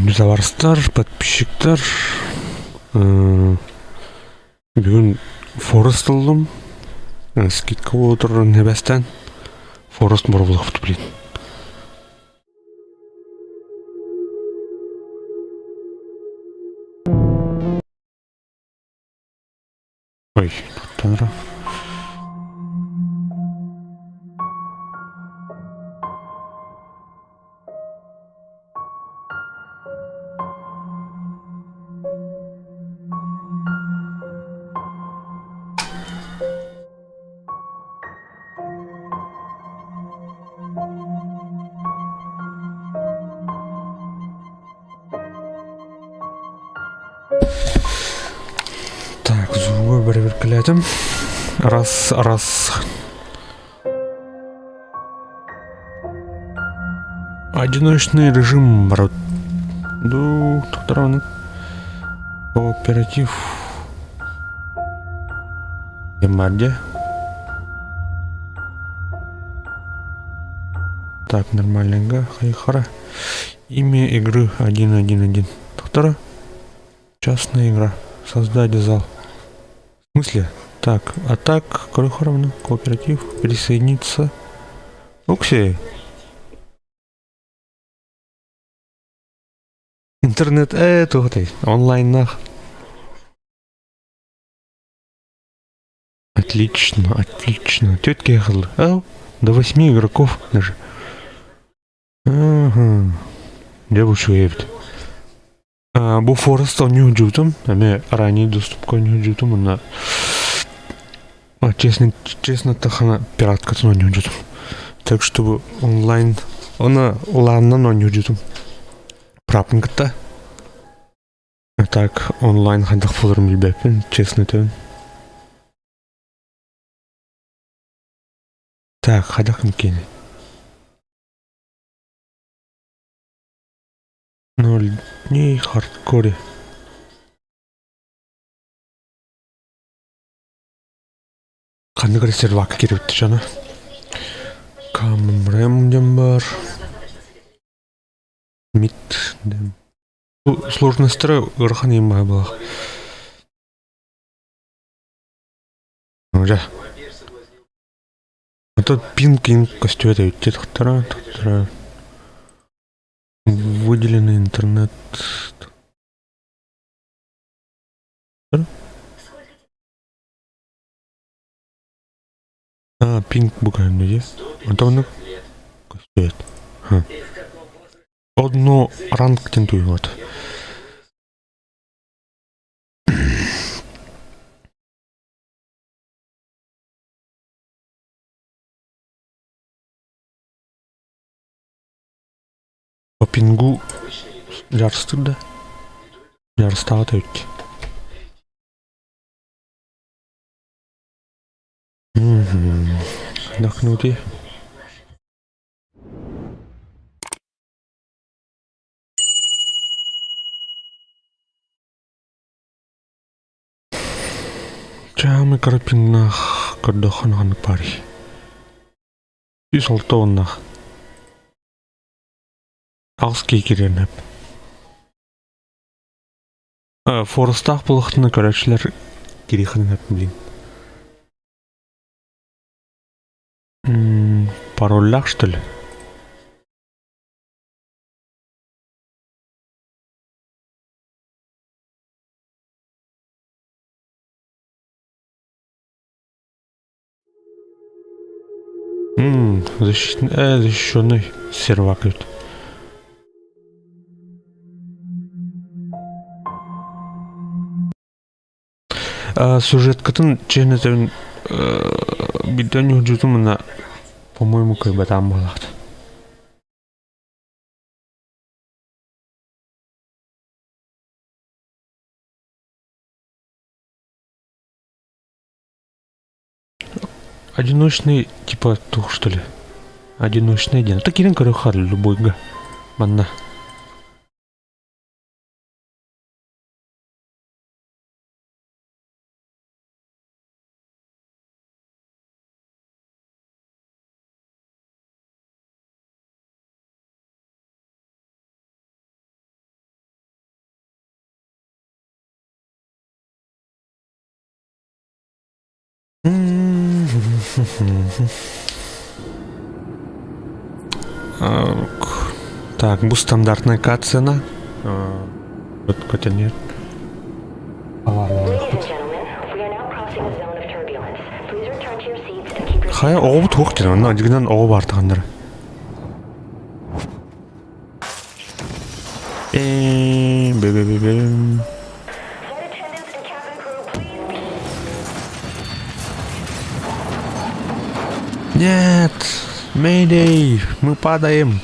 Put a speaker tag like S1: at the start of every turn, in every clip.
S1: Күндү табаарыстар, подписчиктар, бүгүн Форест ыллым. Скидка буола турарын эбэстэн Форест боробулахпыт блин. Ой, туттан Так, звугу бэрэбиэркэлээтим. Раз, раз. Одиночный режим, брат. Ду, туктарааны. Кооператив. Эмарде. Так, нормальненько. Хайхара. Имя игры 1.1.1. Доктора? Частная игра. Создать зал. В смысле? Так, а так, Крохоровна, кооператив, присоединиться. Оксей. Интернет, э, онлайн нах. Отлично, отлично. Тетки ехал. А, до восьми игроков даже. Ага. Дьэ бу үчүгэй эбит. Бу Forest оонньуу сылдьыбытым. Эмиэ ранний доступка оонньуу сылдьыбытым уонна честно, честно эттэххинэ пираткатын оонньуу сылдьыбытым. Так что бу онлайн уонна лаанынан оонньуу сылдьыбытым. Прапын кытта. А так онлайн хайдах буоларын билбэппин, честно этэбин. Так, хайдах ким киэний? Ноль дней хардкоре. Ханнык эрэ сервакка киирбит дьоно. Камрэм диэн баар. Мид диэн. Сложностьтара ыарахан иһин баҕа буолах. Дьэ. Оттон пинг көстүбэт эбит дии тохтора, тохтора. Выделенный интернет. А, пинг буквально есть. Онтон көстүбэт. Одно ранг диэн туйуот. По пингу дьарыстыр да дьарыстаабат эбит. Отдохнуть. Чаамы карапиннаах көрдөххө ханнык баарый? Үс алта уоннаах. Аҕыс киһи кириэн сөп. Форестаах буолахтына көрөөччүлэр кириэххин сөп блин. Пароллаах что ли? Защищенный сервак эбит. Сюжеткатын чиэн этэбин билден ньуһдьутум мына по-моему кыайбатаан буолаат. Одиночный типа туох что ли? Одиночный диэн. Это кирин көрө любойга. Манна. Так, бу стандартная катсцена. Хотя нет. Хайа оҕобут суох диэн, онно дьигинэн оҕо баар таханнара. Бэм Нет! Мэйдэй! Мы падаем!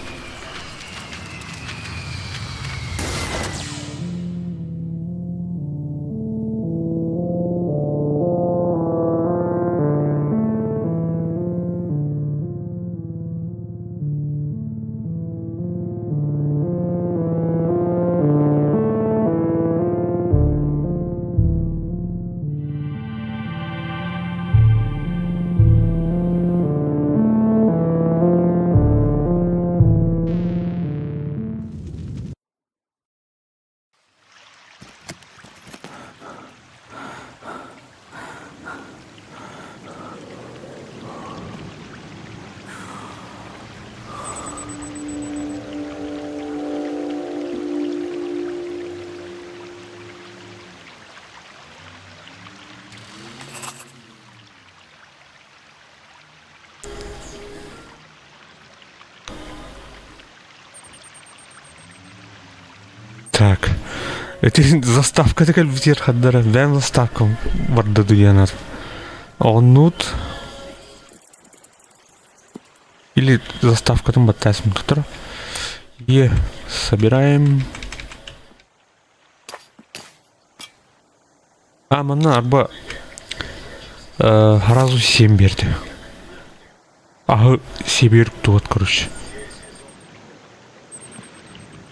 S1: Так, эти заставката кэлбитигэр хардара бэйэм заставкам барда дуйанар. Оннут или заставкатын баттаасым тутар. Е, собираем. А, манна арба сразу 7 берди. Аһы Сибирь туот, короче.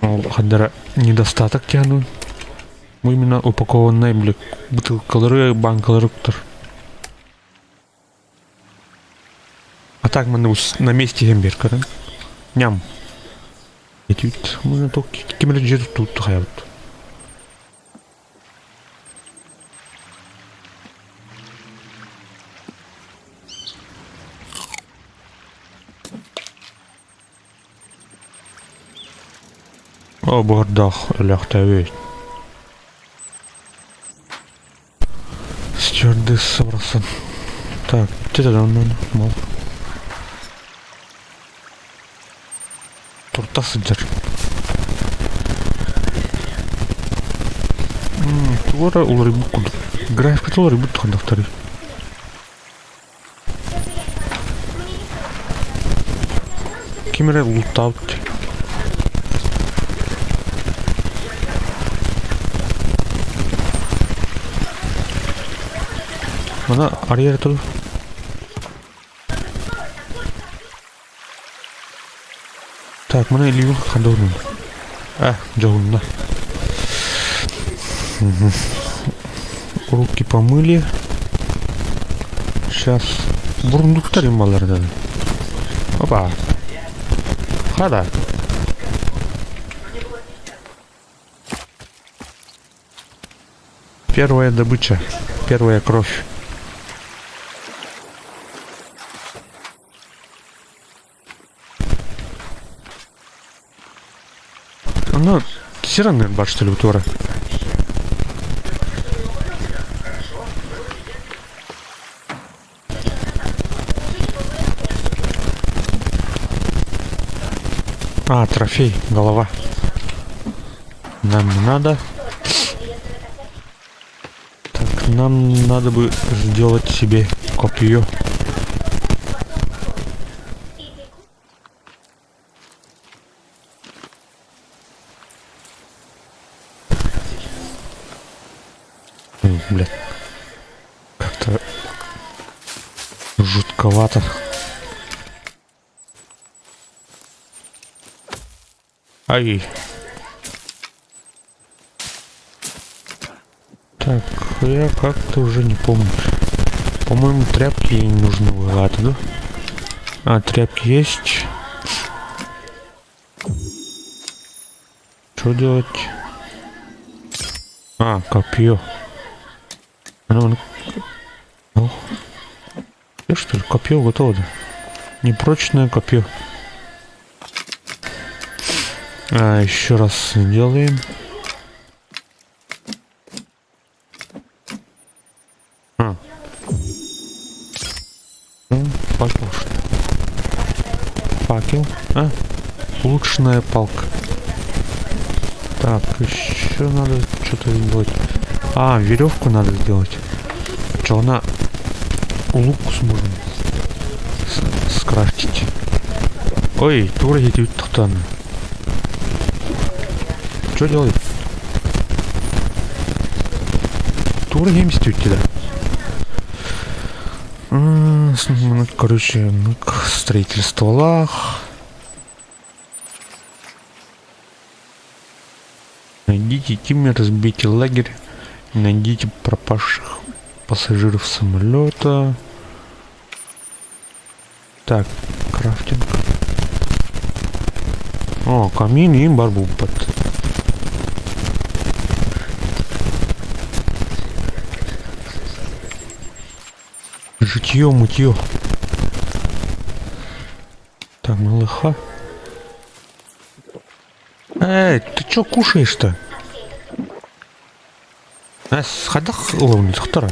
S1: Ол хандара недостаток тянун. Бу именно упакованный, бля, бутылкалары, банкалары кутар. А так манна на месте иһэн биэр көрөн. Ням. Этибит. Мына туох ким эрэ дьиэ туттубут хайабыт. О, буордаах өлөөхтөөбүт. Стюардесса барахсан. Так, где оннун мол. Турта сылдьар. Тугу эрэ уларыйбыт курдук. Графиката уларыйбыт ханныктарый? Ким эрэ луттаабыт. Мана арыйар туру. Так, мана илиибин ханда урун. А, дьоһунна. Руки помыли. Сейчас бурундуктар ималардан. Опа. Хада. Первая добыча. Первая кровь. Оно все равно бар что ли утвора. А, трофей, голова. Нам не надо. Так, нам надо бы сделать себе копье. Блядь. Как-то жутковато. Ай. Так, я как-то уже не помню. По-моему, тряпки не нужны было, да? А, тряпки есть. Что делать? А, копье. Ну, ну. Что ли, копье готово, да? Непрочное копье. А, еще раз делаем. А. Ну, факел, что ли? Факел. А? Улучшенная палка. Так, еще надо что-то сделать. А, веревку надо сделать. Что она лук сможем скрафтить. Ой, тура тахтан. Что делает? Тура да. Короче, ну, строительство лах. Найдите Тимми, разбейте лагерь, найдите пропавших пассажиров самолета. Так, крафтинг. О, камин и барбупат. Житье-мытье. Так, малыха. Эй, ты чё кушаешь-то? Хайдах ылабын тохтора.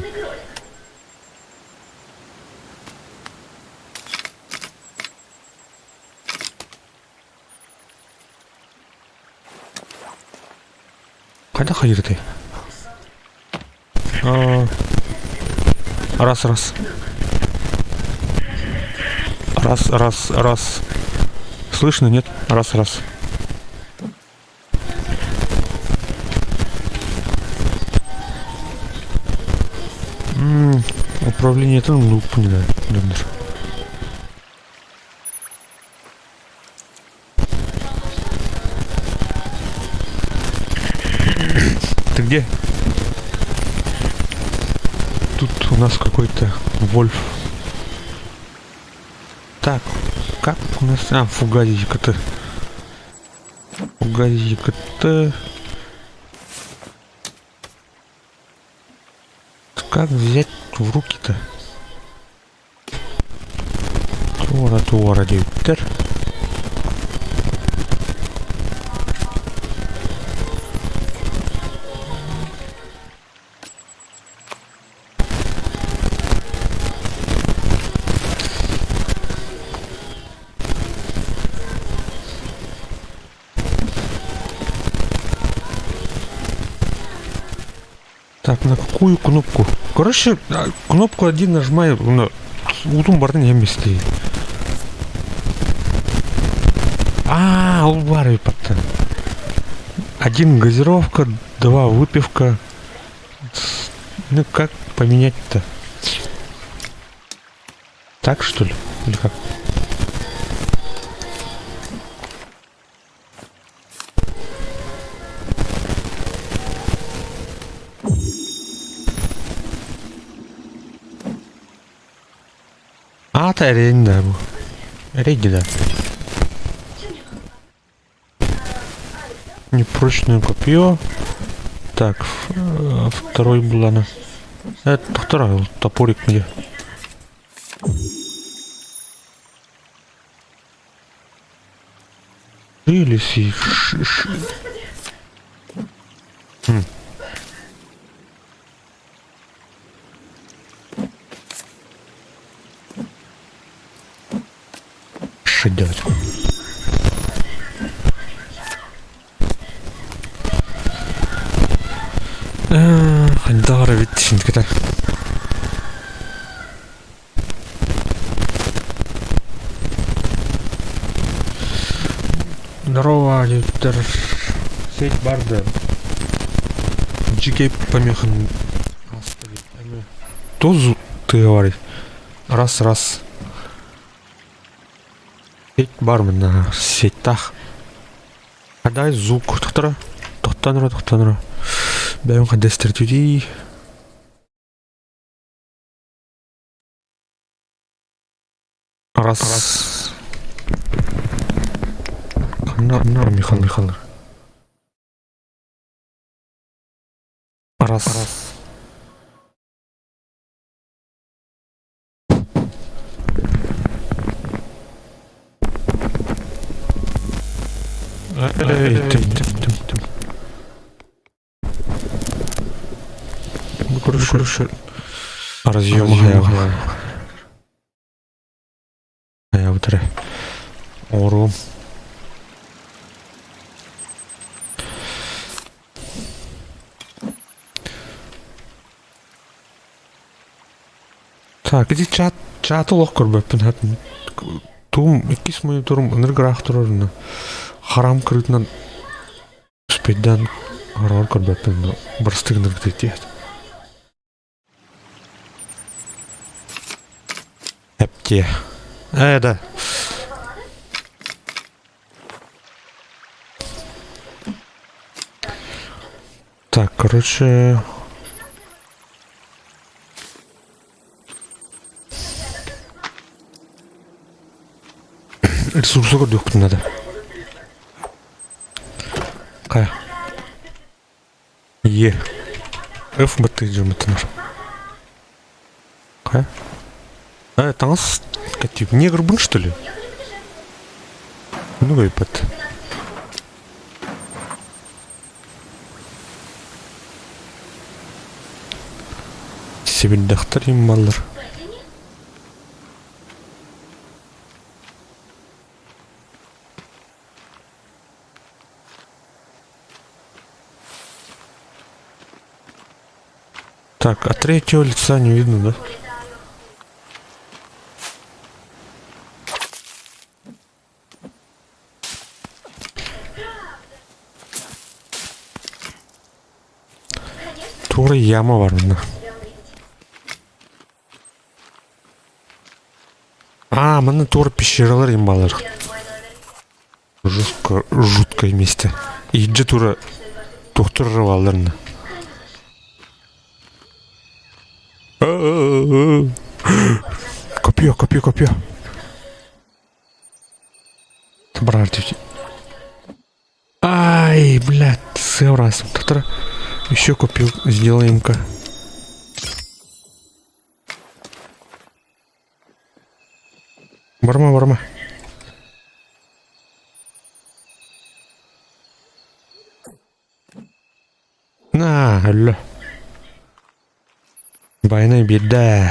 S1: Хайдах хайыртай? Раз, раз. Раз, раз, раз. Слышно, нет? Раз, раз. М -м, управление это луп не да, Ты где? Тут у нас какой-то Вольф. Так, как у нас... А, фугазик это. Фугазик это... Как взять в руки-то? Туора, туора, диэбиттэр. Так, на какую кнопку? Короче, кнопку один нажимаю, на уутун барытын иһэн бистии. А, ол баар эбит Один газировка, два выпивка. Ну как поменять-то? Так что ли? Или как? Аата эрэйин да бу. Эрейди да. Непрочное копье. Так, второй булана. Это второй топорик где? Или си... Ш, ш. Хм. Что делать? Хайдах эбит синкета. Здорово, диэбиттэр. Сеть барда. Дьикэй помехын Тозу ты говорит. Раз, раз. Сеть бар мына сеттах. Хадай звук тохтора. Тохтанра, тохтанра. Бэйм хадестертюди. Раз. Ханна, Михаил, Михаил. Раз. Эй, тым, тым, тым, тым. Короче, разъем хайа. Хайа Оҥоруом. Так, ити чат, чаты олох көрбөппүн. Туум иккис мониторум ынырык ыраах турарына харам кырыытынан успейдаан хараҕар көрбөппүн бырастыы гынаргыт этиэт. Эптиэ. Э, да. Так, короче... Ресурсы көрдүөхпүтүн надо. Хайа. Е. F баттыы дьоммуттанар. Хайа. Э, таҥас кэтип. Негрбын, что ли? Ну, выпад. Сибирдэхтэр иммаллар. Так, а третьего лица не видно, да? Тура яма бар мына. А, мына тура пещералар имбалар. Жутко, жуткое место. Иджи тура тухтур балларына. Копье, копье, копье. Брат, Ай, блядь, сыорасым. Тутра еще купил, сделаем-ка. Барма, барма. На, алло. Байнай биэрдэ.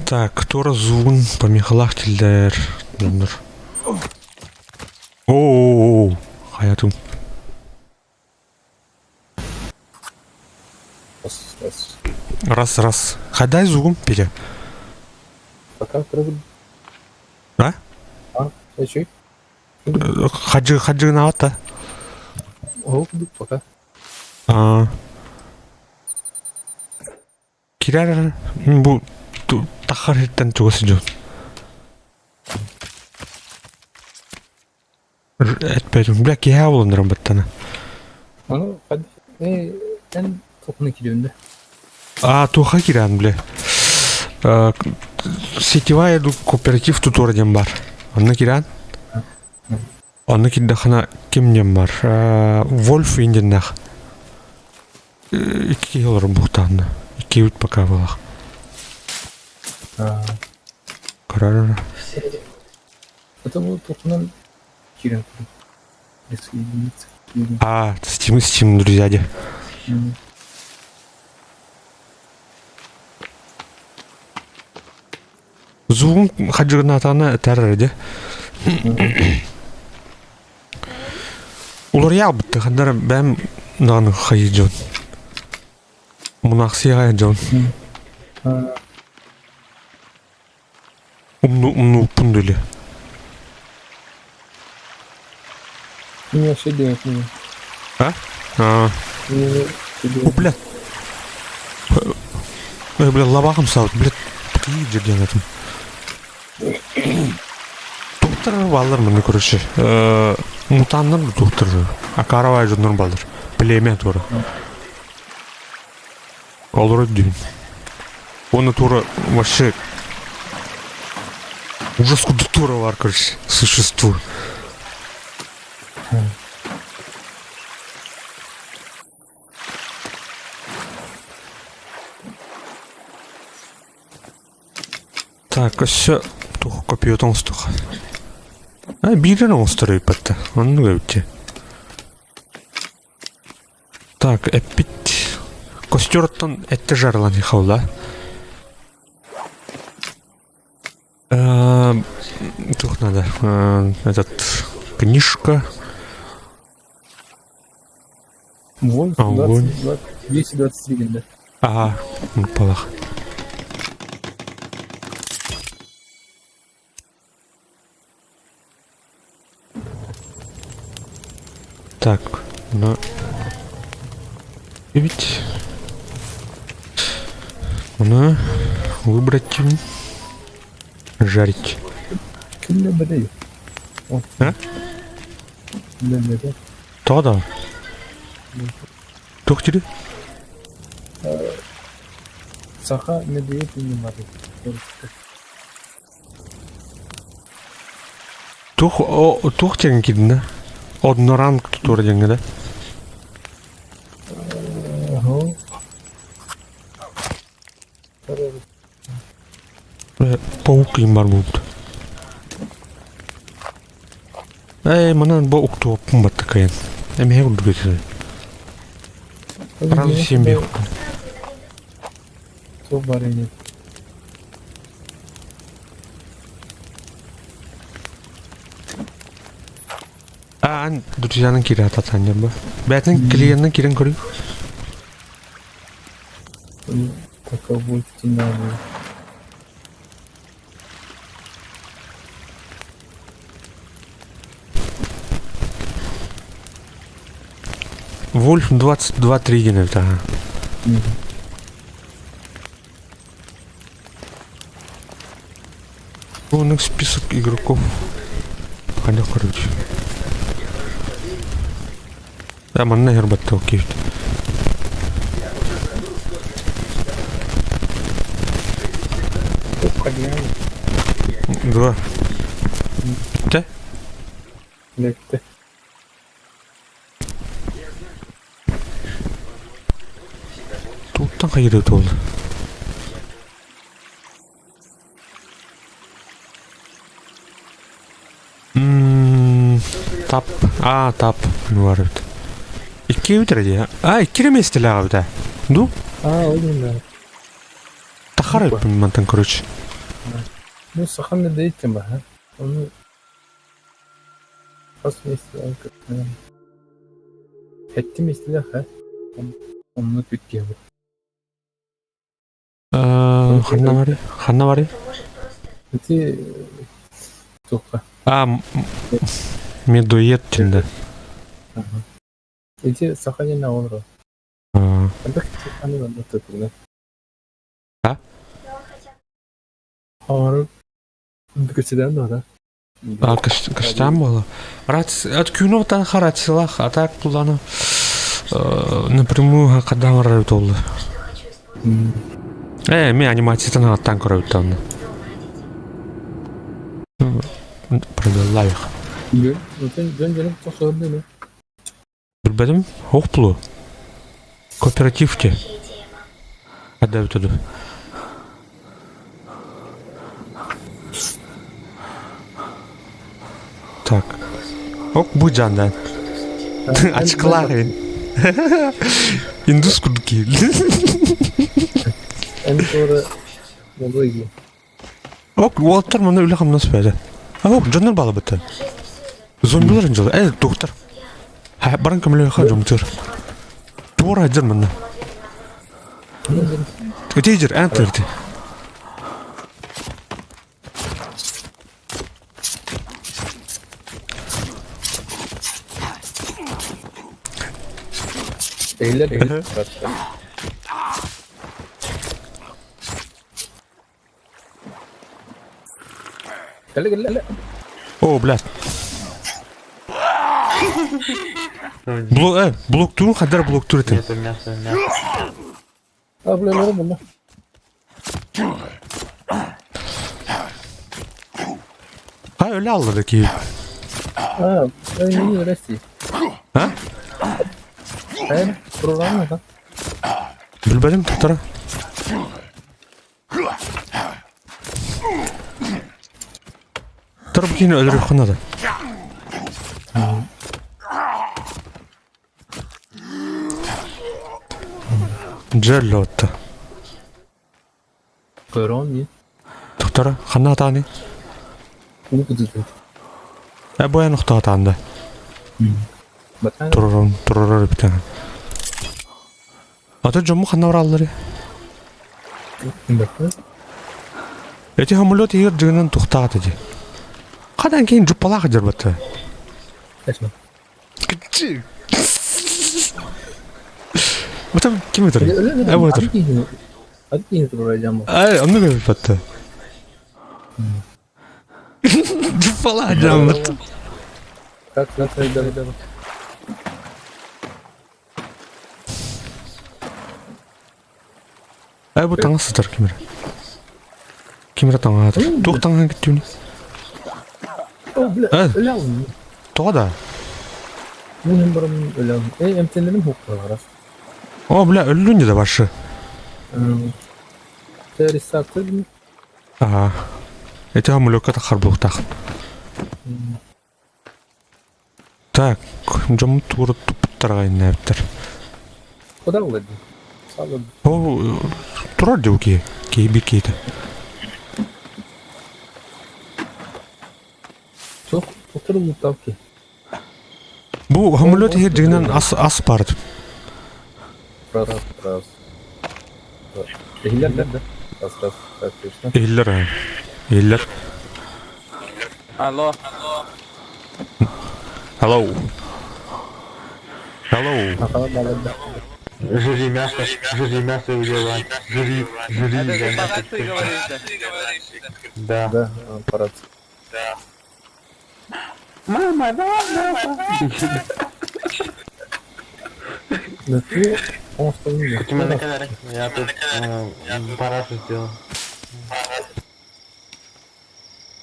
S1: Так, туора зуун помехалаах тиллэр дьоннор. Оо, хайатым.
S2: Раз, раз.
S1: Раз, раз. Хадай зугум, Петя.
S2: Пока кыргын.
S1: А?
S2: А, чүй.
S1: Хаджы, хаджыгынаабат да?
S2: Ол курдук пока.
S1: А. Кирэр бу тахар иһиттэн чугас дьон. Этпэтим. Бля, киһи булуннарым баттана.
S2: Ону эн тохуна кириөнде.
S1: А, туха киран, бля. Сетевая кооператив тутура диэн бар. Онно киран. Онно кирдэххинэ ким диэн бар? Вольф индиннээх. Икки киһи олорор буһтаанна. Иккибит пока буолах. Көрөр.
S2: Это вот тухунан кирен присоединиться.
S1: А, Steam, Steam, друзья, де. Зуун хадьыгынатаана этэр де. Уларыйаабытты ханнара бэм даҕаны хайыы дьон. Мунаахсыйаҕай дьон. Умну умнууппун дили.
S2: Не вообще делать не.
S1: А? А. О, блядь. Ой, бля, лабахым саут, блядь, какие дерден этим. Тухтар баллар маны короче. Мутаннар тухтар. Акаровай дьоннор баллар. Племя тура. Олорор дүүн. Уонна туора вообще ужас курдук туора бар, короче, существо. Так, өссө туох копьет оҥостуох. А, биирин оҥостор эбиппэттэ. Оннук эбит Так, эппит костер-оттон этте жарылан хаула. Туох надо? Этот книжка.
S2: Вольф
S1: Огонь.
S2: 22, 223 генде.
S1: Ага, балах. Так, на 9. На выбрать жарить.
S2: Кимне бэрэй?
S1: А?
S2: Кимне бэрэй?
S1: Тоҕо да? Туох дири?
S2: Саха медведь не
S1: Туох о, туох диэн киирдин да? Одноранг тутура диэҥҥэ да?
S2: Ага.
S1: Паук киин бар буолбут. Ээ, манан бу уктуоппун баттакайын. Эмиэ курдук этэ. Сразу семь бих.
S2: Туох бар ини?
S1: Аан друзьянын киирэ ататаан диэн бу. Бэйэтин клиеннин киирэн көрүй.
S2: Таковой тинавый.
S1: Вольф 22.3 диэн эбит аха. Полный список игроков. Хайдах короче. Да, манна хербатта окей. Два. Тэ?
S2: Лэктэ.
S1: Туттан хайыры туолла. Тап. А, тап. Бар эбит. Икки эбит дии. А, икки эрэ миэстэлээх эбит ээ. Ду?
S2: А, ол да.
S1: Тахар эбиппин мантан, короче.
S2: Ну, сахан да дэйттим баха. Оны хас миэстэлээх Хэттим миэстэлээх ха. Онно түттиэбит.
S1: Ханна барый? Ханна барый?
S2: Ити туохха?
S1: А, медоед тинде.
S2: Ити саха диэн оҕолоро. Элбэх аны манна тутулла.
S1: А?
S2: Оҕору көчүдэн дуода.
S1: А, кыштаан буола. От күнү харацилах, а так туланы напрямую хадан барар толлу. Э, ми анимациятын аттан көрөбүт онно. Продоллаих. Билбэтим, ох плу. Кооперативте. Хадда бүтүдү. Так. Ок бу жандан. Ачыклаах эбин. Индус курдук киһи.
S2: Эн туора молодой
S1: Ок, уолаттар манна үлэ-хамнас бэйэтэ. А ок, дьоннор баалабыттар. Зомбилар дьылы. Э, доктор. Баран көмөлөөхө дьомтур. Туора дьэр манна. Өтейдер, эн тырды.
S2: Эйлер эйлер. Кэлэ кэлэ кэлэ.
S1: О, блядь. Блок, блоктуурун хаддар блоктуур этим.
S3: Нет, мясо, мясо.
S2: А, бля, норм, норм.
S1: Ha öyle aldı ki.
S2: Ha, öyle öyle
S1: Ha?
S2: Hayır, program mı lan?
S1: Билбэтим туттара. Тор бу киһини өлөрүөххэ наада. Дьэ өллө
S2: Көрөм дии.
S1: Туктара, ханна атааны?
S2: Уу кытыытын.
S1: Э, бу эн охтоотаан да.
S2: Батаан
S1: Туророн, туророр эбитэ. Ата дьомму ханна бараллары?
S2: баппын.
S1: Эти самолет иһигэр дьыгынан тухтаата дии. Хадан киин дьуппалаах дьарбатта.
S2: Эсме.
S1: Кичи. Бутам ким өтөр? Э, бу өтөр. Ай, оннук эбит Дьуппалаах дьаммыт.
S2: Как
S1: Ай, бу таҥас сытар ким эрэ. Ким эрэ таҥаһа Туох таҥаһын кэттүүнүй? Э, тоҕо да? О, бля, өллүн деді башы. Ага. Эти самолетка тахар буохтаах. Так, дьоммут тугура туппуттар аҕайыннаабыттар. Ол турар дии киһи, киһи биир киһитэ. Бу самолет иһэр дьиҥинэн ас ас баар Иһиллэр иһиллэр.
S3: Алло.
S1: Hello. Hello.
S4: Жри мясо, жри мясо и убивай. Жри, жри
S3: Это
S4: за
S3: ты по
S4: мясо.
S3: рации говоришь, да?
S4: Да.
S2: Да, по рации.
S4: Мама, давай мясо.
S2: Да ты, он что
S4: Почему на канале? Я тут парашу сделал.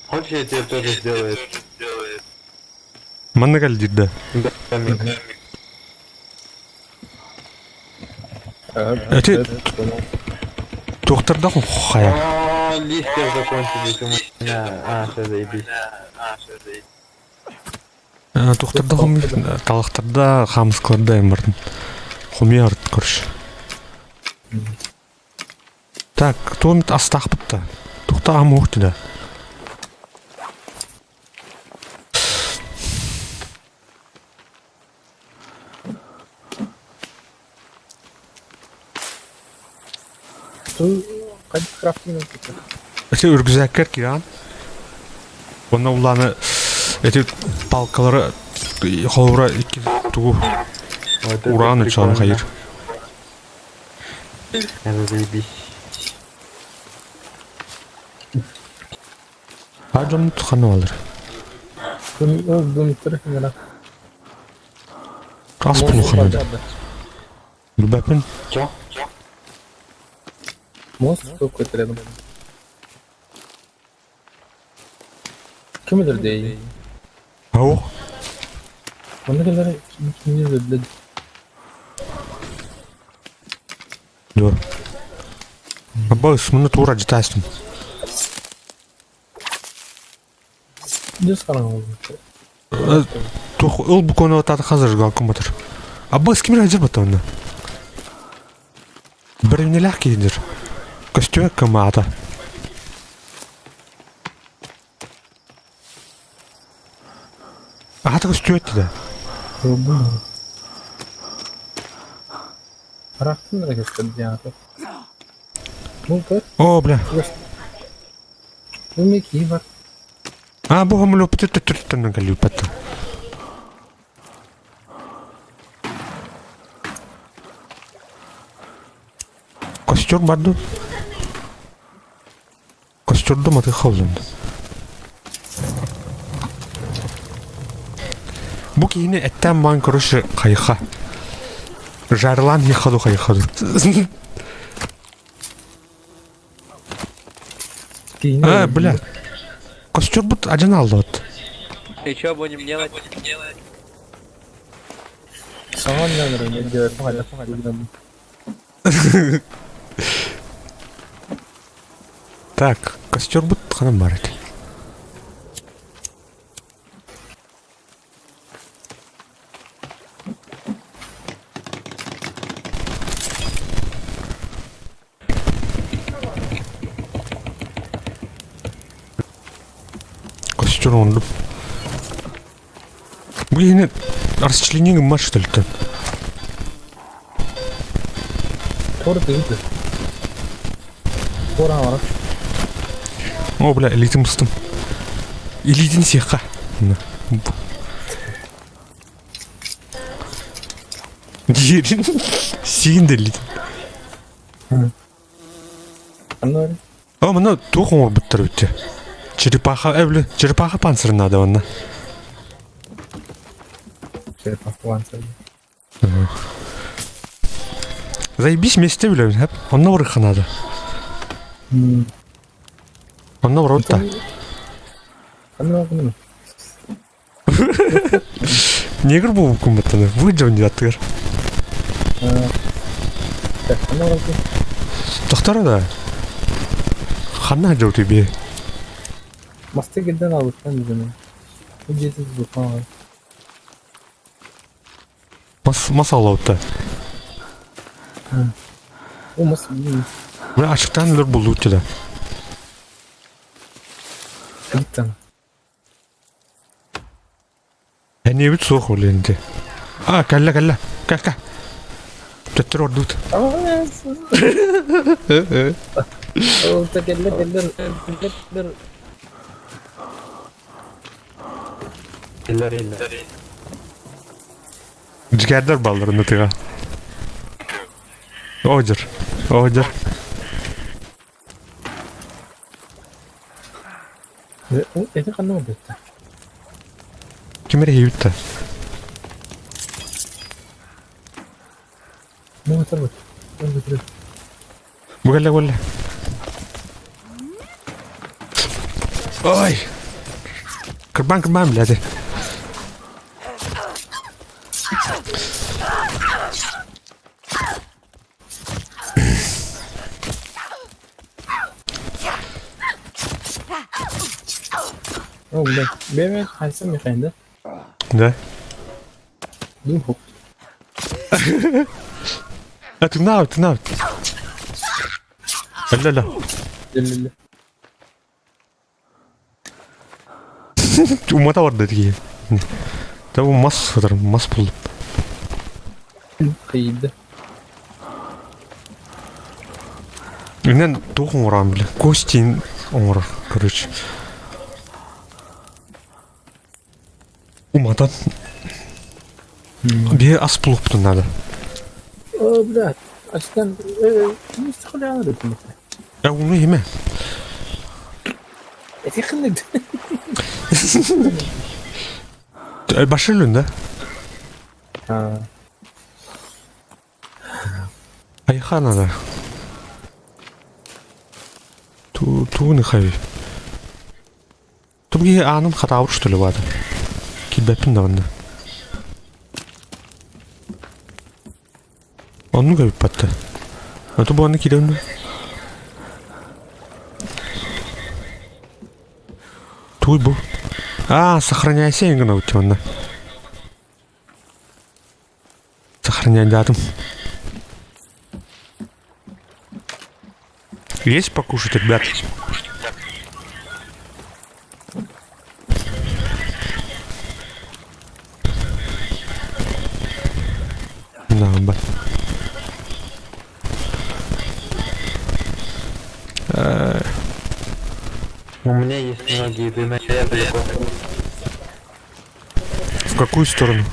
S4: Хочешь, я тебе тоже сделаю?
S1: Манна кэлдир да.
S4: Да, Мик.
S1: Эти туохтардаах хайа.
S4: О, листья закончились у меня. А, все, заебись.
S1: Туохтардаах талахтарда хаамыскаларда эн бардым. Хомуйа короче. Так, туом астаахпыт да. Тухта аһым да. Эти үргүзээккэр киирэн уонна улааны эти палкалары холобура икки тугу
S4: Вот это
S1: ураан ычаан
S4: прикольно.
S1: хайыр.
S4: Это заебись.
S1: А дьон ханна балар. Ас пулухана да. Билбэппин.
S4: Чё?
S2: Мост какой-то рядом. Ким өлөрдүй?
S1: Ау.
S2: Манна кэлэр ким өлөрдө?
S1: Дуо. Аббас, муну туура дьытаастым.
S2: Дьэ сараҥ
S1: Туох ыл букуну атаата хазар галком батар. Аббас ким эрэ дьарбатта онно. Бэрэбинэлээх киһи Көстүбэт кымаата. Аата көстүбэт да.
S2: Арахтын эрэ көстөр диэн Ну көр,
S1: О, бля.
S2: бу эмиэ киһи бар.
S1: А, бу самолёппут төттөрүттэн кэллибиппэт. Костер бар ду? Костерду маты холлун. Бу киһини эттээн баан короче хайха. Жарлан ехаду хайхаду. А, бля. Костюрбут адьан аллот.
S3: И что будем делать?
S2: Саҥа
S1: Так, костюрбут ханан бар эти. Костер ондуп. Бу киһини расчленение гыммат что ли О, бля, илиитин быстым. Илиитин сиэххэ. Диирин сиин да илиитин. О, мына туох оҥорбуттар үтте. Черепаха, бля, черепаха панцирь надо онно.
S2: Черепаха панцирь.
S1: Заебись вместе билэбин, хэп. Онно барыахха наада. Онно барабыт да. Негр буолбуккун баттаны. Выйдем дии аттыгар. Тохтор да. Ханна сылдьабыт үбү?
S2: Масты кирден алыттан дедим. Бу дьиэтин тутуохха
S1: Мас, мас аллабытта.
S2: О, мас
S1: Бля, ачыктаан өлөр буллубут да.
S2: Киттан.
S1: Эниэбит суох ол инди. А, кэллэ, кэллэ. Кэл, кэл. Төттөрү ордубут.
S2: Кэллэ, кэллэ, кэллэ.
S4: Кэллэр кэллэр.
S1: Дьикээрдэр балларын ытыга. Оодьыр. Оодьыр.
S2: Эти ханна бүттэ?
S1: Ким эрэ иһибит да?
S2: Муҥатарбыт.
S1: Бу кэллэ кэллэ. Ой! Кырбаан кырбаан блядь.
S2: О, бля. Бэйэм хайсам Михаил, да?
S1: Да.
S2: Духу.
S1: А тыҥнаабыт, тыҥнаабыт. Өллө
S2: Өллө.
S1: Умата барда киһи. Да бу мас сытар, мас булдум.
S2: Кыйды.
S1: Инэн туох оҥороон бile? Костин оҥорор, короче. Уматан. Биһи ас булуохпутун наада.
S2: О, блядь. Ачтан, не
S1: Э, уну иһимэ.
S2: Эти ханнык.
S1: Башылын да? Айха надо. Ту тууну хави. Тубги аанын хатаабыт что ли баата. Килбэппин да манна. Оннук эбит батта. Ото бу аны киирэн Туй бу. А, сохраняйся гына манна. Сохраняй датум. Есть покушать, ребят? Да, бат.
S4: У меня есть немного еды, но я далеко.
S1: В какую сторону?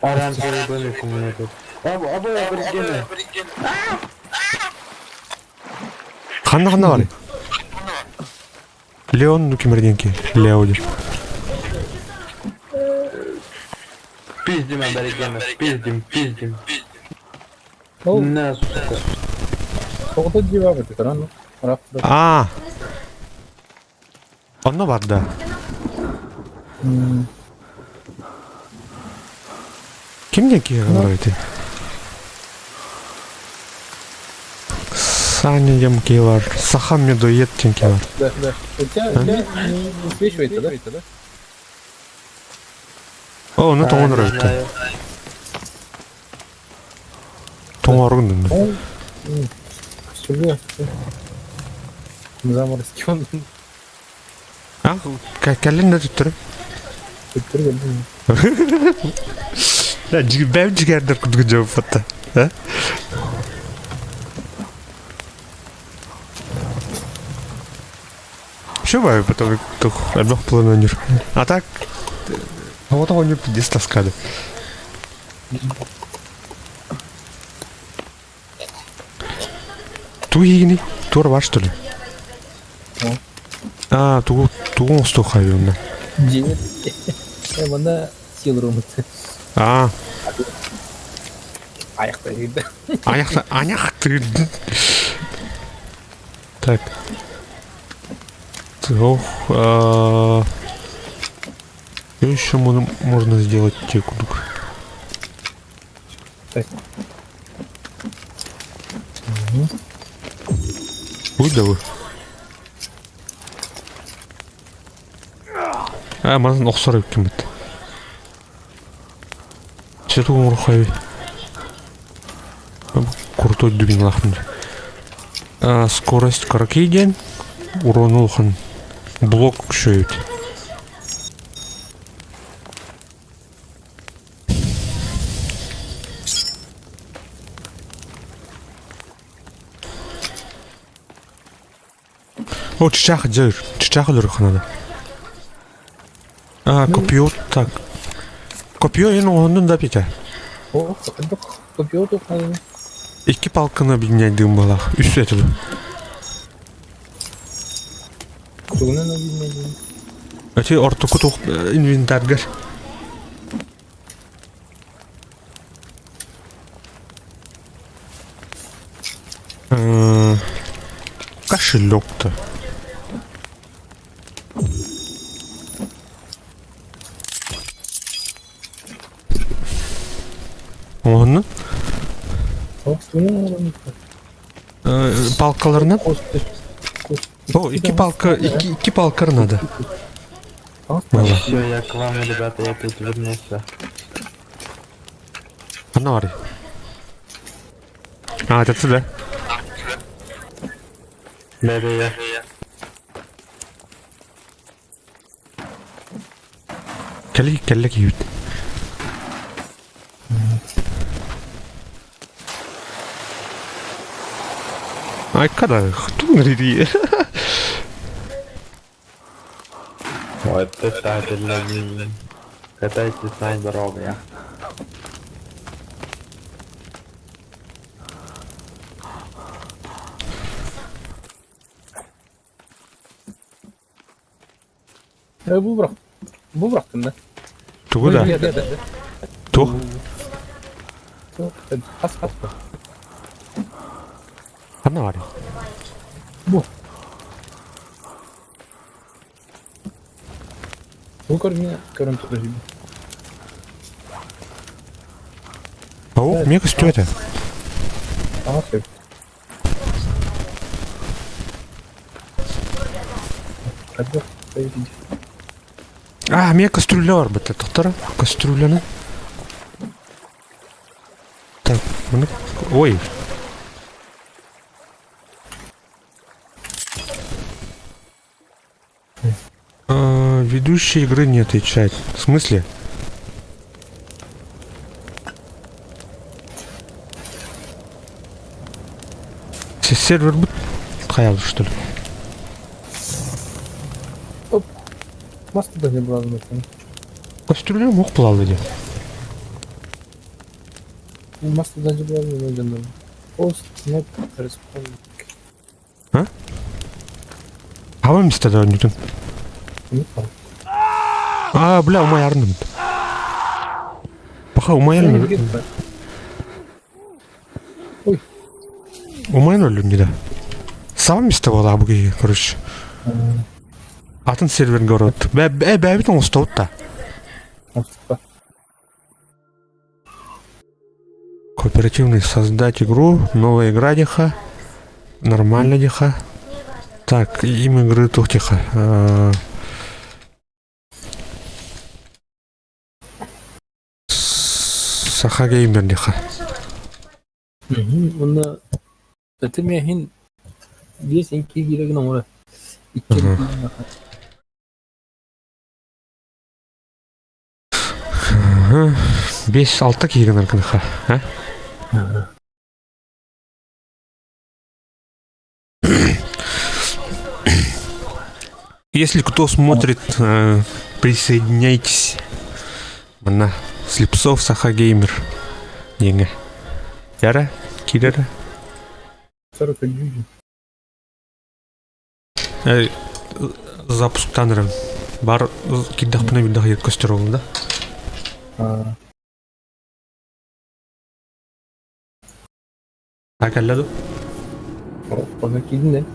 S4: Оранжевый домик у меня тут. Оба, оба аборигены.
S1: Ханна ханна баарый? Леон ну кимэрдиэнки? Лео диэн.
S4: Пиздим аборигенов, пиздим, пиздим.
S2: Ол
S4: На, сука.
S2: тоҕото дьиэбэ бытыгыран
S1: А. Онно бар да. Ким диэн киһи олорор ити? Саня диэн киһи бар. Саха медоед диэн киһи бар.
S2: Да, да. У тебя, у тебя не высвечивается, да?
S1: О, ону тоҥон ырыта. Тоҥоругун дынна.
S2: Он Сүгэ. Заморозки он
S1: А, кэллин да төттөрү.
S2: төттөрү кэллин.
S1: Да, бэм жигэрдэр курдук дьооппатта. Все баю потом тух элбэх план ойнуур. А так оҕото оонньуур пиздец таскады. Туу иһигиний? Туора бар что ли? А, тугу тугу оҥостуоххай онно?
S2: Дьиҥэр манна сиэлрумут.
S1: А,
S2: Айахтыырда.
S1: айах айахтыырдын. Так. Ох, а... Еще можно сделать те кудук.
S2: Так.
S1: Будь да вы. А, манан охсор эбиккин Сету оҥороххой крутой дубиналаахпын. Скорость кыракый диэн урону улахан блок үксүөбүт. О, чычаах дьэ чычаах өлөрүөххэ наада. А, копье так. Копье эн оҥоһуннун да Петя?
S2: О, копье туххайын.
S1: Икки палканы объединяйдыым быһалаах. Үс этэ дуу.
S2: Тугунан объединяйдыым?
S1: Эти ортоку туох инвентарьгар. Кошелек-то. Оҥоһуннун? Палкаларынан? О, икки палка, икки, икки палка надо. Мало.
S4: Все, я к вам, ребята, я тут вернулся.
S1: Ханна барый? А, это ты, да?
S4: Да, да, я.
S1: Кэлли кэллэ киһибит. Айка да, хтун
S4: Вот это для Катайтесь на здоровье.
S2: Бу бырах. Бу бырахтын да.
S1: Тугу да? Туох?
S2: Хас хас.
S1: Ханна баарый?
S2: Бу. Бу көрүҥҥэ көрөн турар
S1: О, мне көстүө этэ.
S2: Ага, сөп. Хайдах
S1: А, мне кастрюля бар бытта. Тоқтара, кастрюляны. Так, маны... Ой. А, ведущий игры не отвечает. В смысле? Сервер будет хайал, что ли?
S2: Оп. Маста да не была заметана.
S1: Кастрюля мог плавать.
S2: Маста да не была заметана. Пост not respond.
S1: А? Хава мистада Ньютон. А, бля, умаярным. Паха, умаярным. Умайан өллүм дии да. Саҥа миэстэ буолаа бу киһи, короче. Атын сервергэ орот. Бэйэбит оҥостобут да. Кооперативный создать игру, новая игра диха, нормально диха. Так, имя игры тух тихо. Саха геймер диха.
S2: Уонна этим иһин биэс икки киилэ гына оҥоро. Икки
S1: 5-6 киһи гынар гыныха, а? Если кто смотрит, присоединяйтесь. Манна Слепцов Саха Геймер диэҥҥэ. Яра, киирэрэ.
S2: 41.
S1: Запусктан эрэн. Бар киирдэхпинэ билдэхэ көстөр ол да. А кэллэ ду?
S2: Ону киирдин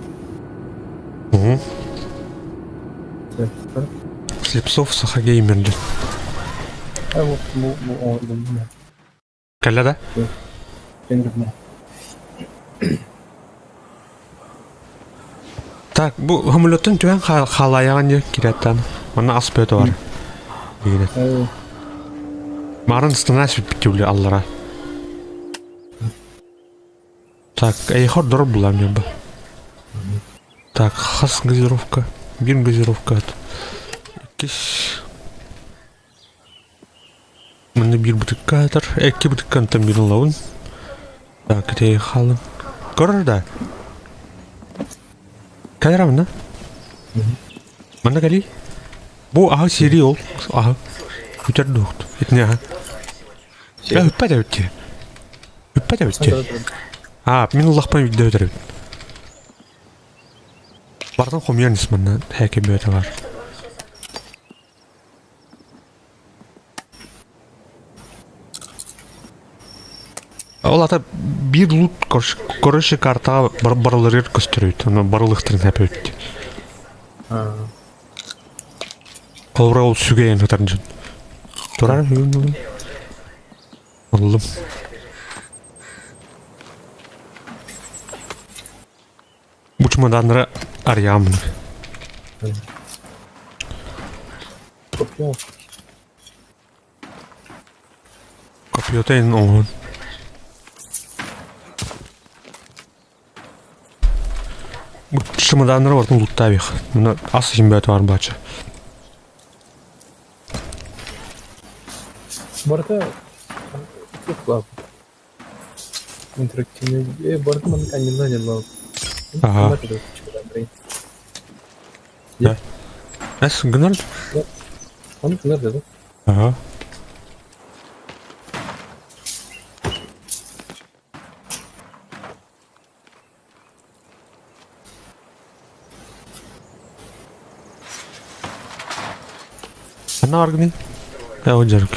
S1: Угу. Слепцов Саха Геймер диэн.
S2: Бу оҥордум.
S1: Кэллэ да? Так, бу самолеттан түһэн хаалаайаҕын дии кириэттаан. Манна ас бөтө бар. Дигинэн. Марын стена сүппүт аллара. Так, эйхор дор булам ньурба. Так, хас газировка? Бир газировка. Иккис. Манна биир бытыкка атар, икки бытыкка онтон биир ылабын. Так, ити хаалын. Көрөр да? Кэлэр манна? Манна кэлий. Бу аһы сири ол. Аһы. Бүтэр дуохт. Итини аһы. Э, үппэт эбит дии. Үппэт эбит дии. Аа, мин ыллахпын видео өтөр эбит. Бартан хомуйан ис манна хээки бөтө бар. Ол ата биир лут короче картаҕа барыларыгар көстөрөйт, ону барылыхтарын хэпэбит. Холобура ол сүгэйэн сытар дьон. Турар бүгүн Ыллым. Бу чемоданнары арыйаамын.
S2: Копье.
S1: Копьета ин оҥоһун. Бу чемоданнары бартын луттаабих. Мына ас иһин бөтө бар бача.
S2: Барыта клаб. Интерактивный. Барыта маннык анньылла анньылла.
S1: Ага. Да. Эс гынар?
S2: Оны гынар деді.
S1: Ага. Ханна баргыный? Э, ол дьарык.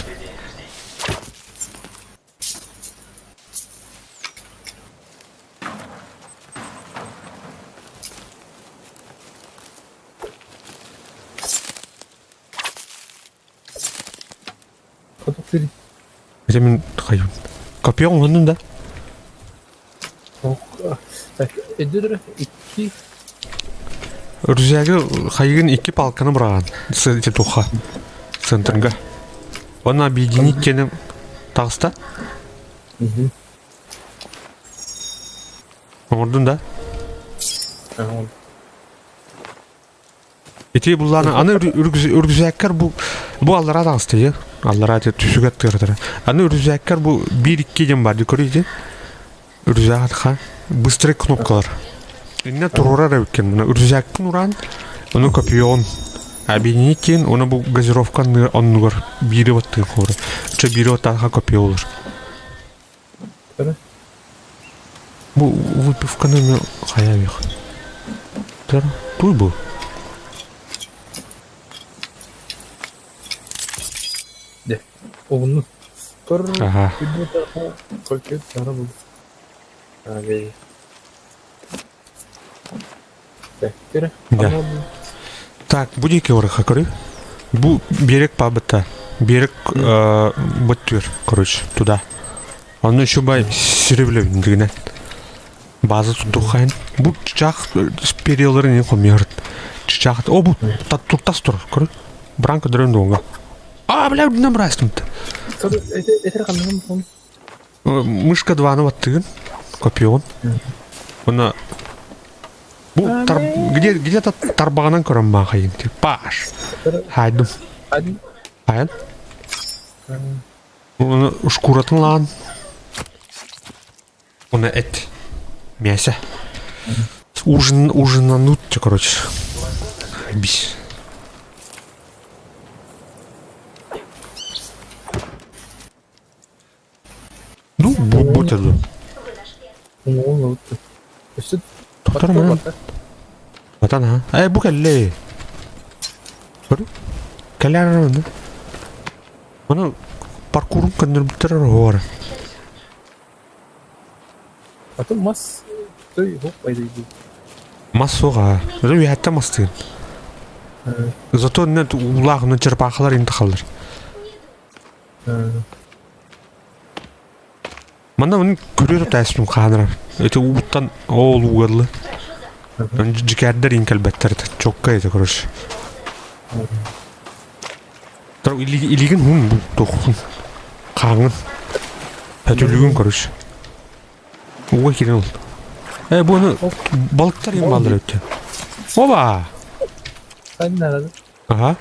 S1: Ити мин хайым. Копье оҥоһуннун да?
S2: Так, эдир икки
S1: Рюкзагы хайыгын икки палканы быраҕан ити туха центрга. Оны объединить диэни таҕыста. Оҥордун да? Ити буллааны аны үргүзээккэр бу бу аллараа таҕыста дии. Аллараа түсүгэр тыыртара. Аны үргүзээккэр бу биир-икки диэн бар дии көрүй дии. Үргүзээк быстрый кнопкалар. Инне туруорар эбиккин. Мына үргүзээккин ураан, ону копион объединить диэн, ону бу газировка оннугар биири баттыыр хоро. Чэ биири баттааха копия olur. Бу выпивканы эмиэ хайа эбиэх. Туй бу?
S2: Дэ, оҕуну көр
S1: Аха. Да. Так, бу диэки барыха көрүй. Бу берег пабыта. Берег быттыр, короче, туда. Онно еще бай сире билебин База тутухайн. Бу чычаах перияларын не хомьярт. Чычаах. О, бу туртас тур, көрүй. Бранка дрөн долга. А, бля, набрастым-то. Мышка дваны баттыгын. Копион. Она Бу тар... где где-то тарбаҕынан көрөн маахайын. Паш. Хайдым. Хайан? Оны шкуратын лаан. Оны эт. Мясо. Ужин, ужинанут, короче. Бись. Ну, будь это. Доктор манан. Батан ha. Э, бу кэллэ. Көрү. Кэлэр Маны паркурун көннөрбүттэр оһуор.
S2: Атын мас той хоп байдайды.
S1: Мас суоҕа. Зато үһэттэн мастыын. Зато нет уулаах черепахалар интахаллар. Манна мин көрүөр тээспин хаанара. Эти ууттан оол уугаллы. Дьикээрдэр иин кэлбэттэр чокка это короче. Илигин хун бу тохун. Хааҥын. Хөтүлүгүн короче. Ууга кирен ол. Э буну балыктар им балдар өттө. Оба! Ага.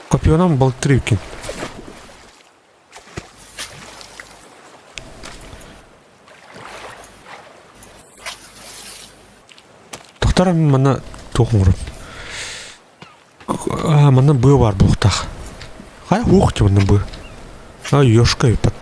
S1: Копионан балыктар екен. Тохтор манна туох оҥорон? Аа, манна быа баар буолуохтаах. Хайа уох дии манна быа. А, ёшка ыппат.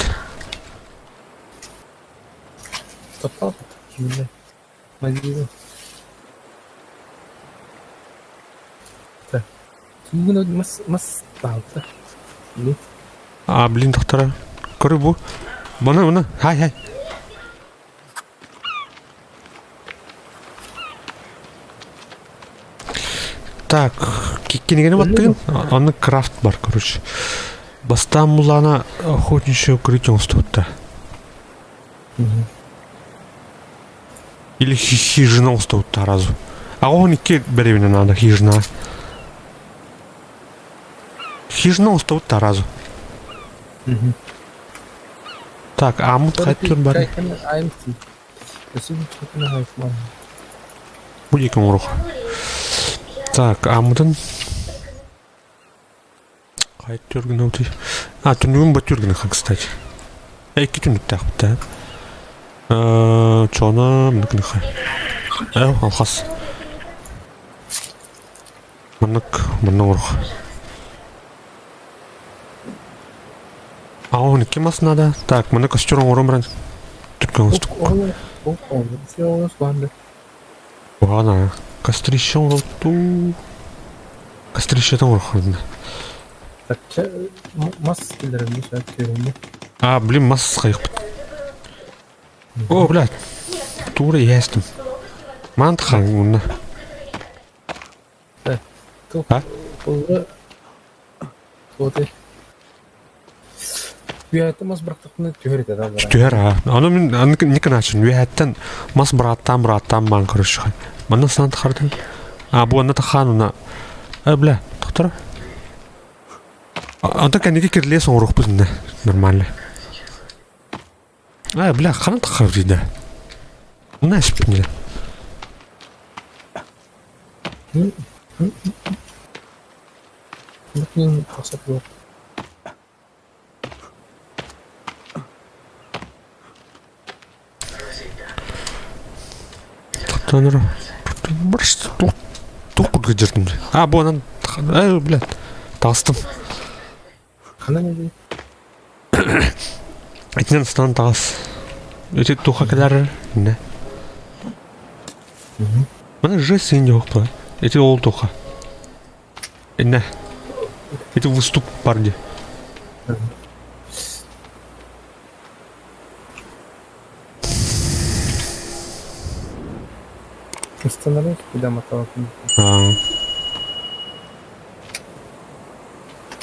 S1: А, блин, доктора. Көрү бу. Мана, мана. Хай, хай. Так, кинигини баттыгын. Аны крафт бар, короче. Бастаан мулана охотничье укрытие оҥостубуттар. Или хижина оҥостубуттар сразу. А он икки бэрэбинэ надо хижина. Хижина оҥостубуттар сразу. Так, амут хайттыр бар. Бу диэки оҥоруох. Так, амутын Хайа түргүнэ А, түннүгүн бу түргүнэ кстати. Икки түннүктээх да. Чона мыныкыныха. Э, алхас. Маннык манна оҥоруох. А он икки мас надо. Так, маны костер оҥорон баран түргэн оҥостук. Ана кострище оҥортуу. Кострищетин оҥороххун.
S2: Мас киллэрэн
S1: А, блин, мас хайыхпыт. О, блядь. Тура иһээстим. Маан тахаҥ уонна. А?
S2: Үөһэттэн мас бырахтахпына түһэр этэ да
S1: Түһэр аа. Аны мин аны никынаачын үөһэттэн мас бырааттаан бырааттаан баан көрүшү. Манна санаан тахардын. А бу анна тахаан уна. Э бля, тохтор. Anta кэнники кирлиэс оҥоруохпут иннэ. Нормально. А, бля, ханан тахар диде. Мына испиниле. Тохтонор. Туох курдук дьэртим. А, бу анан э, блядь, таҕыстым.
S2: Ханан эбий?
S1: Итинэн ыстан таҕыс. Ити туха кэлэр инне. Мана же син жоқпа. Ити ол туха. Инне. Ити выступ бар ди.
S2: Ыстанарын куда маталатын.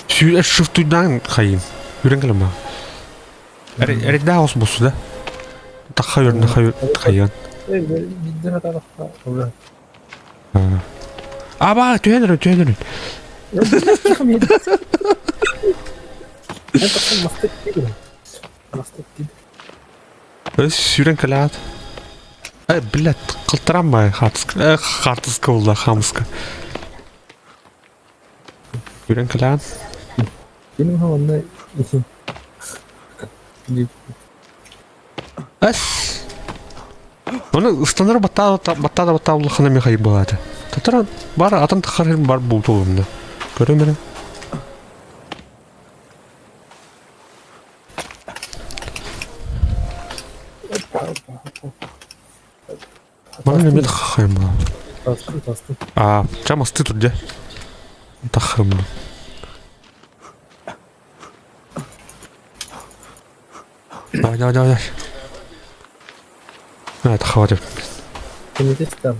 S1: Сүүрэр шифтуйдаан хайын. Үрэн кэлэн баа. Эрэйдээх ос босу да. Тахха өрнө хайыан.
S2: Бидден атарахта.
S1: Аба түһэн өрө түһэн өрө. Сүүрэн кэлээт. Э, блядь, кылтаран бай хаартыска. Э, хаартыска буолла, хаамыска. Сүүрэн кэлээт.
S2: Онно
S1: Эс. Оны ыстанар баттаа баттаа да баттаа улахана Михаил буолаата. Татара бар атын тахар бар бултулумна. Көрөмөрө. Маны неме таххайм була.
S2: Тастым, тастым.
S1: А, чам асты тут де. Таххайм. Давай, давай, давай, давай. А, это хватит.
S2: Комитет там.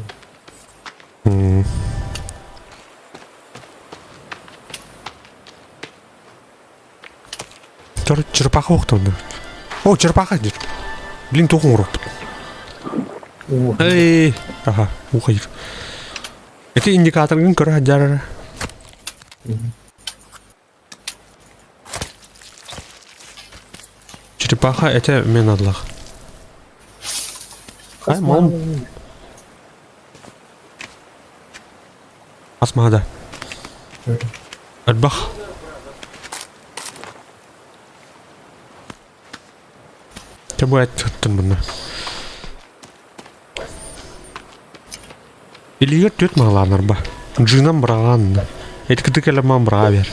S1: Черепаха охтонно. О, черепаха дир. Блин, тухун уруппут. Эй, ага, ухайыр. Эти индикаторгын көрө сылдьар. Черепаха это мен адлах. Ай, мал. Асмада. Альбах. Чэ бу эт мунна. Илиигэр түөрт маалаанар ба. Джинам быраҕаан. Эткити кэлэмман быраҕа бер.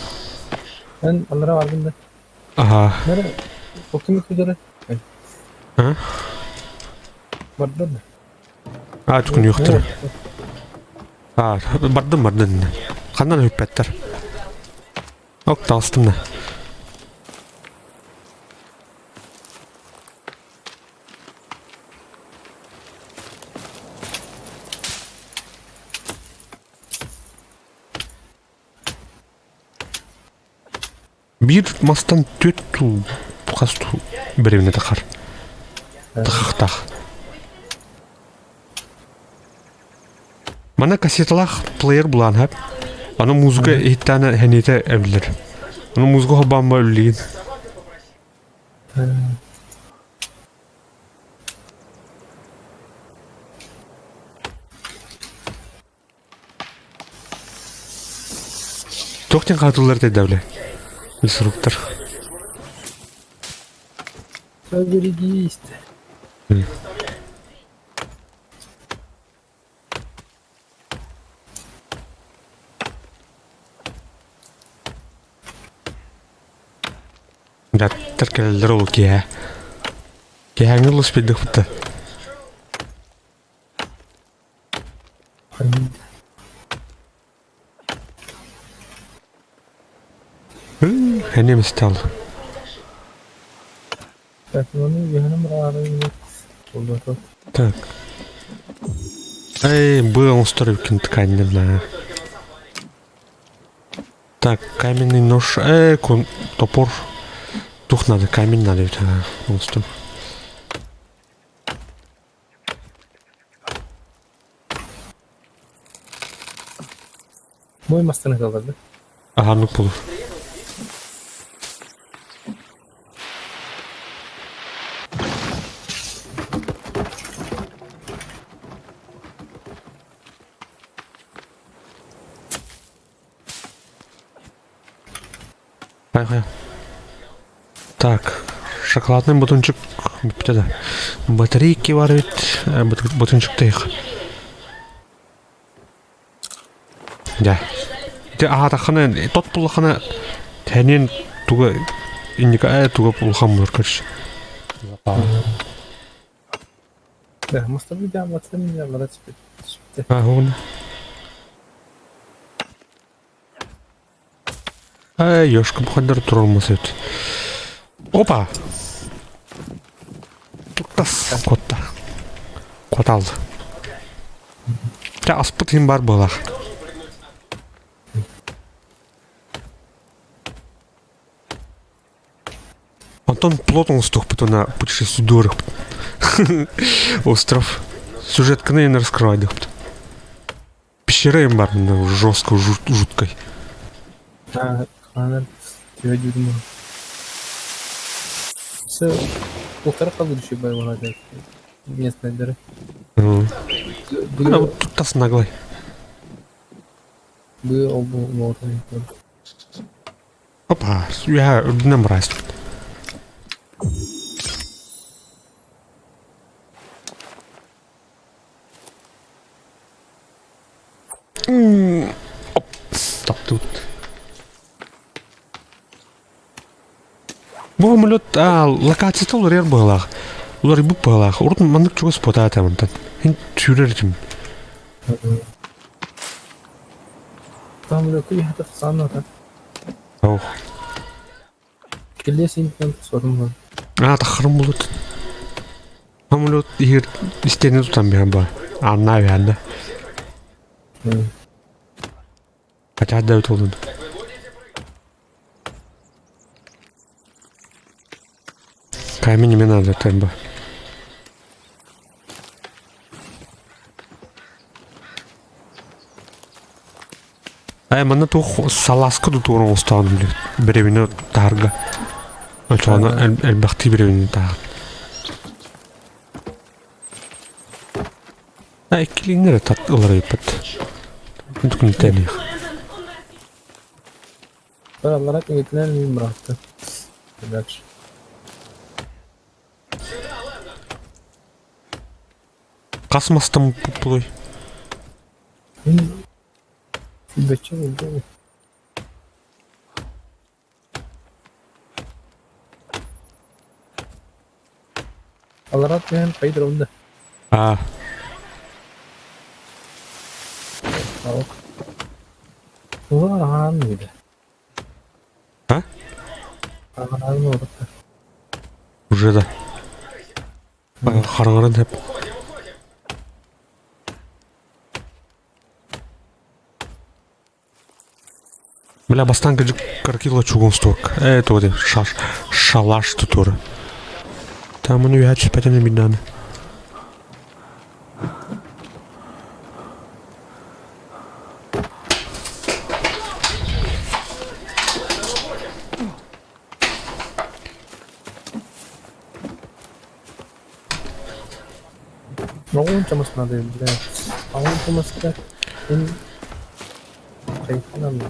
S2: Эн аллара бардым да.
S1: Аха.
S2: Нere? Oktum üzere.
S1: А?
S2: Бардым да.
S1: А, түкүн юктыр. А, бардым бардым. Ханнан үппэттэр. Ок, таҕыстым да. Биир мастан түөрт туу хас туу бэрэбинэ тахар. Тахахтаах. Манна кассеталаах плеер булаан сөп. Аны музыка иһиттээнэ сэниэтэ эбиллэр. Аны музыка холбоон үллигин. Туох диэн хаатыллар этэй Инструктор.
S2: Поберегись.
S1: Дьахтар кэлэллэр ол киэһэ. Киэһээҥҥи олус билдихпит да. Эмиэ стал. Так. Эй, быа оҥостор эбиккин тканьнын аа. Так, каменный нож. Эй, кун топор. Тух надо, камень надо ведь оҥостум.
S2: Мой мастаны kalırdı.
S1: Аһааннык булur. Хайа-хайа. Так, шоколадный батончик бүттэ да. Батарейки бар эбит, батончиктаах. Дьэ. Ити аатаххына, тот буллаххына тэниэн туга инника ээ туга улахан буолар короче.
S2: Да, Mustafa bir anlatsana ya bana çıktı.
S1: А, угна. Эй, ёшка бухандар турулмас эбит. Опа! Туктас котта. Кот алды. Чэ, аспыт иһин баар буолар. Онтон плот оҥостуохпутуна путешествуйдуорукпут. Остров. Сюжетканы не раскрывайдыхпыт. Пещера им бар жестко, жуткой.
S2: Хаанар төһө дьүрүм Все полтора получше боевого местный
S1: Бу тут наглый.
S2: Бу ол бу
S1: Опа, я үрдүнэн бараастым. Оп, таптыбыт. Бу самолет локацията уларыйар быһыылаах. Уларыйбыт быһыылаах. Урут маннык чугас буотаата мантан. Һин сүүрэр этим.
S2: Там лөкүй хата саната.
S1: Ох.
S2: Кэлиэ синтэн соруммун.
S1: Аа, таххарым булут. Самолет иһир истиэнэ тутан биһэн ба. Анна биһэннэ. Хотя да олун. Камень мне надо тембо. Ай, манна туох салааска тутуурун оҥостоон бирэбини таһарга. Очоҕуна элбэхтии бирэбини таһар. А иккилиҥнэр тат ыларыйбыт. Күнтэниэх.
S2: Аллара киҥитинэн мин быраатты. Дальше.
S1: Хас мастан пуппулуй?
S2: Мин бөччө булду. Аллара түһэн хайдыр онда.
S1: А.
S2: Ок. Улахан мида.
S1: А?
S2: Ахан орта.
S1: Уже да. Хараҥаран хэп. Бля, бастаан кырдьык кыракый лачугун стуок. Ээ, туох шаш, шалаш тутура. Там оны үһэ түспэтим биннаны.
S2: Оҕуон чамас надо, бля. Оҕуон чамаска ин хайфанан.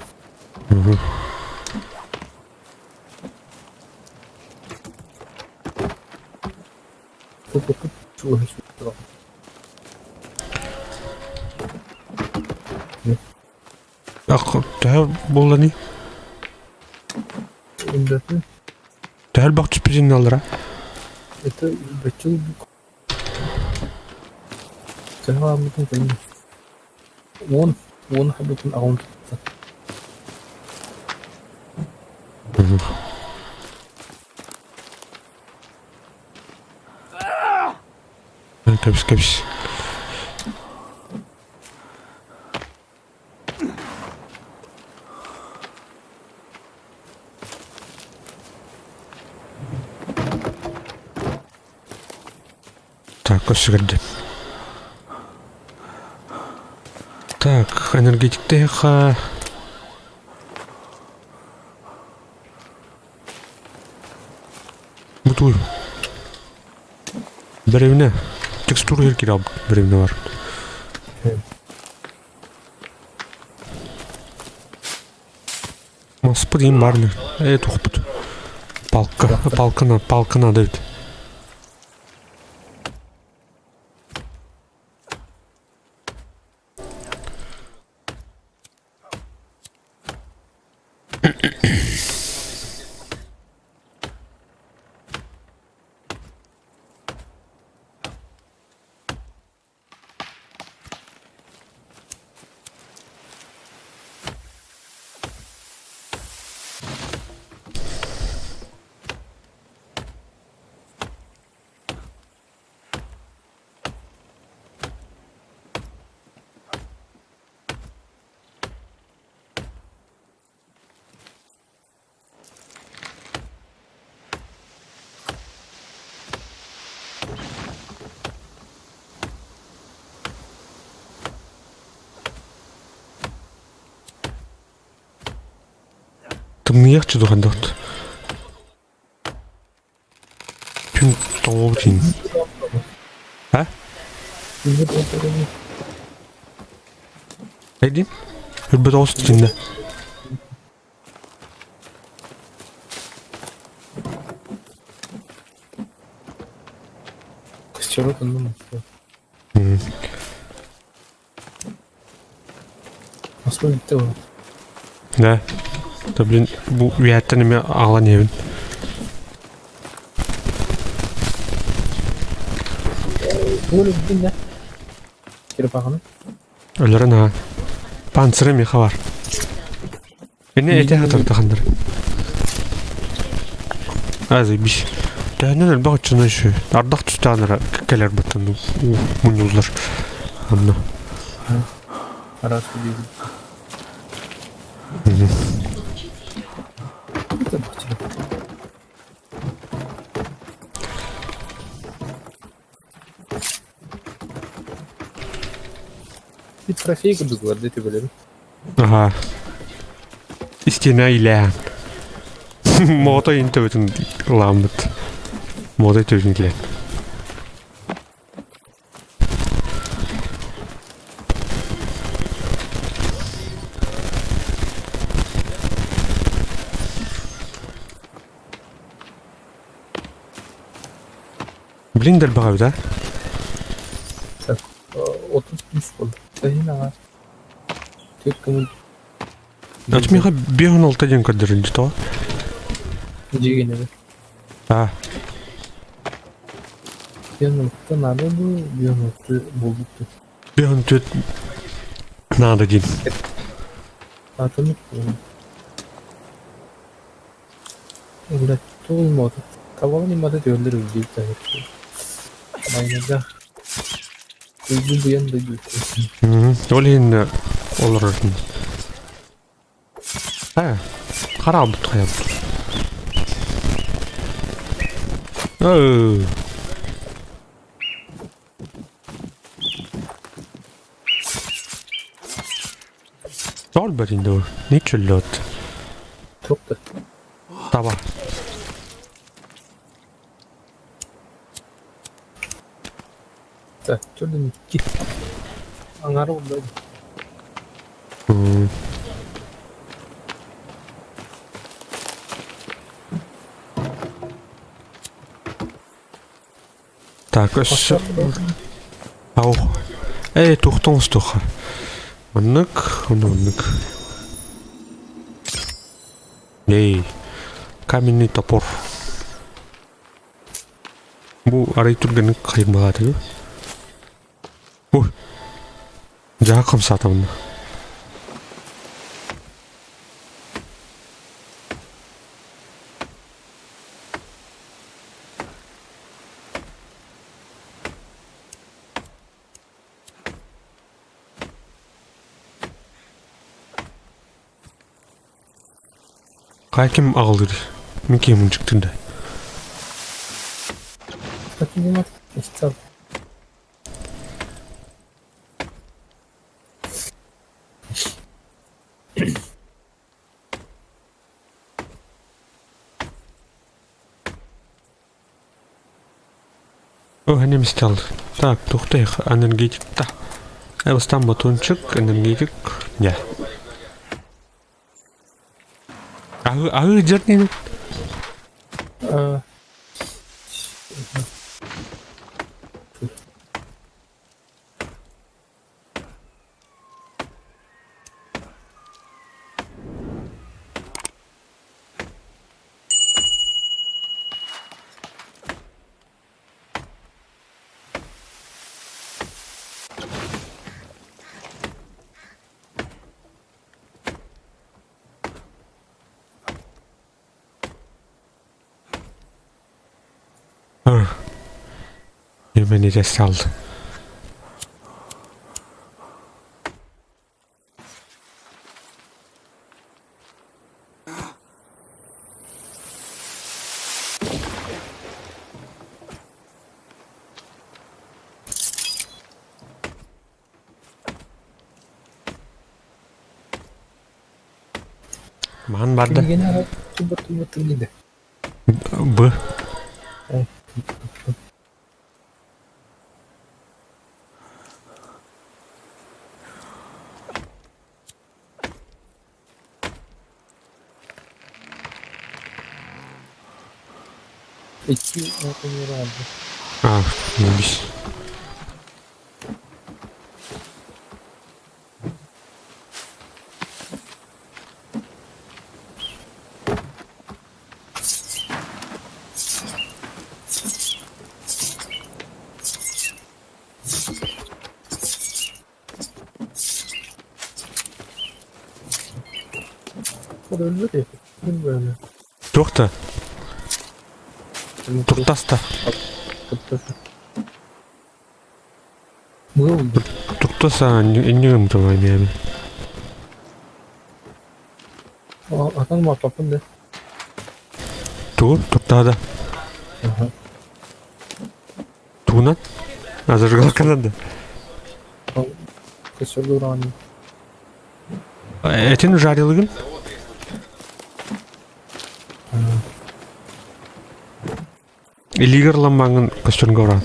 S2: Тут чугас.
S1: Ах, төһө буолланый?
S2: Үндэтин.
S1: Төһө элбэх түспүтүн аллара?
S2: Это бачыл төһө ааммытын кэннэ уон уон хабытын аҕам тутта.
S1: Кэбис кэбис. Так, өссө Так, энергетиктээх Бутуй. Бэрэбинэ. Текстура киирэ бэрэбинэ бар. Маспыт им барны. Э, тухпут. Палка, палкана, палка надо ведь. Тымныйыахчы духан дохт. Күн тоҕуутин. А? Эдим? Үрбэт оҕус тиннэ.
S2: Костерок онно Москва бүттэ ол.
S1: Да. Да блин, бу үйэттэн эмиэ аҕалан иһэбин.
S2: Тугу өлөрдүн да? Черепаханы?
S1: Өлөрөн аҕа. Панциры миэхэ бар. Ини этэ хатырдаханнар. Азы биш. Төһөннөн элбэх оччону еще. Ардах түстэҕинэ кэлэр баттан мунньуллар. Онно.
S2: Араас диибин. Bir trafiğe курдук дете билэбин.
S1: Аха. Истиэнэ илээн. Моҕотой ин төбөтүн ылааммыт. Моҕотой төбөтүн илээн. Блин дэлбэҕэ эбит аа?
S2: 33 буолла. Сайын аҥаар. Түөрт көҥүл.
S1: Миэхэ 56 диэн көрдөрүлдү тоҕо?
S2: Дьиэгинэбин.
S1: Аа.
S2: 56 наада дуу, 56 буолбут дуу?
S1: 54 наада диин.
S2: Атыннык Блядь, туолмуота. Табалын имата түөллэр үрдүк таһыр. Майнага Уйгун буйан да диэки.
S1: Ол иһин олорорун. Ээ, хараабыт хайабыт. Ээ. Тоҕо дуу? Не чөллөт.
S2: Туох да.
S1: Таба.
S2: Так, төрдүн икки. Аҥаара буолла.
S1: Так, өссө... Ау. Эй, туохтан оҥостуохха? Маннык, онно маннык. Эй, каменный топор. Бу арай түргэнник хайымалаатыгы. Ой, дьаа хамсаатабын. Хайа ким аҕалыыр? Мин киһим мунчуктун да. О, немістер. Так, туохтайх энергетикта. Бастаан батончик, энергетик. Не. Аһы аһы дьэрнин. Yemeni saldı. Маһан барда.
S2: Кинигэни арай тубат-тубат да.
S1: Б.
S2: Икки оҕонньор оҥордо.
S1: А, небись.
S2: Ол өлбөт этэ. Күн бөөнө.
S1: Туох да? Туртаста.
S2: Быа булдум.
S1: Туртаса иннигим тылай миэми.
S2: Атан маппаппын да.
S1: Тугу? Туртаада. Тугунан? А зажигалканан да.
S2: Көсөргө ураҕан.
S1: Этин жарилыгын? Илиигэр ламмаҥын көстөргө ураан.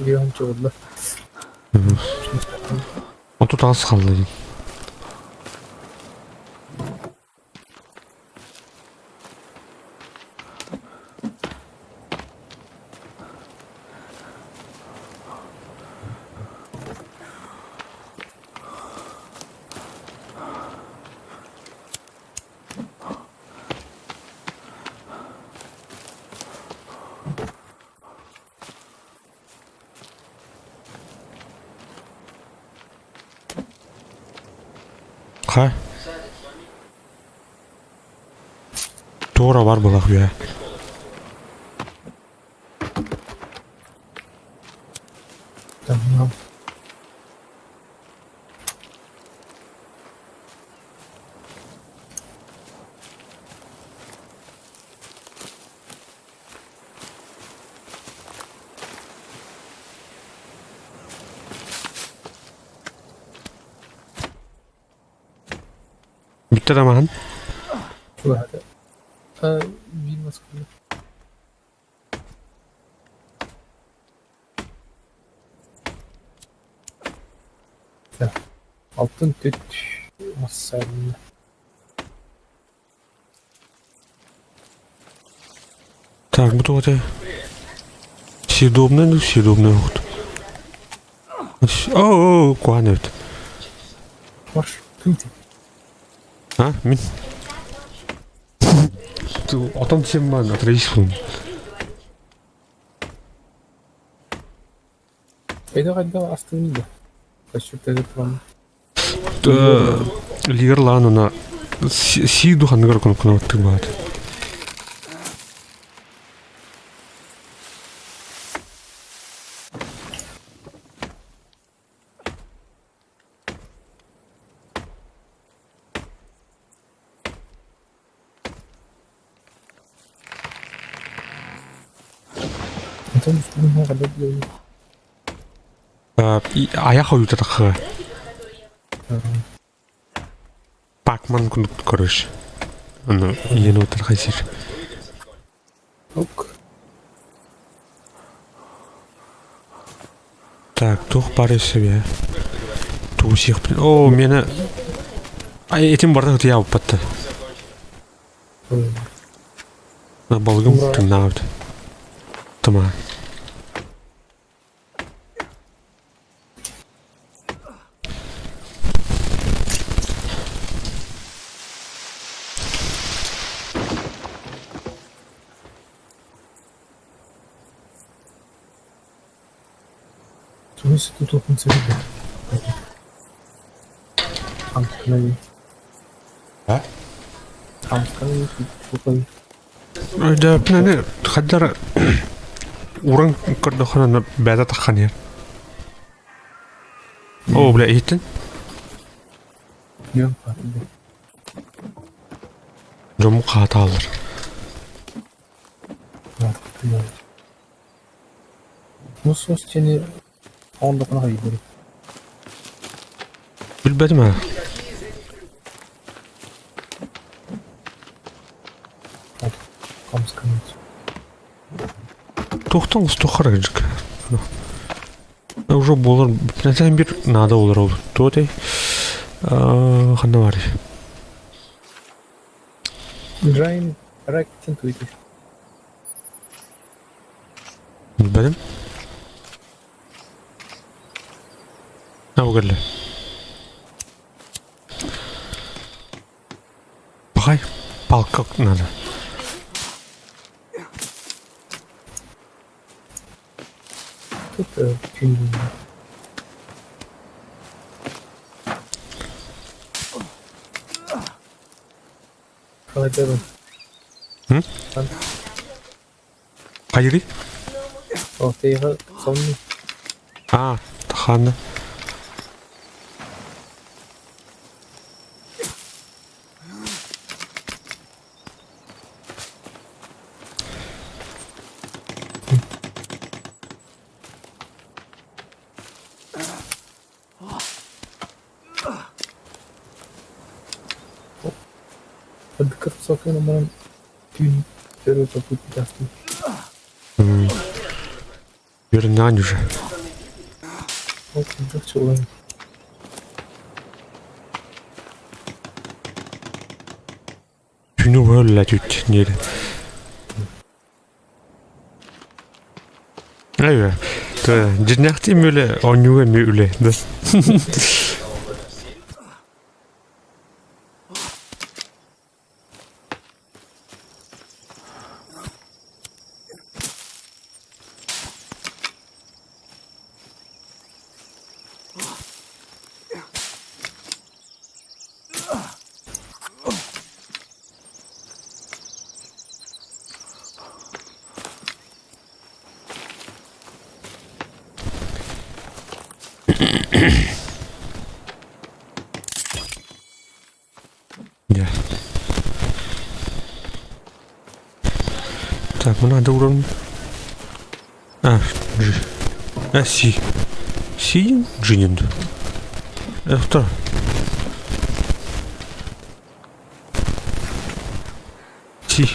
S2: Леон чуолла.
S1: 38 хаалла дии. Хай. Туора бар буолах үө.
S2: Tamam.
S1: Бүттэ да маһын.
S2: Чугаһата. Биир Москва. Алтын түт массаалына.
S1: Так, бу туох этэй? Съедобный, ну съедобный вот. О, куһаҕан эбит.
S2: Марш, ким ти?
S1: А, мин. Отон сиэн отравись
S2: Хайдах хайдах астыгын да? Көстүртэри туран.
S1: Лигер лаан она сии духаныгар кнопканы баат.
S2: Онтон устун хайдах билэбин.
S1: Айах ойуута тахха. Пакман курдук короче. Аны иен отыр хайсир.
S2: Ок.
S1: Так, туох баар себе. Тугу сиэхпин. Оо, миэнэ Ай, этим барда ытыйаабыппат да. Балыгым тыҥнаабыт. Тыма.
S2: Тугу тутуохпун сөбүй Хамсканай.
S1: А?
S2: Хамсканай тутуохпун.
S1: Өйдөөппүн хайдара уран көрдөххүнэ бэйэтэ таххан иһэр. Оо, бля, иһиттин? Дьоммут хаатааллар.
S2: Мус сени ондокуна хайдыры.
S1: Билбэтим аа. Туохтан устуоххара кырдьык. Уже буолар бүтүнэтэн бир наада болар ол. Туо этэй? Ханна барый?
S2: Джайн Рактин Твиттер.
S1: Билбэтим. А бу кэллэ. Пахай, палка надо.
S2: Тут пингвин. Қалай
S1: М? Хайырый?
S2: О, ты сонный.
S1: А, тахана.
S2: Быдыкыр сокын оморон түүн өрө топут тастым.
S1: Вернань уже.
S2: Ол кырдык чулан.
S1: Түүнү бөөллэ түт нери. Айва. Дьиннээхтии мүлэ оонньууга эмиэ үлэ да. Дьэ. Так, надо уровень. А, G. А, Си. Си Джинин. Это. Си.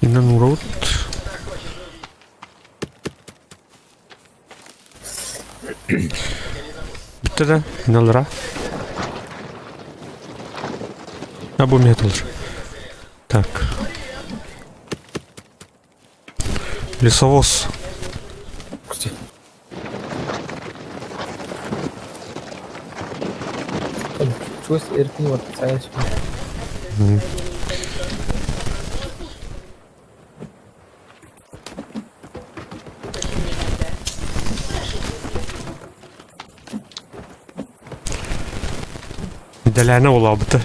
S1: Иннан урут. Бүттэ да, иналара. А бу металл. Так. Лесовоз.
S2: Чугас эркин бар сайын
S1: Дэлээнэ улаабыта.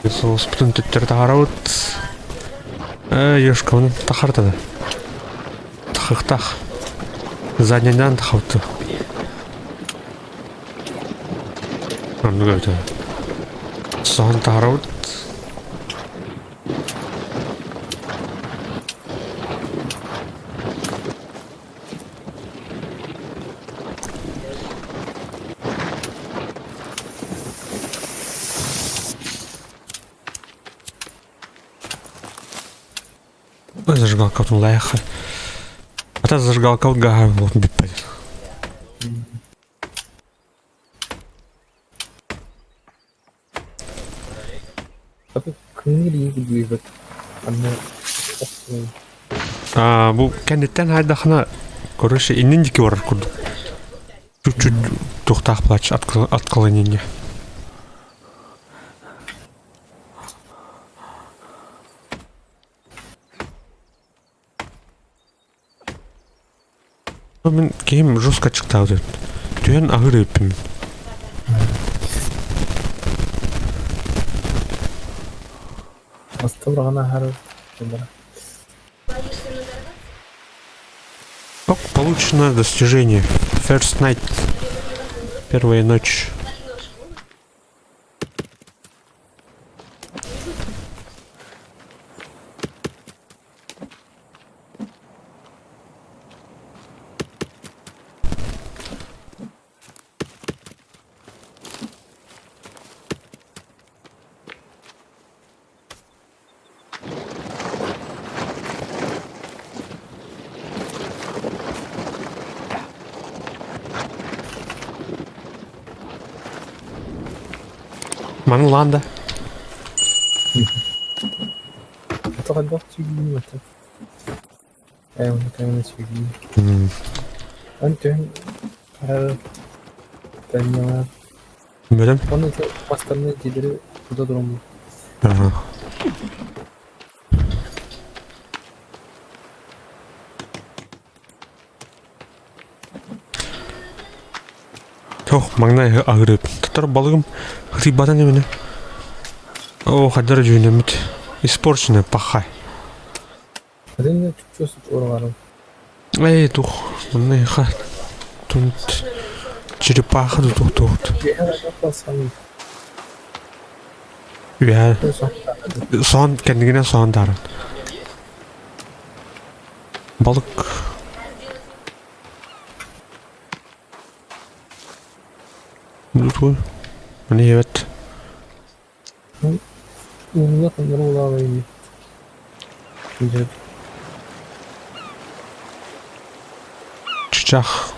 S1: Соуспутун төттөрү таһаарабыт. Э, Ёшкабын тахартады. Тахыктах. Заднийдан тахабыты. Оннук эбитэ. Соһон таһаарабыт. Зажигалка лайха. А та зажигалка гаха вот биппет. Аа бу кэнниттэн хайдахына короче иннин диэки барар курдук. Чуть-чуть туохтаах плач отклонение. Мин киһим жестко аччыктаабыт. Түһэн аһыыр эбиппин.
S2: Астыбыраҕына аһар
S1: Ок, получено достижение. First night. Первая ночь. Маны ылаан да.
S2: Это хайдах сүүрдүү этэ? Ээ, кэмҥэ сүүрдүү. Эн түһэн харар тэннэҕэр
S1: Бэлэм.
S2: Уонна ити бастарны дьиэлэри тута тураммын.
S1: Ага. Ох, маҥнай аһыырып. Татар балыгым хытыйбатан эминэ. О, хаддара дьүһүнэммит. Испорченная пахай.
S2: Атын чуччу ураҕарым.
S1: Эй, тух, манна ха тунт черепаха тух тух. Үһэ сон кэннигинэн сон тааран. Балык. Бу Маны evet.
S2: Уула ханнары улаалайын дьэ
S1: Чычах.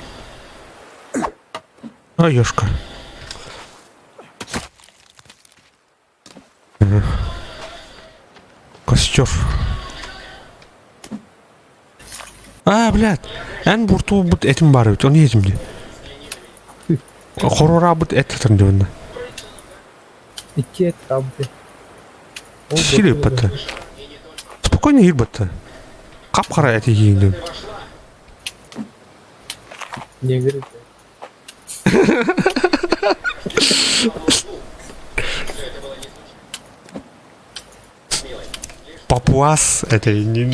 S1: А, ёшка. Костер. А, блядь. Эн буртуубут этим бар эбит, ону иһитим дии. Хорораабыт эт сытар дии
S2: Икки эт хаалбыт.
S1: Сири ыппата. Спокойно иһирбатта. Хап-хара эти иһииҥ
S2: Негр
S1: Папуас это не...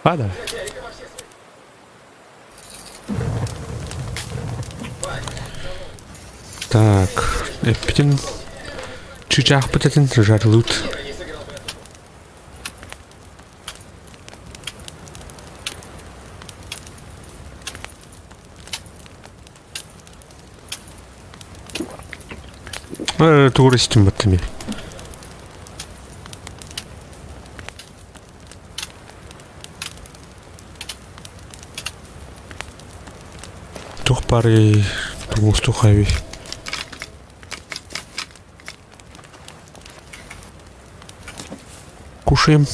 S1: А, да. Так, эппитин чыычаахпыт этин жарылыт. Тугу истим баттами. Тух бары тугустухави. Кушаем.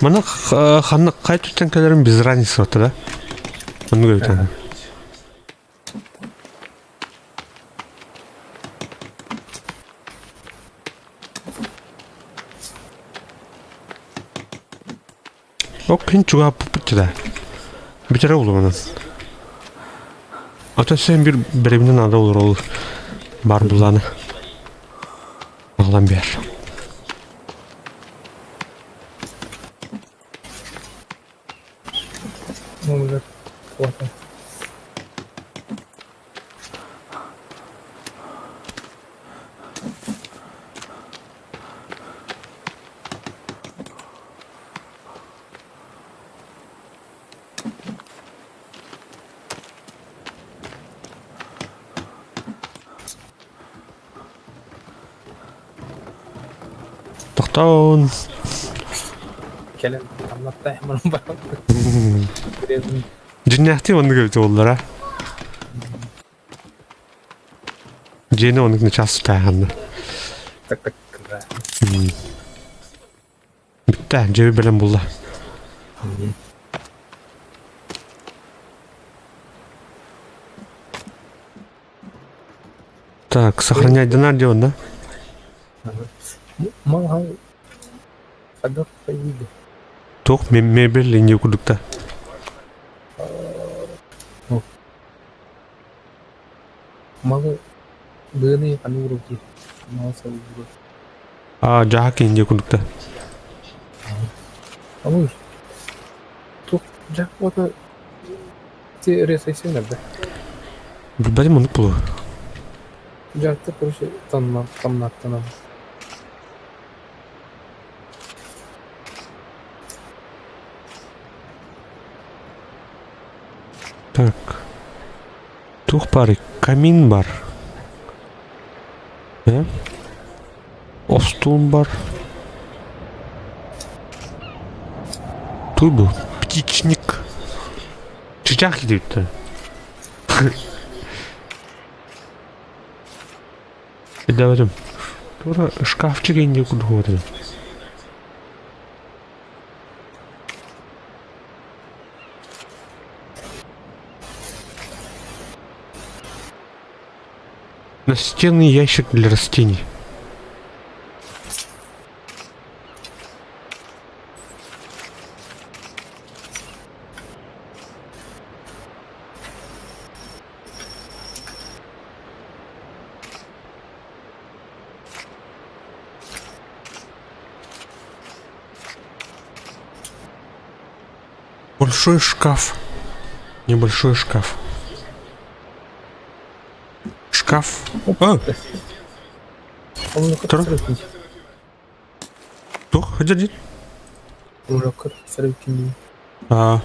S1: Маны ханна қай түттен кэлэрин без разницы да? Оннук эбит Ок күн чугаһаппыт да. Бүтэрэ улумунан. Ата сен bir беребинен ада olur ол бар буланы. Ағлан бер.
S2: Ну, плохо.
S1: Тохтоон.
S2: Кэлэн тамнаттаах баран.
S1: Дьиннээхтии оннук эбит буоллара. Дьиэни оннук начаас тааһанна.
S2: Так так.
S1: Бүттэ, дьиэбит бэлэм булла. Так, сохранять донат делать, да?
S2: Мал хайдах хайдах
S1: Туох мебель инде курдукта.
S2: Малы быаны ханнык уруок мал сабыллыбыт.
S1: А, дьаһак инде курдукта.
S2: Амур. Туох дьаһак уота ти ресайсен эрдэ.
S1: Билбэтим оннук буолуо.
S2: Дьаһакта короче тамна тамнаттанан.
S1: Так. Туох баарый? Камин бар. Э? Остуол бар. Туй бу? Птичник. Чычах диэбиттэр. Өйдөөбөтүм. Тура шкафчик инде курдук этим. Настенный ящик для растений. Большой шкаф. Небольшой шкаф. Шкаф. А, Тур. Туох, дьэ А.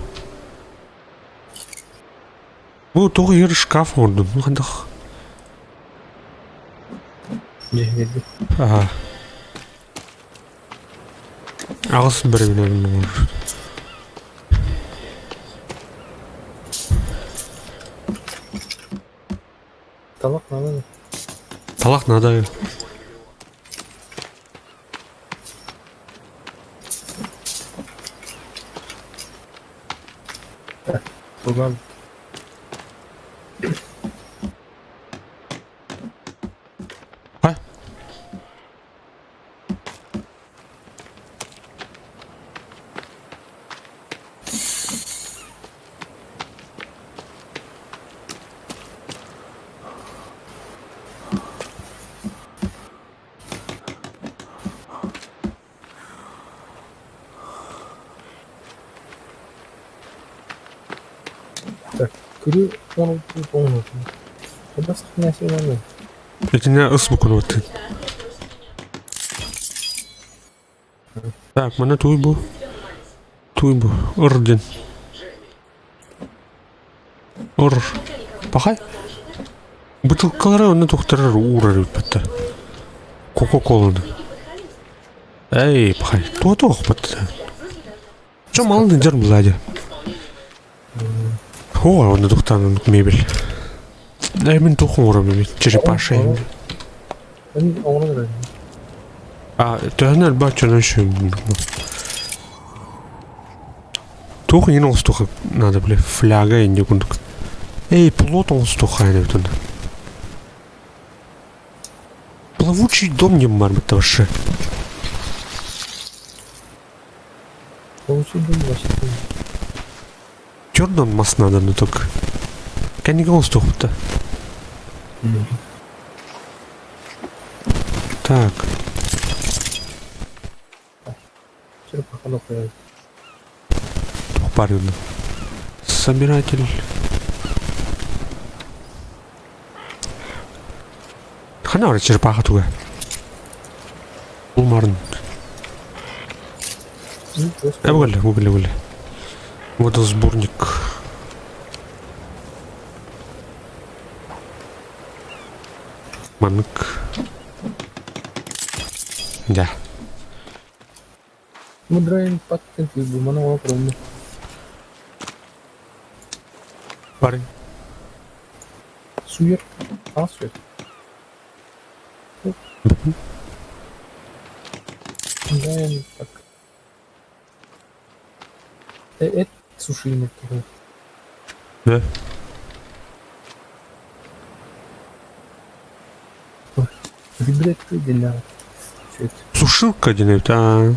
S1: Бу туох иһэр шкаф оҥордум. Хайдах? Аа. Аҕыс бэрэбинэ оҥорор.
S2: Талах надо.
S1: Талах надо.
S2: Туган.
S1: А?
S2: Так, күрү оҥорбут Хайдах сахнайсыҥ
S1: Итиннэ ыс букунуоттун. Так, манна туй бу. Туй бу. Ыр диэн. Ыр. Пахай. Бытылкалары онно тухтарар уурар эбиппэттэр. Кока-коланы. Эй, пахай. Туо туохпат. Чо малын дьар Владя. О, онно тухтаан мебель. Эй, мин туох оҥоробун эбит? Черепаша.
S2: Оҥорон эрэр.
S1: А, төһөнү элбэх дьоно үчүгэй Туох иһин оҥостуохха надо, бля, фляга инньэ курдук. Эй, плот оҥостуохха эбит онно. Плавучий дом диэн баар бытта вообще.
S2: Плавучий дом вообще.
S1: Черный мас надо, но только. Кэннигэ оҥостуохпут Так.
S2: Черепаха дохуя.
S1: Туох баар онно? Собиратель. Ханна барар черепаха туга? Булмарын. Э, бу кэллэ, бу кэллэ, бу кэллэ. Водосборник. Маннык. Дьэ.
S2: Мудрайын паттын тыыбымана оҥоро
S1: Парень.
S2: Суер. А, суер. Мудрайын так. Эт сушильник туһу.
S1: Да?
S2: Вибрет диэн
S1: Сушилка диэн эбит аа.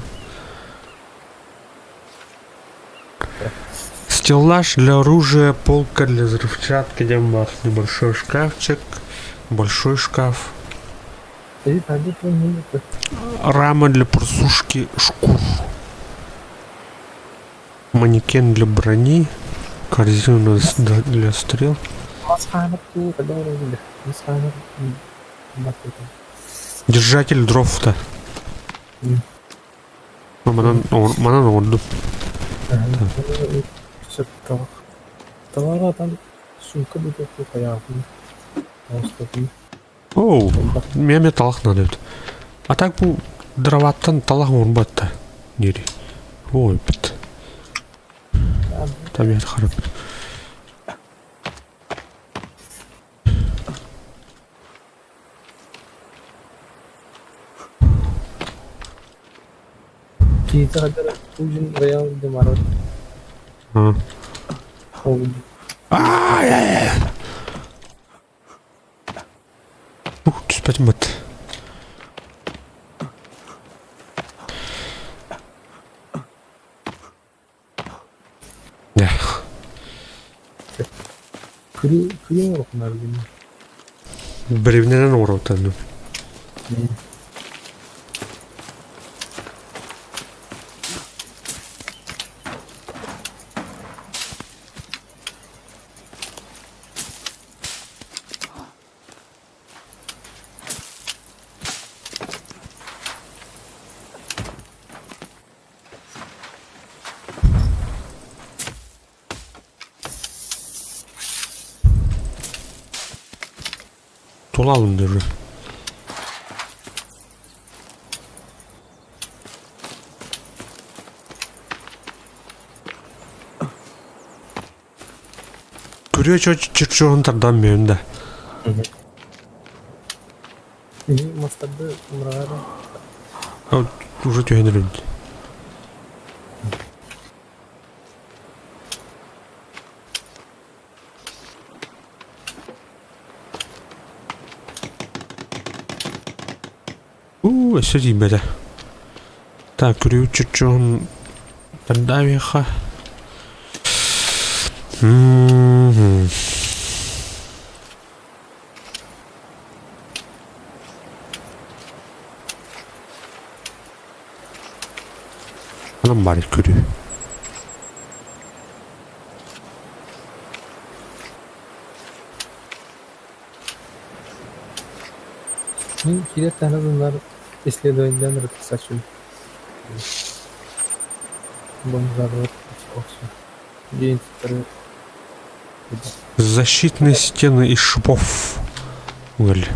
S1: Стеллаж для оружия, полка для взрывчатки, диэн баар. Небольшой шкафчик, большой шкаф. Рама для просушки шкур. Манекен для брони, корзина для стрел. Держатель дров-то. Манан, манан оҥордум. Оу, миэмэ талах надо эбит. А так бу дроваттан талах оҥорбот да дири. Ой, бит. Там я харап. А. Ай-яй-яй. Ух, түспэтим бат. Дьэ. Бревнэнэн оҥорбуттар Тула держи. Күрүө чоччоһун тардан мүөн да.
S2: Мастарды умрагара.
S1: Уже түһэн эрэн. Уу, өссө тиийбэтэ. Так, күрүө чоччоһун тардаабиэхха. М-м-м. Анан баар көрүү.
S2: Мин киирэр таһынан исследованиелар писатель. Бомжарот День
S1: Защитные стены из шипов. Уголь.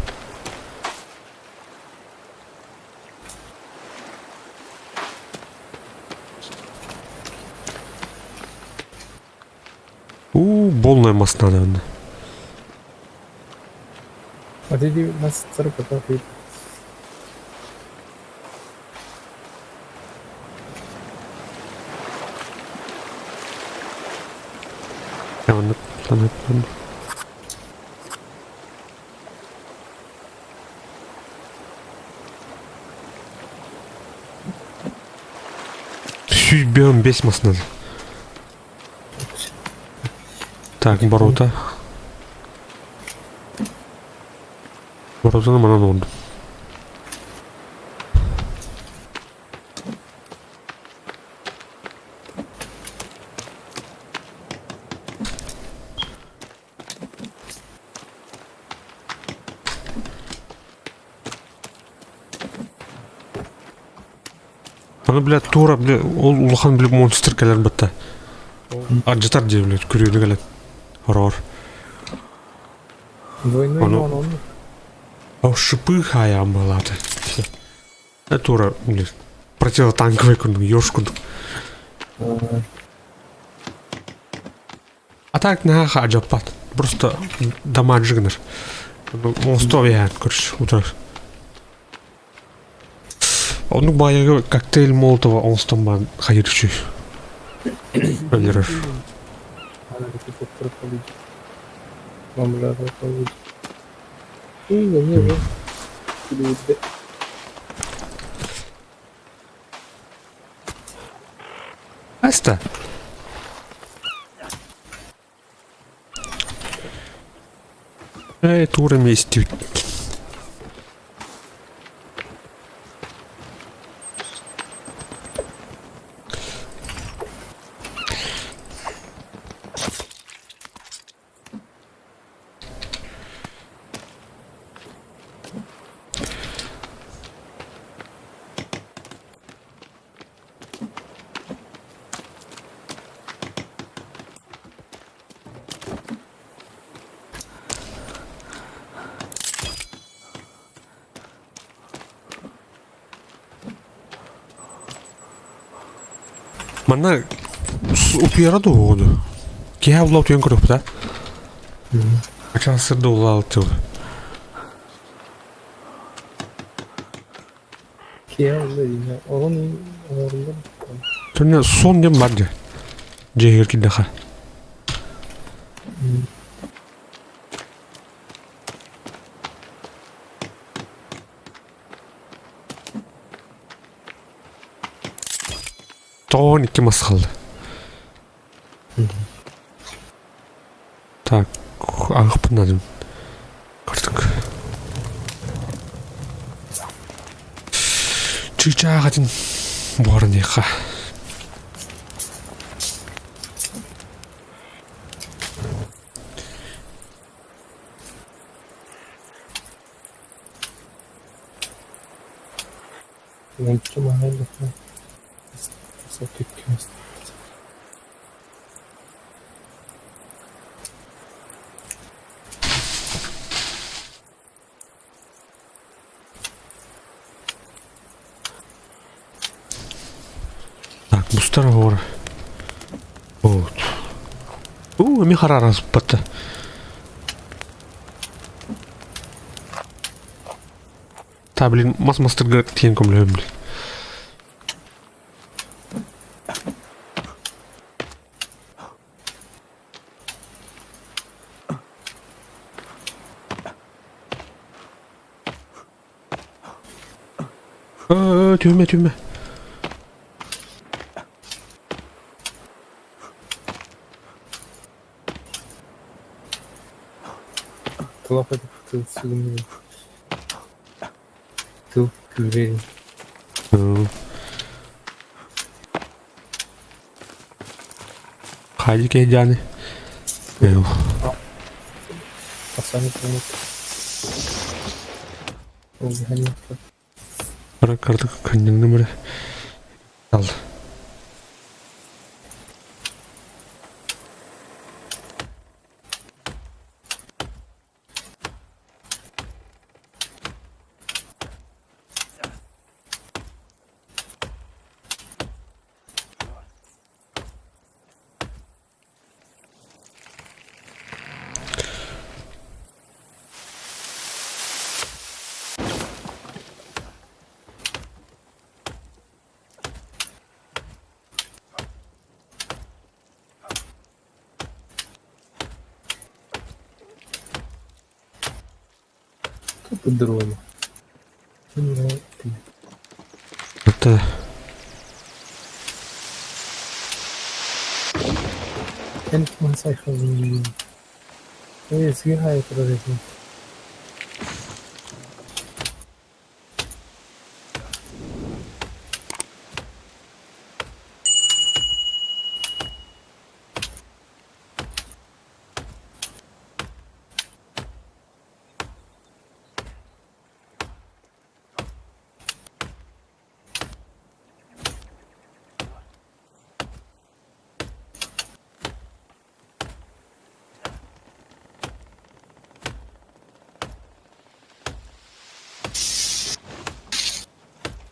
S1: У, полная мас надо.
S2: А ты нас церковь
S1: Сүүс бес мас надо. Так, ворота. Воротаны манан оҥордум. Аны, бля, тура, бля, ол улахан, бля, монстр кэлэр батта. Ардьытар дии, бля, күрүөнү кэлэн. Хороор.
S2: Двойной
S1: Ону-
S2: он он.
S1: О, шипы хаям балаты. Тура, бля, противотанковый курдук, ёж курдук. А так наһаа хаадьаппат. Просто дамаджы гынар. Монстр яһан, короче, утар. Оннук баайыгы коктейль Молотова оҥостон баан хайыр үчүгэй. Өлөрөр. Аста. Ээ, тура вместе. Манна утуйара дуоҕуду. Киһи улла утуйан көрүөхпүт Ачаасыр да улла алтыл. Түнэ сон диэн бар дьэ. Дьиэһигэр киирдэххэ. Тоҕон икки мас хаалла. Так, аҕыппын наадым. Кырдык. Чыычаах этин буһарыныахха. Так, бустар оһуора. Вот. У, эми харааран сыппатта. Та, блин, мас мастырга тиэн көмөлөһөм, блин. Түһүмэ, түһүмэ.
S2: Тыл күүрэрин.
S1: Хайдик киһи Кырдык көнньүҥнүм эрэ. Ал.
S2: Дрона.
S1: Это...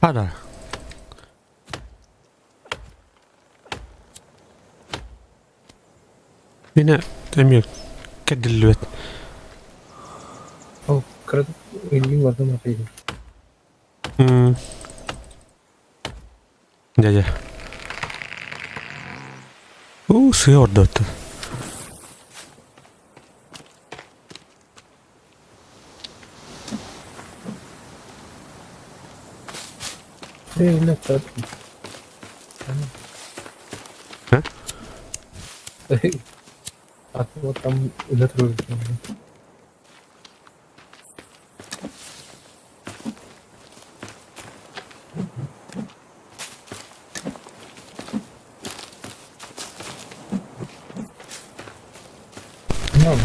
S1: Хара. Мин эмиэ кэрдиллибэт.
S2: Ол кыра илииҥ бардан атыйдым.
S1: Дядя. Уу, сыа ордоттун. А?
S2: А вот там үлэ Ну,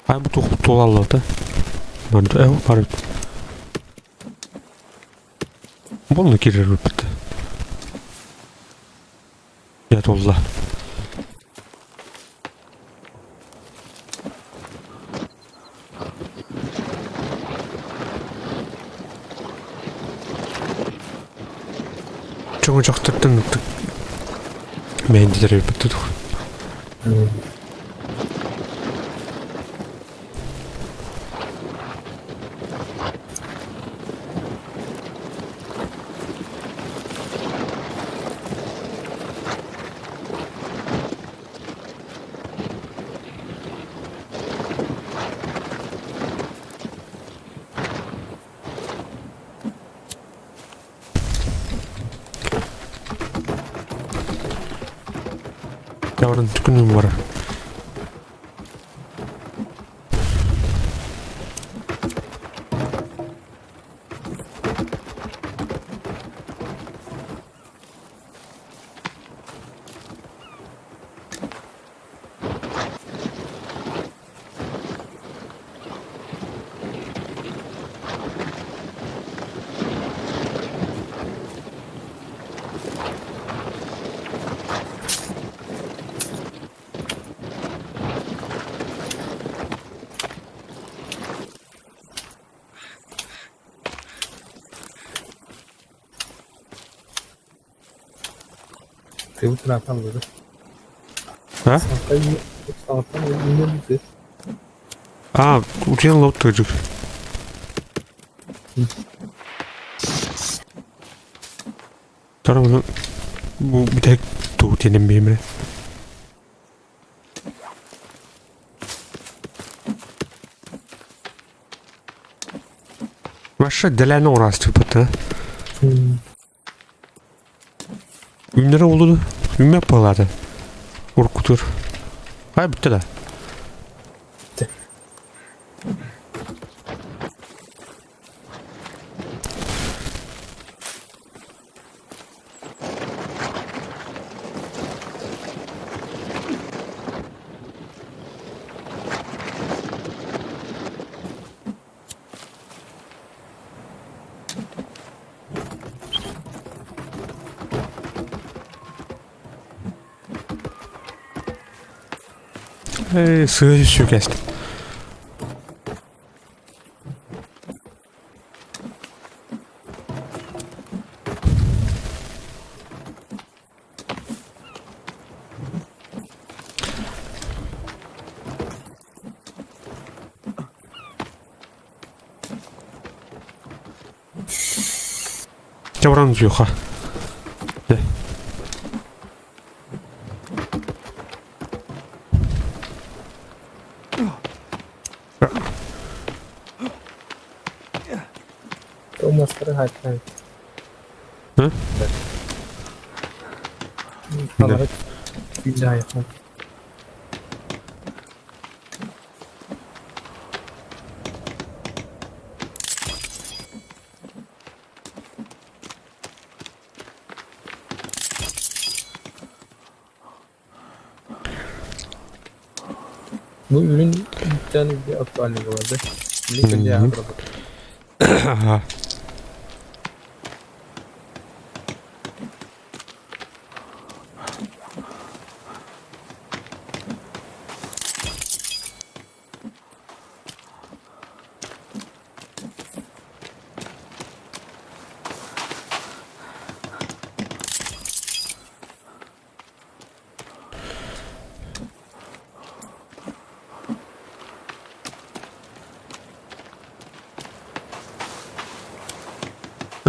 S1: Ай бу туох туолаллата. Барыт барыт. Буолла киирэр бүппүт. Дьэ туолла. Чоҥочохтортон ыттык мэйдилэр өлбүттэ дуо? Яврын түкүнүм бар.
S2: Ты
S1: А? А, утен лоптыжык. Тарам бу бүтэк туу тенем беймре. Ваша дэлэни оҥороостубут Үүннэрэ буолуо Үүммэт буолаата Уруккутугар Хай бүттэ да Ээ, сыа сүгэстим. Дьэ баран утуйуохха. Дьэ.
S2: Мастары хааччаан.
S1: Ы?
S2: Алары биллэ Bu ürün bir tane bir aktuallik vardı. İlk önce
S1: Ага.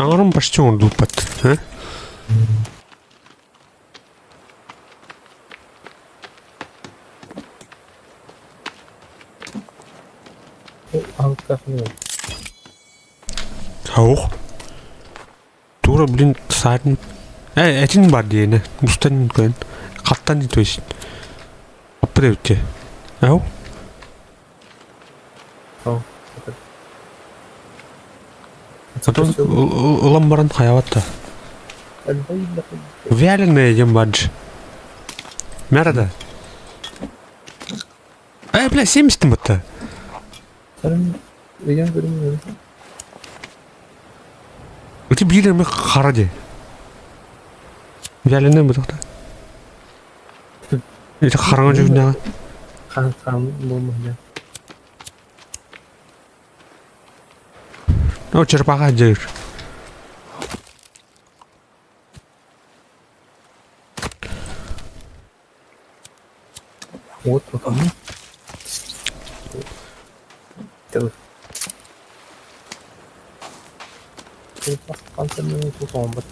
S1: Аҥарым почти оҥордубуппат. Э? Аух. Тура, блин, саатын. Э, этин бар диэни. Устан көн. Хаттан то есть. Аппыт эбитте. Ау? Потом ылан баран хайабат да. Вяленые диэн бар Мэра да. Э, бля, 70 бытта. Ити биир эмэ хара дии. Вяленый бытахта. Ити хараҥа дьүһүннээҕэ.
S2: Хаан хаан буолмаһыйа.
S1: О, черепаха дьиир.
S2: Вот потому. Черепаха хантан тутаҕын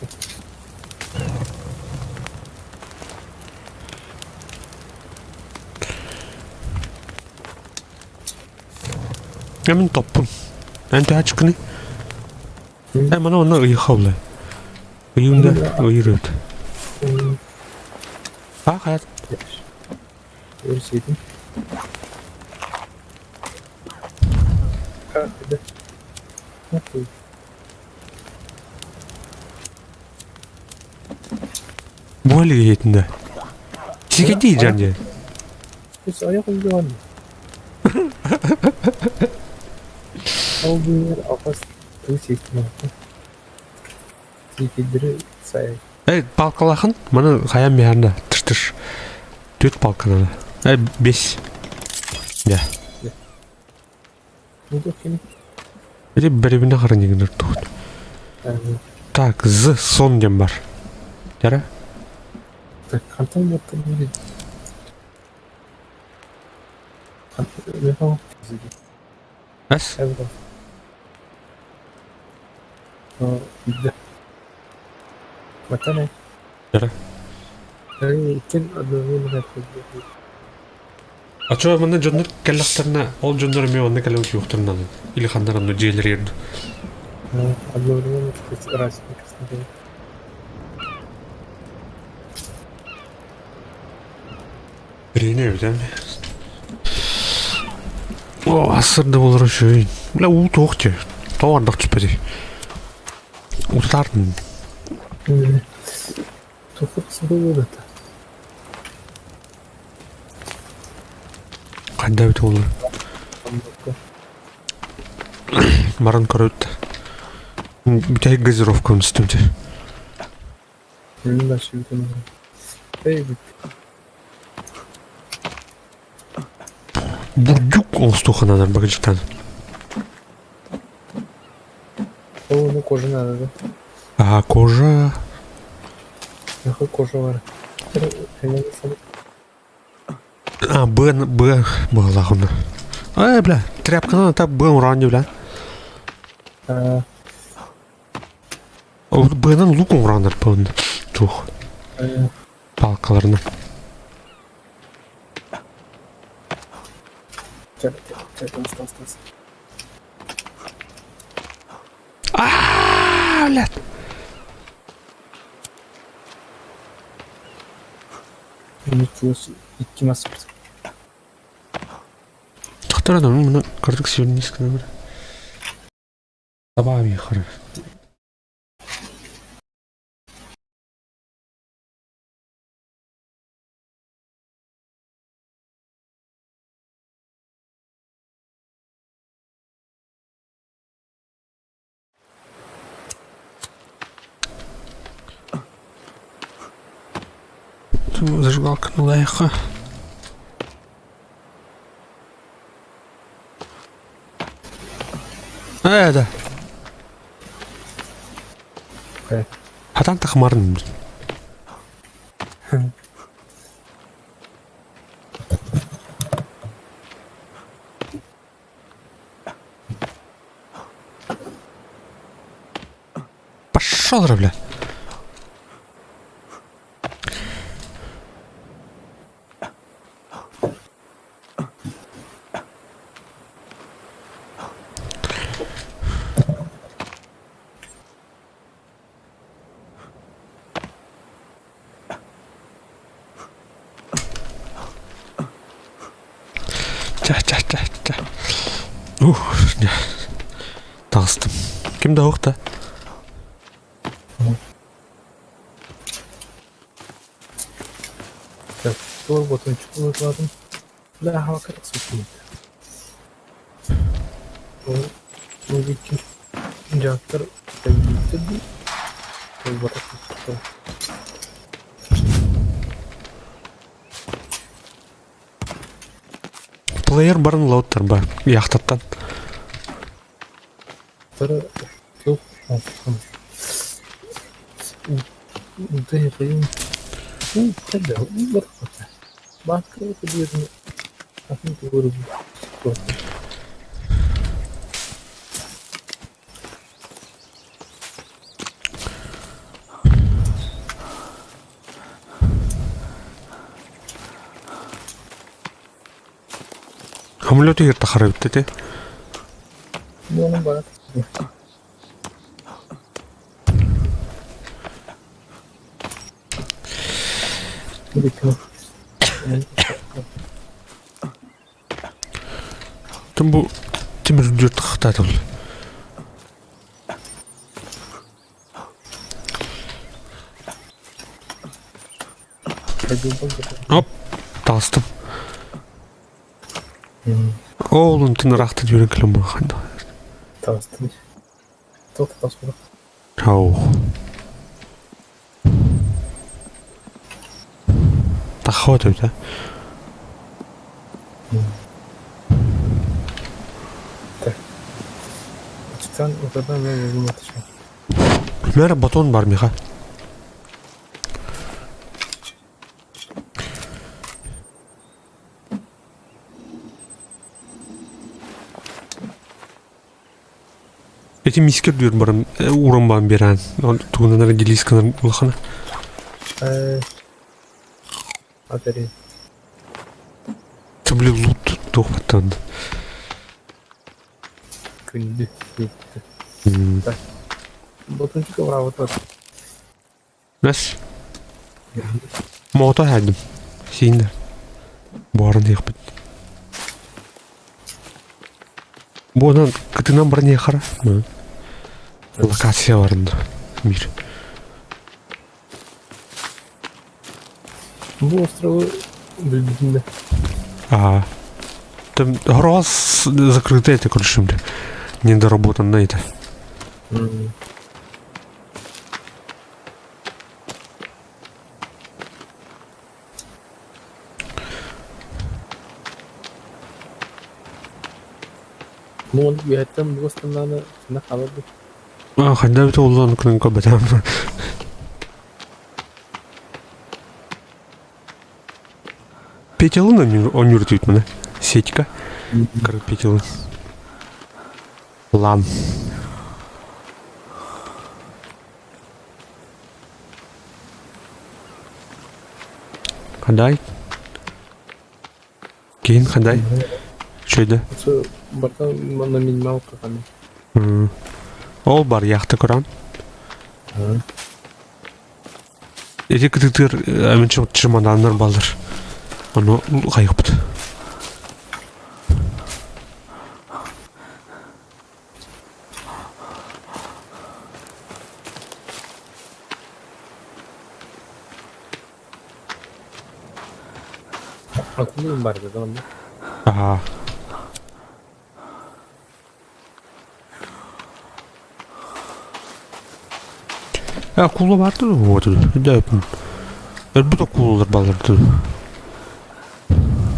S1: Мин топпун. Эн төһө ачыккыный? Э, маны онно ыйыха улай. Ыйыында ыйырыт. А, хайат.
S2: Өрсүйтүн.
S1: Буолі иһитинде. Сикэдии дьан диэн.
S2: Айах уйган. Ол быыһыгар алҕас тыл сиэттим Сиикэйдэри сайай.
S1: Эй, палкалахын, маны хайан биһарна, тыш-тыш. Түт палкананы. Эй, бес. Я. Ити бэрибинэ хараньыгынар туут. Так, з сон диэн бар. Яра?
S2: Так, хантан буоттан
S1: Эс? Яра? А чё, манна дьоннор кэллэхтэринэ, ол дьоннор эмиэ онно кэлэн утуйуохтарын Или ханнар онно дьиэлэригэр
S2: Одновременно разница.
S1: Бириинэ эбитэн. О, ассыр да болар үчүгэй. Бля, уу туох дии. Тоҕо ардах түспэтий? Утутаартын.
S2: Туох
S1: Хайда эбит буолар. Баран көрөт. Бүтэһик газировканы истим Бурдюк оҥостуоххананар бакыдьыктан.
S2: О, ну кожа надо, да?
S1: А кожа...
S2: Нахуй кожа бар.
S1: А, Б, Б быһалаах онно. Э, бля, тряпканан так Б ураан бля. Б-нан лук ураанар б туох. Палкаларына. Аа, блядь.
S2: Икки мас
S1: Тохтор да муну кырдык сиэрнис гына Табаа хары. Зажигалка лайха. Э, да. Хатан тахмарын. Хорошо, бля. Чэ, чэ, чэ, чэ. Ух, таҕыстым. Ким да уох да?
S2: Туор ботунчук ылытылатым. Бля, халка тахсыбыт. Дьахтар тэбиитэ дуу, буолбатах
S1: Плеер барын лоуттар бар яхтаттан. Самолет егер тахара битте те. Тым бу тимир дүрт хататыл. Оп, таҕыстым. Ол онтон ыраахтан үөрэн кэлэн буолхан.
S2: Таҕыстым. Туох таспыта?
S1: Ау. Таххабат эбит ээ.
S2: Ачыктаан утардан
S1: Мэр батон бар миха. Эти мискер дүр барам уран баан беран. Тугунан эрэ делисканар улахана.
S2: Атери.
S1: Блин, лут туох баттан.
S2: Күндү. Ботунчука браво
S1: Нас. Мото хадым. Сииннэр. Буоран диэхпит. Буонан кытынан баран хара. Локация барында. Мир.
S2: Бу островы билбитим да.
S1: А. Там раз закрытая это, короче, бля. Недоработанная это.
S2: Ну, он үөһэттэн бу станнаны ханна хаалар бу.
S1: А, ханна бит уллан күнүн көбөтөм. Петелын онюртуют мына. Сетька. Короче, петелын. Лан. Хандай? Кейін хандай? Чөйді.
S2: Барта манна минималка ханы.
S1: Ол бар яхта көрөн. Эти кытытыр әмінче чемоданнар балдар. Аны кайыппыт.
S2: Акулым бар да онда.
S1: Аа. Акула барды вот. Да. Өлбүт акулалар балларды.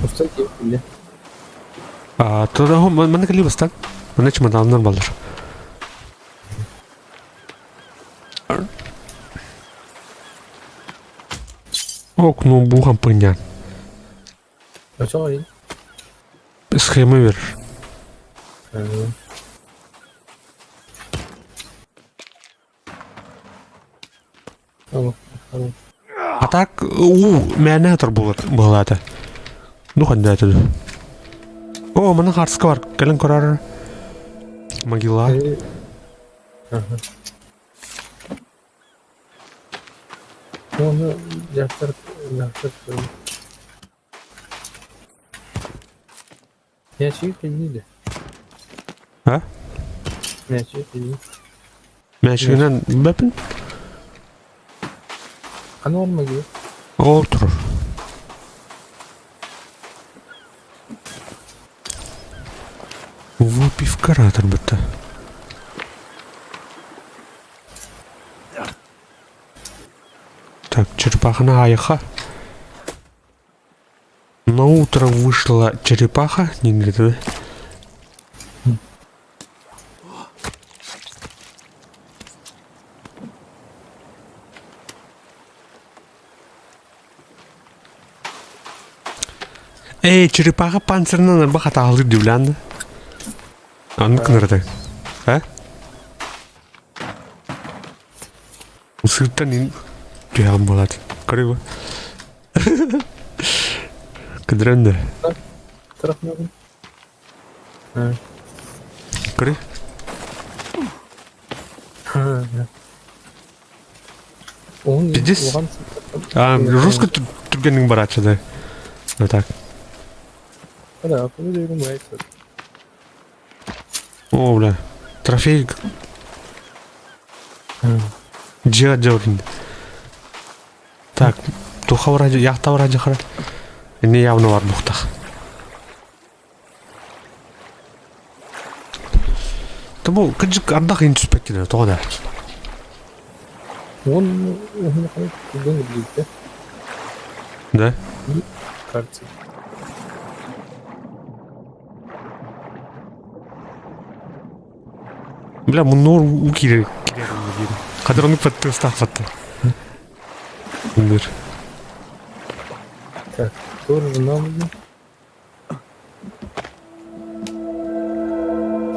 S2: Уста кип
S1: А, тогда манна кали бастан. Манна чемоданнар баллар. Ок, ну бухан пыня.
S2: Очоҕой.
S1: Схема бер. А так уу мээнэ сытар буолаата. Ну ханна этэ О, маны хаарска бар. Кэлэн көрөр. Могила.
S2: Оны дьахтар дьахтар Мээчиги кимниир
S1: А?
S2: Мээчиги кимниир
S1: Мээчигинэн бэпин?
S2: Аны ол могила.
S1: Ол турар. Выпивка аатырбыта. Так, черепаханы аайыха. На утро вышла черепаха, не говорит, да? Эй, черепаха панцирынан арба хатаалыыр дивлянды. Аннык кынырды. А? Сырттан ин түһэҕин буолаат. Көрү Кыдыран да.
S2: Тарахмагын.
S1: Көрү. Пиздец. А, жестко түргенің барачы да. Вот так.
S2: Да,
S1: О, бля. Трофей. Дьиэ дьиэ Так, туха вроде, яхта вроде хара. Не явно бар бухтах. Тобу кыдьык ардах ин түспэккин тоҕо да.
S2: Он уһун кылган билбитэ.
S1: Да?
S2: Кажется.
S1: Бля, муннуор уу киирэр киирэр диир. Хадыр ону подтыастаахпатта. Мындыр.
S2: Так, тоже нам.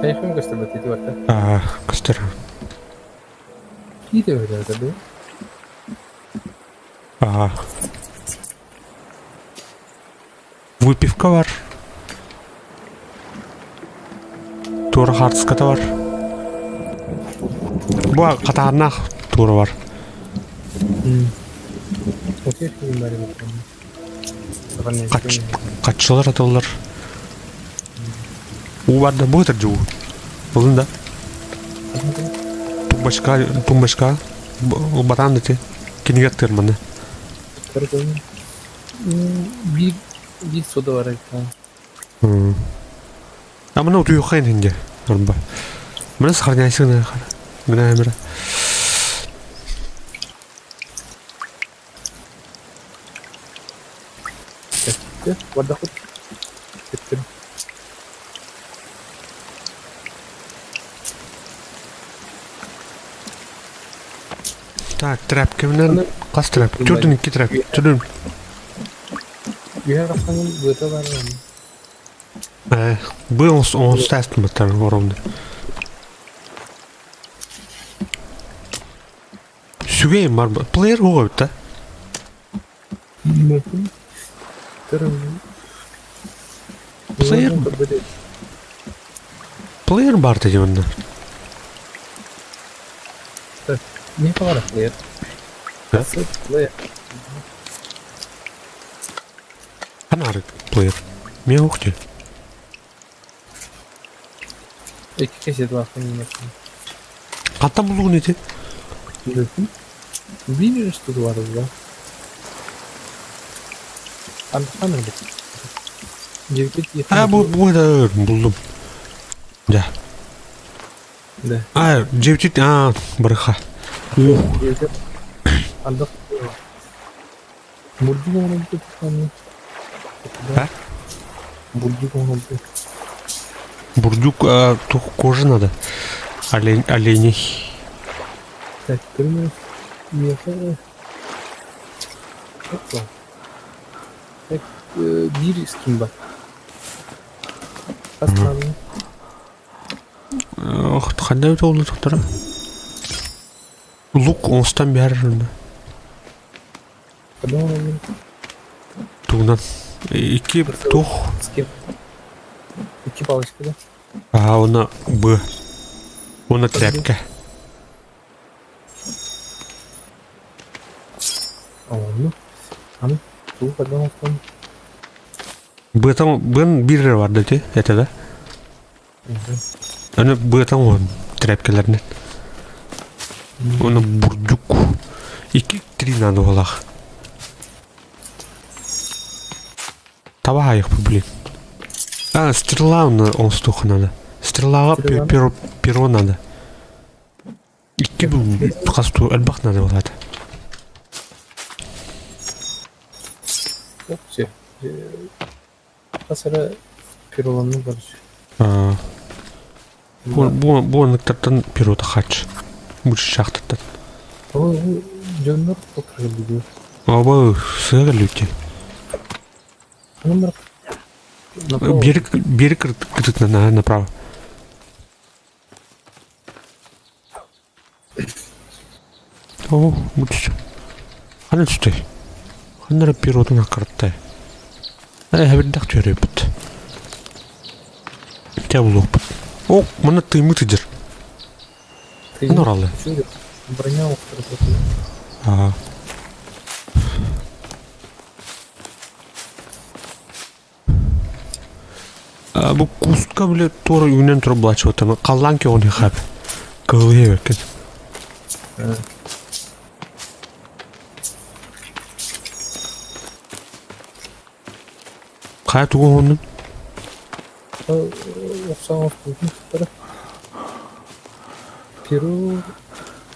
S2: Хайфем көстөр ити барта.
S1: Аа, көстөр.
S2: Киите өтө бу.
S1: Аа. Выпивка бар. Туора хаартыската бар. Бу хатааннаах туора бар. Хаччылар аталлар. Уу бар да бу ытыр дьуу. Булун да. Тумбочка, тумбочка. Батаан да ти. Кинигэ аттыыр манна.
S2: Биир биир сода бар эбит.
S1: А мына утуйуха инде арба. Мына сохраняйсың мына мына.
S2: Бардахут. Кеттим.
S1: Так, тряпкаменен хас тряпка. Төрдүн икки тряпка. Төрдүн.
S2: Үһэ тахсаҥҥын быата баар
S1: Э, бу оҥостаастыммыттар оромду. Сүгэйим бар. Плеер оҕо эбит да? Плеер Плеер бар дии манна.
S2: Не баҕара плеер. Плеер.
S1: Ханары плеер. Мен ух ти.
S2: Икки кассеталаахпын
S1: Хантан булугун ити?
S2: Биир штука бар була. Антхан эбит.
S1: А, бу бу это булдум. Да.
S2: Да.
S1: А, дьиэбитит аа барыха.
S2: Андах Бурдук оҥорбут
S1: А?
S2: Бурдук оҥорбут.
S1: Бурдюк а, тух кожа надо. Олень, оленей.
S2: Так, көрүҥ миэхэ Опа. Так, биир скин бар. Хас нааданы?
S1: Ханна эбит ол тохторо? Лук оҥостон биэрэр онно. Тугунан? Икки туох?
S2: Икки палочка да?
S1: Аа, уонна быа. Уонна тряпка.
S2: Онну. Аны тугу хайдах оҥостон?
S1: Быатан быан биир эрэ бар да ити этэ да. Аны быатан оҥорон тряпкаларынан. Уонна бурдук. Икки три надо буолаах. Таба аайыхпыт блин. А, стрела оҥостуохха надо. Стрелаҕа перо, перо надо. Икки хас элбэх надо буолаата.
S2: Все. Хас эрэ пероланны короче.
S1: Бу бу бу оннуктартан перота хач. Бу шахтаттан.
S2: Дьоннор толтыргылдыы.
S1: Оба сыа люди. Берег, берег на, направо. О, бу Ханна түстэй? Ханна эрэ пиротун аккартай. Ээ, эбирдэх түөрүйбүт. Дьэ булуохпут. О, манна тыыммыт сылдьар. Ханна ораллы?
S2: Броня
S1: Аа. Бу кустка бile туора үүнэн турар булааччыбыттан халлаан көҕүн хап кыһылыйа эбэккин. Хайа тугу оҥордун?
S2: Перу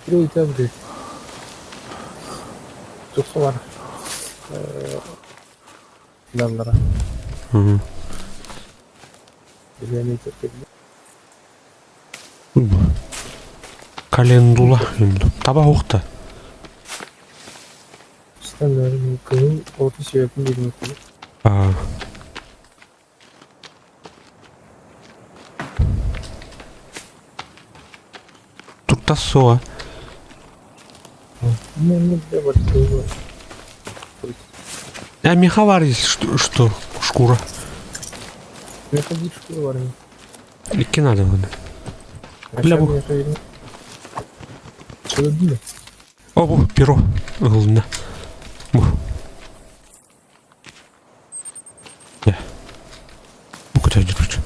S2: Перу итабды. Туха бар. Даллара.
S1: Календула таба уохта.
S2: Кыһыл оту сиэпин диэн
S1: Туртас суоҕа. А меха бар если что, что шкура.
S2: Меха биир шкура бар
S1: Икки надо было. Бля бу. О, бу перо. Ылына. Бу. Бу көтөйдүрүч.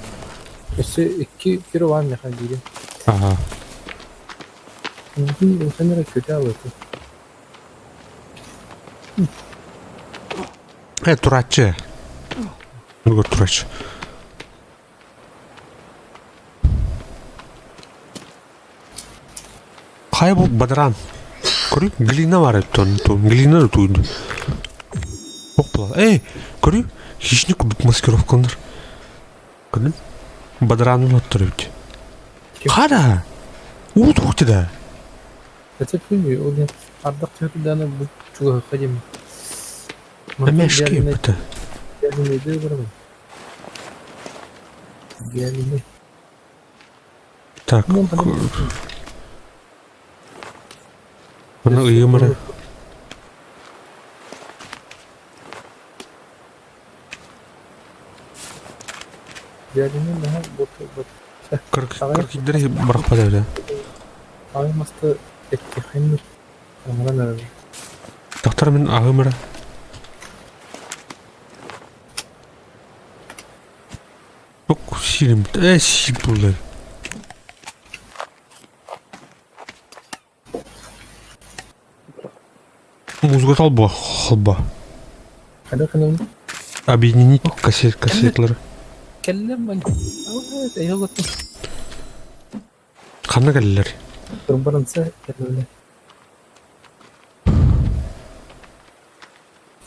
S2: Өссө икки перо бар меха дири.
S1: Ага.
S2: Мин улаханнара көтө алыты.
S1: Э, турааччы. Нугар турааччы. Хайа бу бадаран. Көрү, глина бар эбит тон, глина да тууйду. Ох була. Эй, көрү, хищник курдук маскировкаланар. Көрдүм? Бадаранын оттор эбит. Хара! Уу туохти да?
S2: Это күнү, ол ардах түһэрдээнэ бу чугаһыкка диэн.
S1: Эмэшки эбит.
S2: Гелинейде барабын. Гелиней.
S1: Так. Аны ыйым эрэ.
S2: Гелиней наһаа бот
S1: Кыргыйдары барахпат эбит.
S2: Аҕай маста эттиэххин оҥорон эрэр.
S1: Дохтор мин аһым эрэ. Ок сиирим ээ сиир буолла. Музыка талба холба.
S2: Хайдах гынабын?
S1: Объединить кассет кассетлары.
S2: Кэллим мин.
S1: Ханна кэллилэр?
S2: Турбаранса кэллилэр.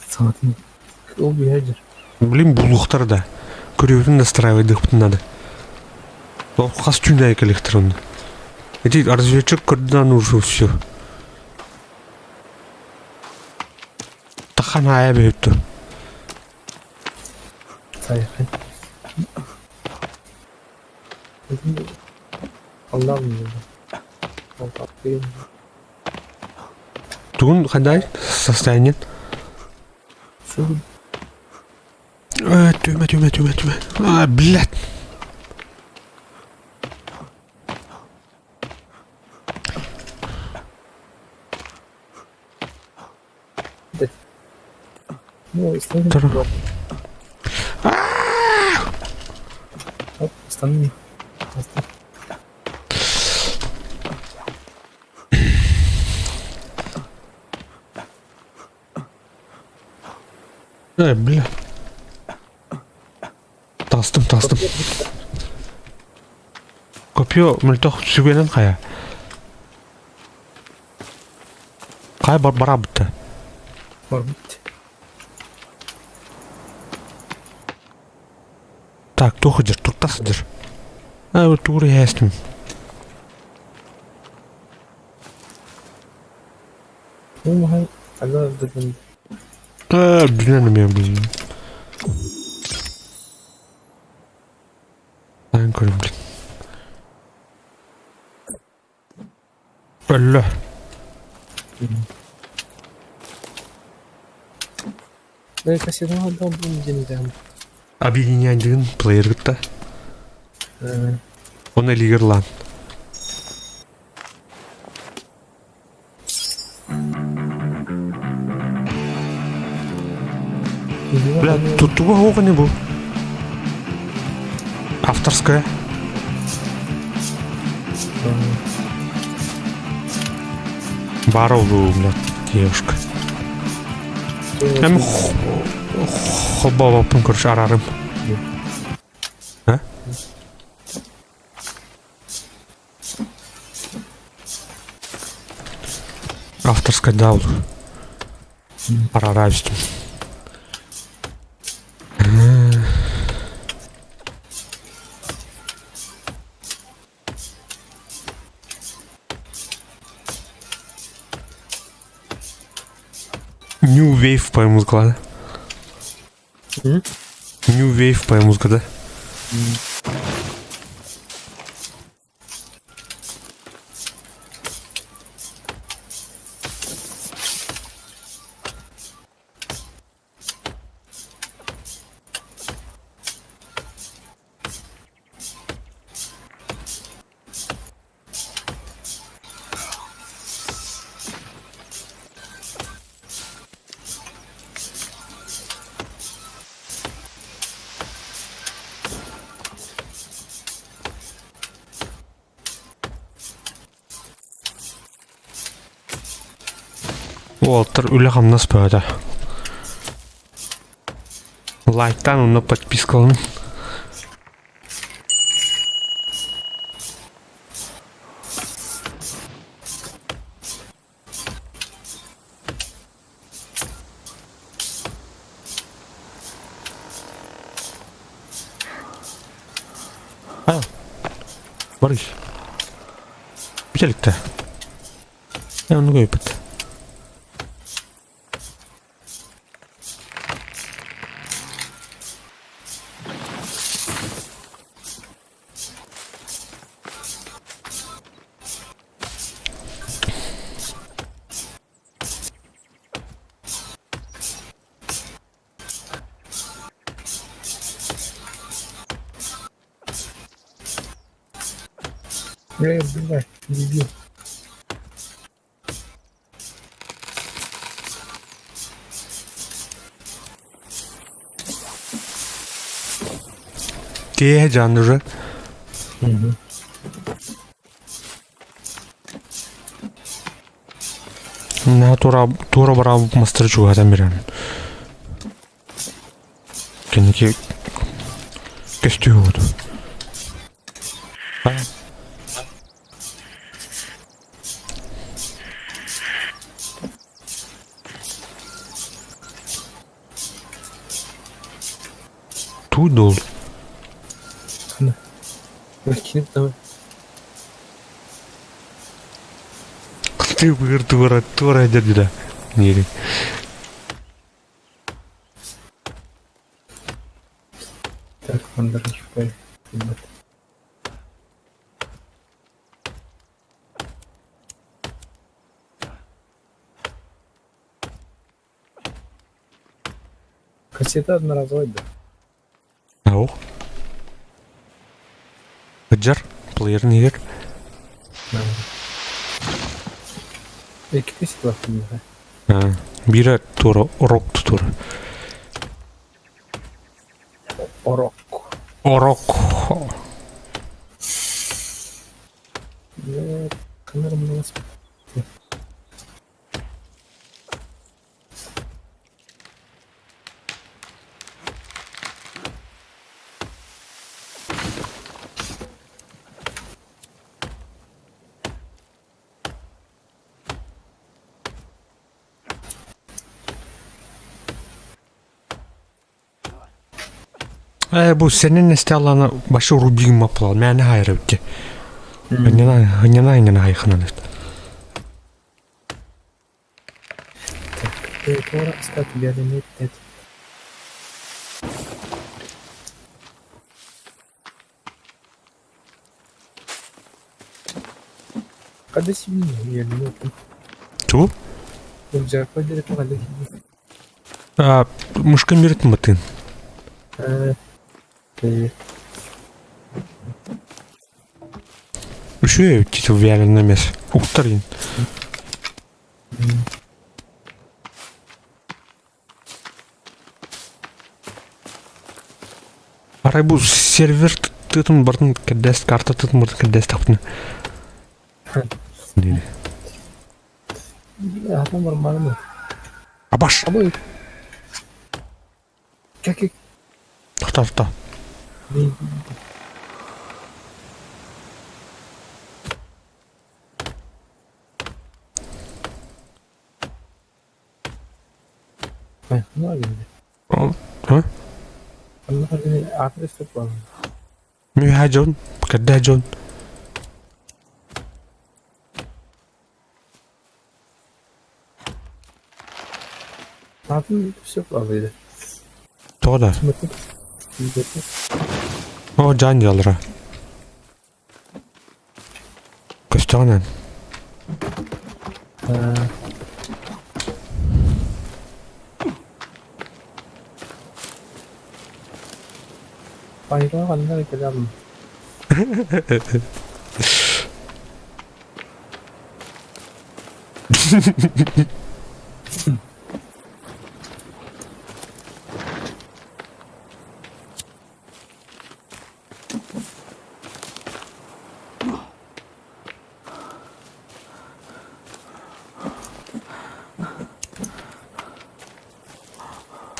S2: Саҥатын ол биһээдьэр.
S1: Блин, булуохтар да. Көрүөбүтүн настраивайдыахпытын надо. Ол хас түүн аайы кэлиэхтэр онно. Ити разведчик көрдүн уже все. Тахан аайа бэһүттү.
S2: Сайхан. Аллаам
S1: Тугун хандай состояние? Түмэ, түмэ, түмэ, түмэ. А, блядь.
S2: Ну,
S1: Тұр.
S2: Останови.
S1: Э, бля. Тастым, тастым. Копье мөлтөх сүгэнэн хайа. Хайа бар барабыта.
S2: Барбыт.
S1: Так, туох сылдьар, турта сылдьар. А, тугур иһээстим.
S2: Ну, тогда дадим.
S1: Э, блин, меня, блин. Ан көрүм, блин. Өллө.
S2: Да, кассетного дал, блин, деньгам.
S1: Объединяйдыгын плеер кытта. Оны лигерлан. Бля, тут туга хоҕа бу? Авторская. Бара улуу, бля, девушка. Эм холбообоппун короче арарым. А? Авторская даул. Арарабистим. New Wave по музыка, да? New Wave по музыка, да? Уолаттар үлэ-хамнас бөҕөтө. Лайктаан уонна подпискаланыҥ. А, Барый. Бүтэликтэ. Э, оннук өйбүт.
S2: Бля, бля, дебил.
S1: Киэһэ дьаан уже. Наһаа туора туора бараабыт мастары чугаһатан биэрэн. Кэнники көстүү буолуо. Туу дол. Ты быгыр туора туора дедиле. Нери.
S2: Так, мандарашпай. Ребят. Кассета одноразовый да?
S1: Ау. Ыдьар, плеерин иһэр.
S2: Икки кассеталаах миэхэ.
S1: Биирэ туора орок тутур.
S2: Орок.
S1: Орок. Ээ, бу сенин эсталлана башы рубигин маппылал, мээнэ хайра битти. Ынньана ынньана хайханан эт.
S2: Туора ыстаат үгэлэммит Хадда сибиинньэ үөрэммиппин.
S1: Ту?
S2: Рюкзакпар диэри хадда сибиинньэ.
S1: А, мушка мирит мытын.
S2: Э,
S1: Үшөө титу вяленный мес. Уктарин. Арай бу сервер тытын бартын кэрдээс карта тытын бартын кэрдээс тахпына. Дири.
S2: Атын барманым.
S1: Абаш!
S2: Абы. Как
S1: Тохто тохто. Мүһэ дьон, кэрдээ дьон. Тоҕо да? Оо, дьаан дьаллара. Көстөҕүнэн.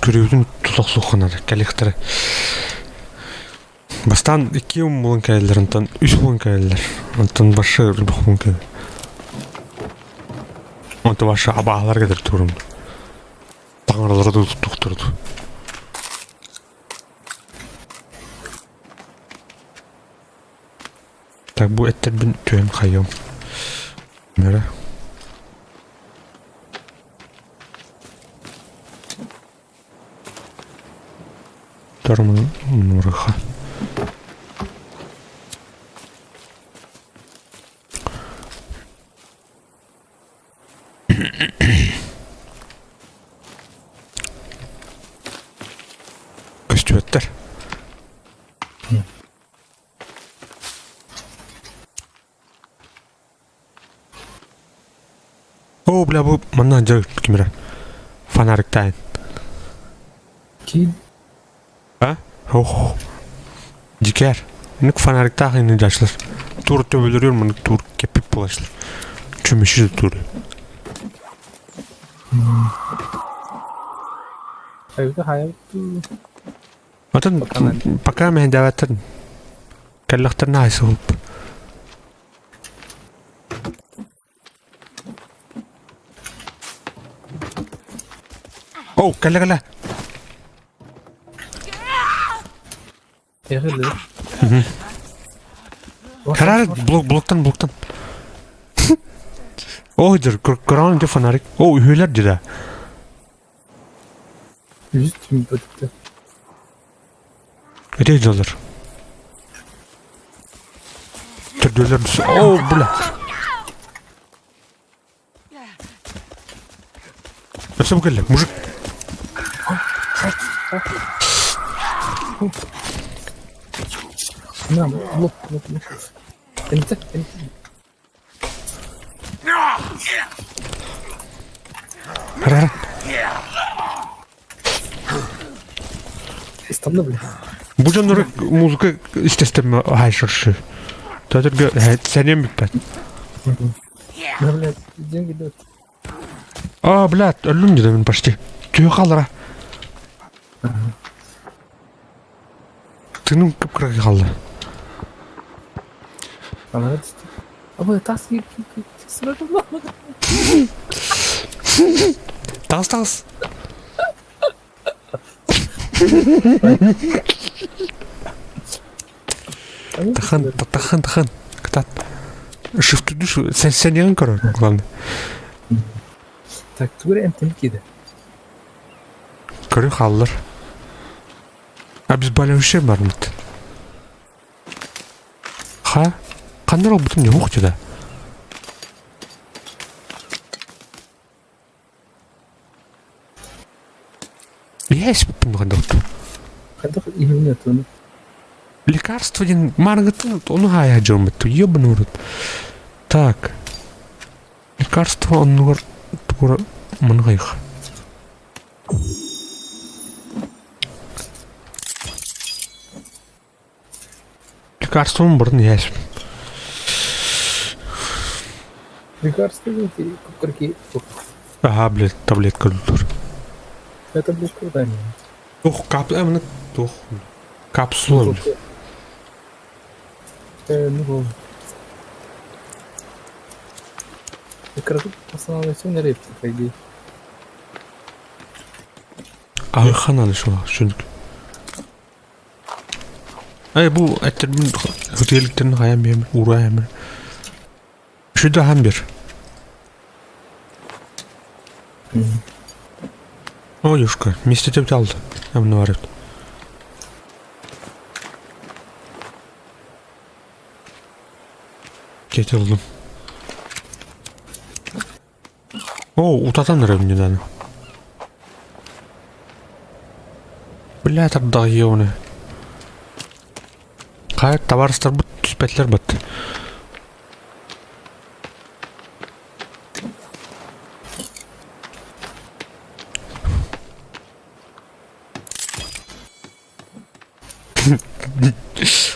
S1: Көрүүтүн тута охсуоххунар кэлиэхтэрэ. Бастаан икки булан кэлэллэр, онтон үс булан кэлэллэр, онтон барша элбэх булан кэлэр. Онтон барша абааһылар кэлэр турум. Таҥаралара да туттуохтара дуу. Так бу эттэрбин түһэн хайыам. Мөрө. Тормун нураха. Көстүбэттэр. Оо, бля, бу манна дьэ ким эрэ фонариктаан.
S2: Киин
S1: А? Ох. Дикер. Ник фонариктаах ини дьачлар. Тур төбөлөрүөр мынык тур кеппит буолачлар. Чөмүшү тур.
S2: Айбыта хайабыт
S1: Отон пока мэһэндээбэттэр кэллэхтэринэ айсыһып. Оо, кэллэ кэллэ. Карар блок блоктан блоктан. О, дыр, көрөн дьэ фонарик. О, үһүөлэр дьэ.
S2: Үс түмпөттө.
S1: Ити дьаллар. Төрдүөлэр О, бля. Өссө бу кэллэ, мужик.
S2: На, лоп, лоп, лоп. Тэнцэ, тэнцэ.
S1: Ра.
S2: Ыстанна, бля.
S1: Бу дьоннору музыка естественно хайшыршы. Төтөргө сэнем бүппэт.
S2: Да, блядь, деньги дают.
S1: А, блядь, өллүм дедим почти. Түйө хаалара. Тыным кып-кыра хаалла.
S2: Ана Абы тас
S1: Тас тас. Тахан, тахан, тахан. Кытат. Шифтүдү сен сен көрөр, главное.
S2: Так, тугура эмтени киде.
S1: Көрү хааллар. Обезболивающий бармыт. Ха? Ханнар олбутум не ух да. Есть хандалт.
S2: Хайдах иһимне туну.
S1: Лекарство диэн маргытын ону хаайа дьоммут. Ебаный в рот. Так. Лекарство оннугар тугура мынҕайх. Лекарством бұрын есть.
S2: Лекарство ти кукарки.
S1: Ага, блядь, таблетка тур.
S2: Это таблетка да.
S1: Ох, кап, а, тух. Капсула, блядь.
S2: Ну, по идее.
S1: Ахананы шула, шүнік. Ай, бу әттербин хөтеликтерин хаям бем, ура хам. Шүдө хам бер. О, юшка, месте деп алды. Амны бар еді. Кетілдім. О, утатан недавно. Бля, тарда ёны. Қай товарыстар бұт түспәтлер бұт.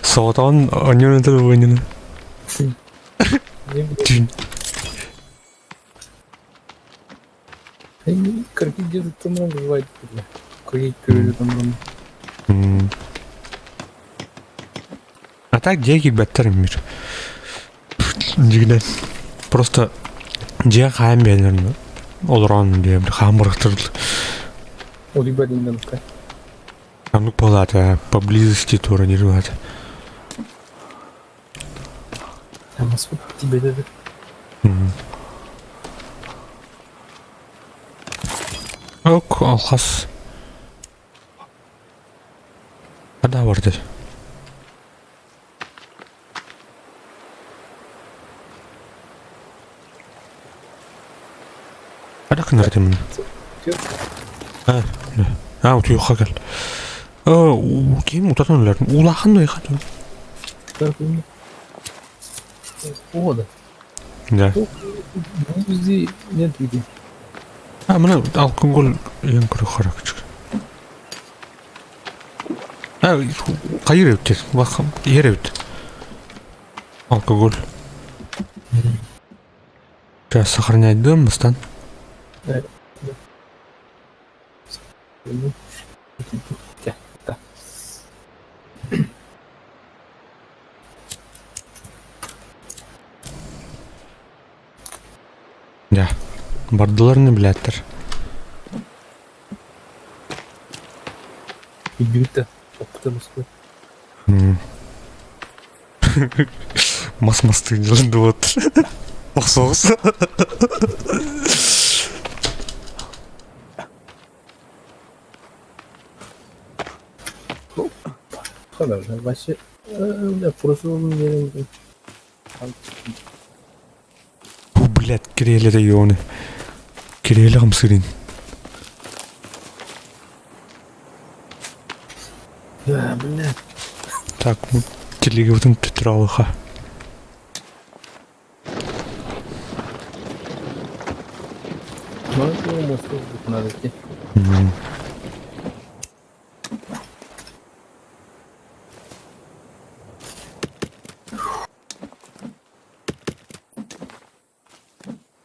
S1: Соғытан онын өтір ойнын.
S2: Какие где-то там бывает. Какие там
S1: А так дьэ килбэттэр мир. Дьигинэн просто дьиэ хаан биэнэр олорон диэ хаан бырахтыр.
S2: Улибалин.
S1: Ну палата поблизости тоже не рвать.
S2: А тебе это.
S1: Ок, алхас. Хада барды. Хада кынар мен. А, а, утуй хагал. О, ким утатан улар. Улахан да ихат.
S2: Ода.
S1: Да.
S2: Бузи нет види.
S1: А, мына алкоголь ең көрі харакчик. А, қайыр өтті? Бақым, ер өтті. Алкоголь. Сейчас сохранять дом, бастан. Да. Бардыларны биләттер.
S2: Билбитте. Опыта Москвы.
S1: Мас мастын жылынды вот. Соғыс.
S2: Хада, вообще, просто не
S1: Бу, блядь, киреле де ёны. Киреле гымсырын.
S2: Да, блядь.
S1: Так, телегабытын төттөрө
S2: Ну, мосту надо идти.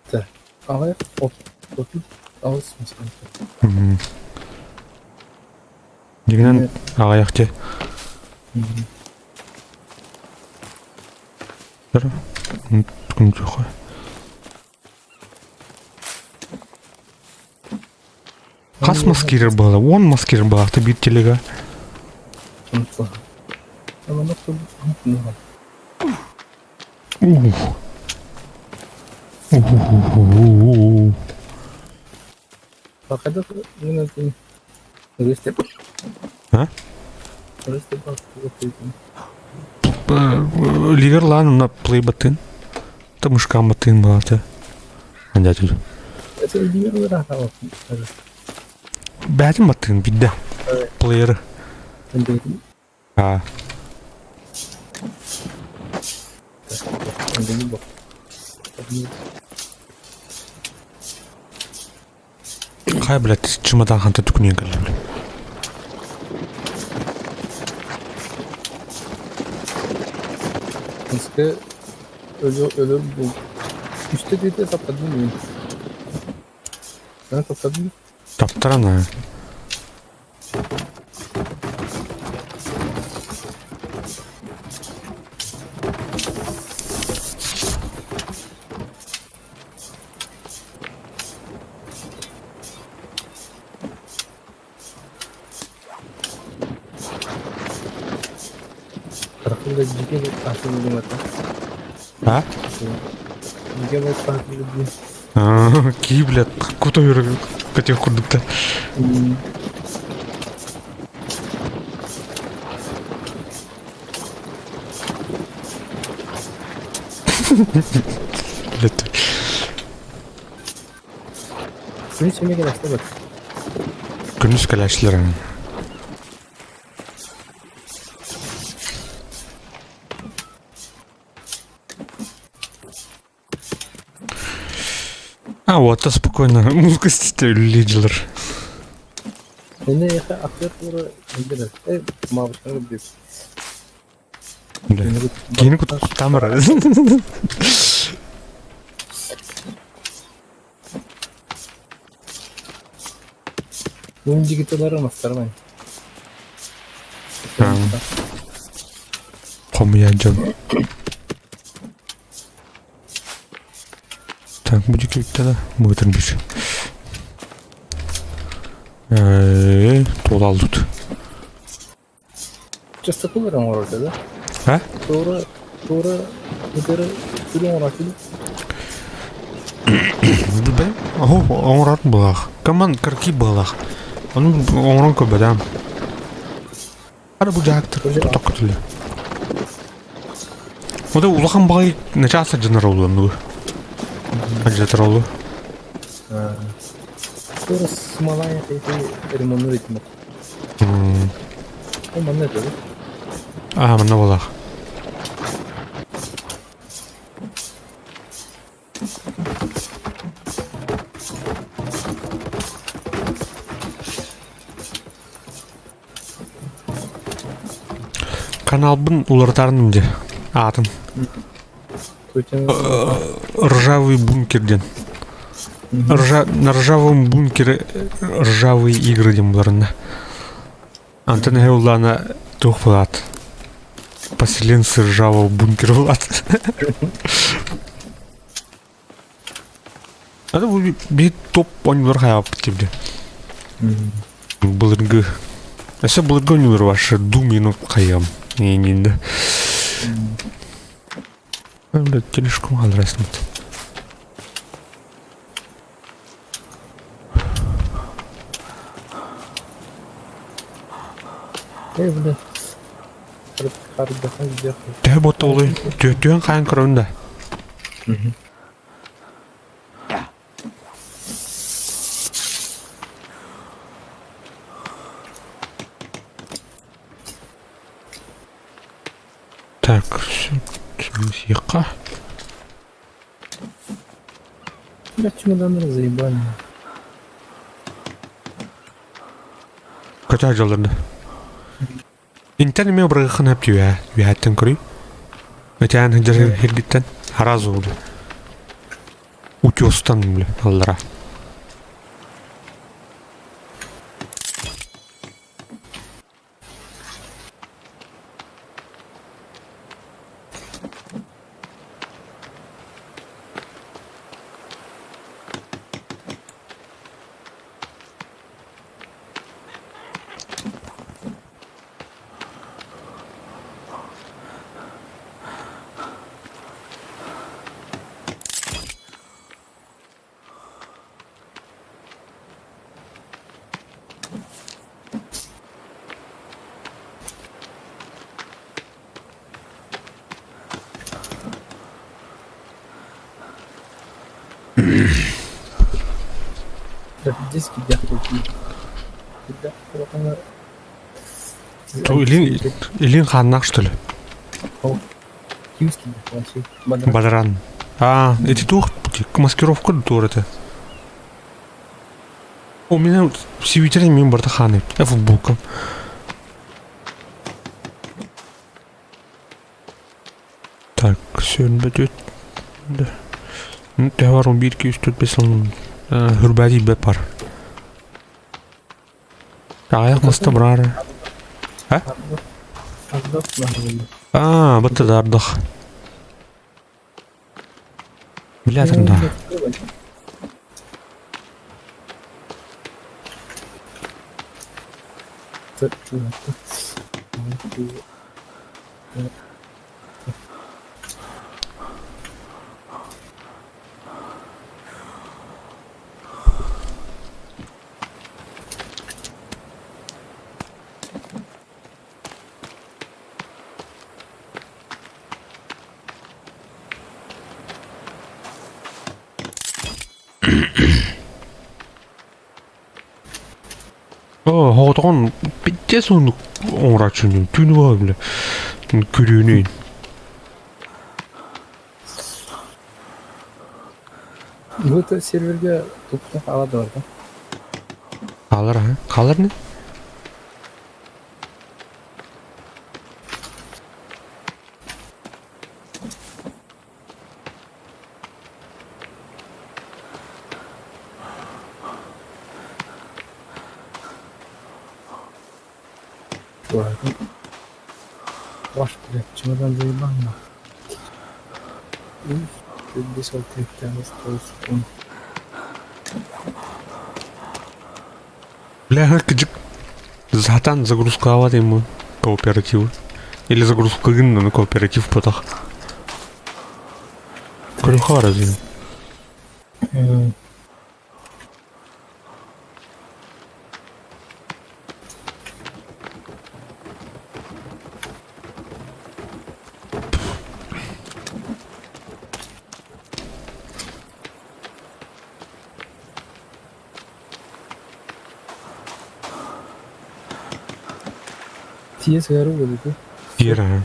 S2: Так, аҕыйах 38 маска.
S1: Дьиҥинэн аҕыйах дии. Хас мас киирэр буолла? Уон мас киирэр буолаахта биир телега. Ух. Ух. А? Ливер лаан на плей батын. Та мышка батын была. Андятүл. Бәтин батын бидде. Плеер. А. Хай, блядь, чемодан ханта түкүнүөн кэллэ, блядь.
S2: Маска өлөр өлөр бу. Үстэ диэти таптадым мин. Сана таптадым.
S1: Таптаран аа. А? Кии, блядь, кута көтүөх курдукта. Блядь.
S2: Күнүс эмиэ кэлэхтэ
S1: Күнүс кэлээччилэр А, вот, спокойно. Музыка лидер. Кини куттамара. Хомуйа дьон. Так, будет тогда. Будет бишь. Туолал тут.
S2: Частоту оҥорор да?
S1: А?
S2: Туора туора ытары түрү оҥорооччу
S1: Билбэм. Оһо оҥорор былаах. Команд карки былаах. Ону оҥорон көрбөтөм. Ара бу дьаактыр токко түлэ. Ода улахан баҕай начаас сылдьанар олуоннугу. Алдьатар олу.
S2: Туора смолая ремоннур этим. Ол манна этэ
S1: Аа, манна буолаах. Каналбын уларытарным дьэ аатын. Ржавый бункер диэн. Ржа... На ржавом бункере ржавые игры диэн буларына. Антон Хеулана туох булаат. Поселенцы ржавого бункера булаат. Это бу биир топ оонньуулар хайаабыт тибде. Былыргы. Өссө былыргы оонньуулар ваши Doom хайыам. Иининде. Блядь, тележку адресмит.
S2: Эй, бля. Хардахан
S1: Төһө боттолуй? Түөн хаан көрөбүн да.
S2: Блядь, чемоданы заебали.
S1: Көтө дьоллорду. Интэн эмиэ бырыгыххын хөп түһэ, үһэттэн көрүй. Өтөөн сылдьар сиргиттэн араас уолу. Утёстан бile аллара. Илин, илин хааннаах что ли? Бадаран. А, эти туох маскировка туор это. У меня сибитерин мин барда хааны. Футболка. Так, сүүрбэ Төһө бар он биир күүс төрт бес он хүрбээ тиийбэт бар. Аҕыйах маста бараары. А? Аа, батта ардах. Билээтин да. Оо, хоҕотоҕун пиздец оннук оҥорооччуну түүнү быһа бile күрүүнүн.
S2: Бу серверге тупта хаалар да?
S1: Хаалар аха. Хаалар не?
S2: Ваш, блядь, чемодан заебал нахуй. Секунд.
S1: Бля, кыдьык. Затан загрузкалаабат ему кооперативы. Или загрузка гынна, но кооператив потах. Көрүөххэ разве?
S2: Тиэ сыһары буолуку.
S1: Тиэр аһа.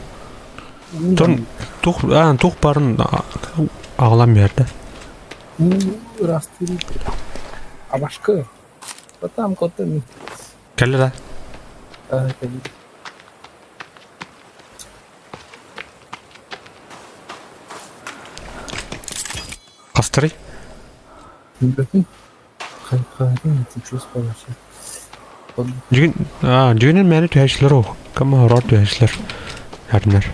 S1: Тон тух а тух барын аҕалан биэрдэ.
S2: Ыраастыыр абашкы. Потом котым.
S1: Кэллэ да?
S2: Кэлли.
S1: Хастарый?
S2: Билбэппин. Хайатын чувствовал вообще.
S1: Дьүгүн аа дьүгүнэн мээнэ түһээччилэр ол. Кама хороор түһээччилэр. Ярнар.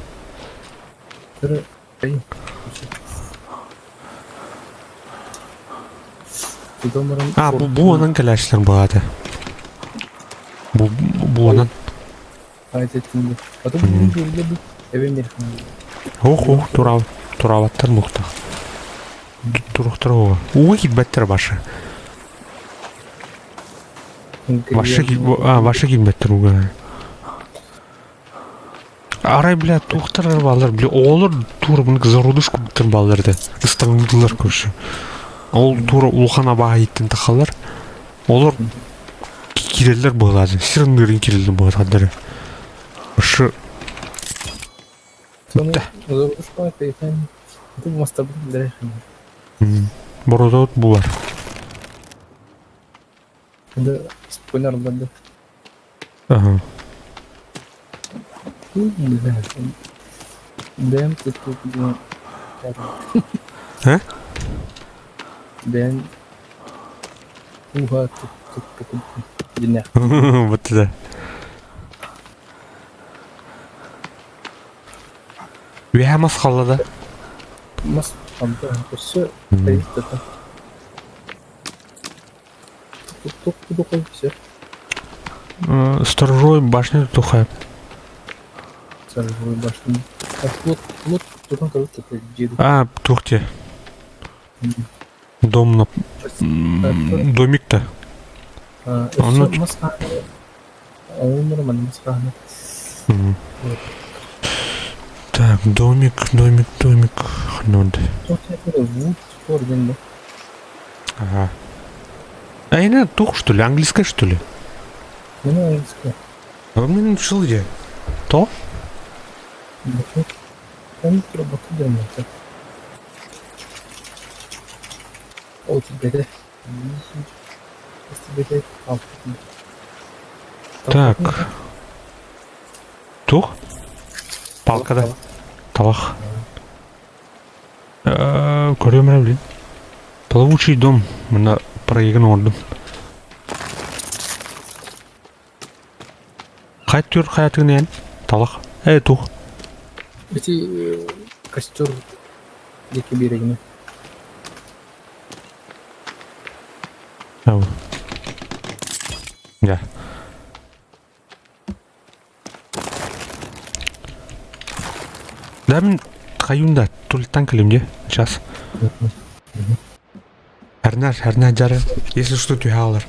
S1: А бу бу онон кэлээччилэр баҕата. Бу бу онон. Ох ох тура турабаттар мухтах. Туруктар ого. Ууга киирбэттэр башы. Башы а башы киирбэттэр ууга. Арай, бля, туохтар баалар, бля, оҕолор тура мынык зародыш курдуктар баалар этэ. Ыстаҥныыллар короче. Ол тура улахан абааһы иттэн тахалар. Олор киирэллэр быһылаатын, сир ындыырын киирэллэр быһылаатардары. Башы Бородот булар.
S2: Да, спойлер да.
S1: Ага.
S2: Бэйэм туппут
S1: Э?
S2: Бэйэм ууга туппут дьиннээх.
S1: Вот это. Үөһэ мас халла да?
S2: Мас хамта өссө хайыттата. Тух все.
S1: Сторожевой башня тухай.
S2: Сторожевой башня. А вот, вот, тутан короче, деду.
S1: А, тухте. Дом на... Домик-то.
S2: Ону...
S1: Так, домик, домик, домик. Ханонды. Ага. А я тух, что ли? Английская, что ли?
S2: Ну, английская.
S1: А мне научил где? То? Так. Тух? Палка да. Талах. Көрөм эрэ блин. Плавучий дом. Мына проегын оҥордум. Хайа түр хайатыгын эн? Талах. Э, тух.
S2: Ити костер диэки биэрэгинэ.
S1: Ау. Я. Да мин хайюнда тултан кэлим дии. Сейчас. Хэрнэр, хэрнэр дьары. Если что, түһэ алар.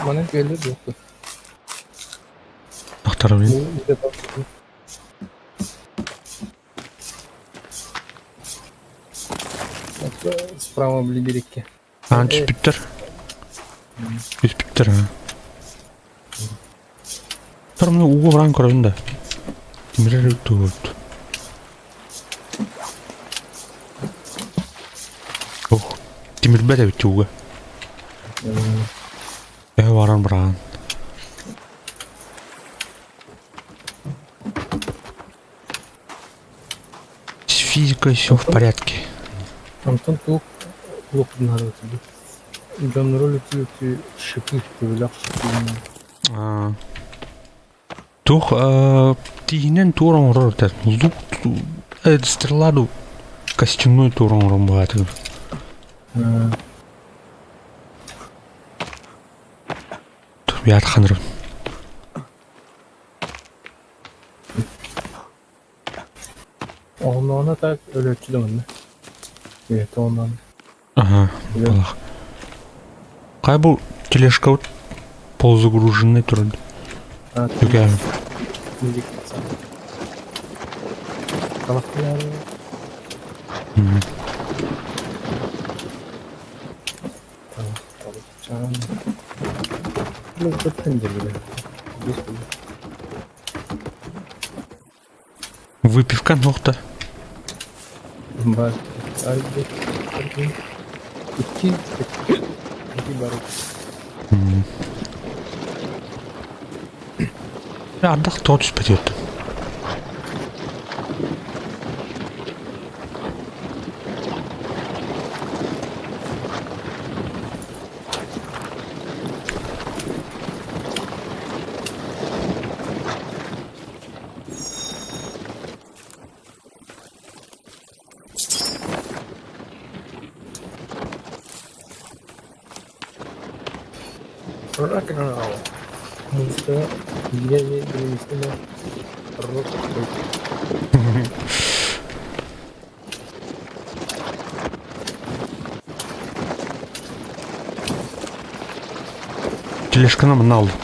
S2: Манан кэллэр дуо?
S1: Ахтарабын.
S2: Справа билибирикке.
S1: Аан түспүттэр. Түспүттэр аа. Тормно ууга баран көрөбүн да. Тимирэр туут. Ох, тимирбэт эбит ууга. Ээ баран баран. С физикой все в порядке.
S2: Онтон туох туох наадатый? Дьоннору үлүтүү шипы төбөлөөх шипы.
S1: Туох тииһинэн туор оҥорор этэ. Лук стрела ду костяной туор оҥорон баҕатыгар. Туйаат ханырын.
S2: Онно так өлөөччү да манна. Үйэтэ оннон.
S1: Ага, балах. Хай бу тележка вот полузагруженный турар. Түгэн. Выпивка нохта.
S2: Бар. Икки икки бар.
S1: Ардах тоҕо түспэт үөрдүм.
S2: Rock and roll. Музыка билиҥҥи билиҥҥи рок
S1: Тележканы мына алдым.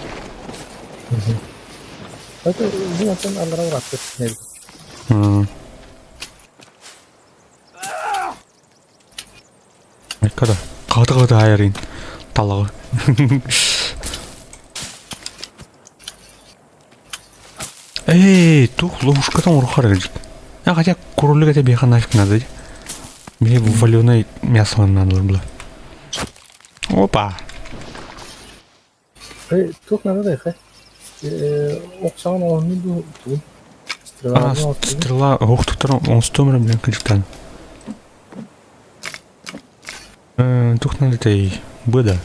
S2: Это бу онтон аллара ырааппыт
S1: Айка да. Қаты-қаты айырын талағы. Эй, тух ловушкатан урухар кэлдьит. А хотя кролик это биэхэ нафиг надо. Мне валеное мясо надо было. Опа!
S2: Туох наада да Охсаҕын оонньуу дуу тугун?
S1: А, стрела оһохтуктар оҥостуом эрэ билэн кырдьыктаан. Туох надо этэй быа да?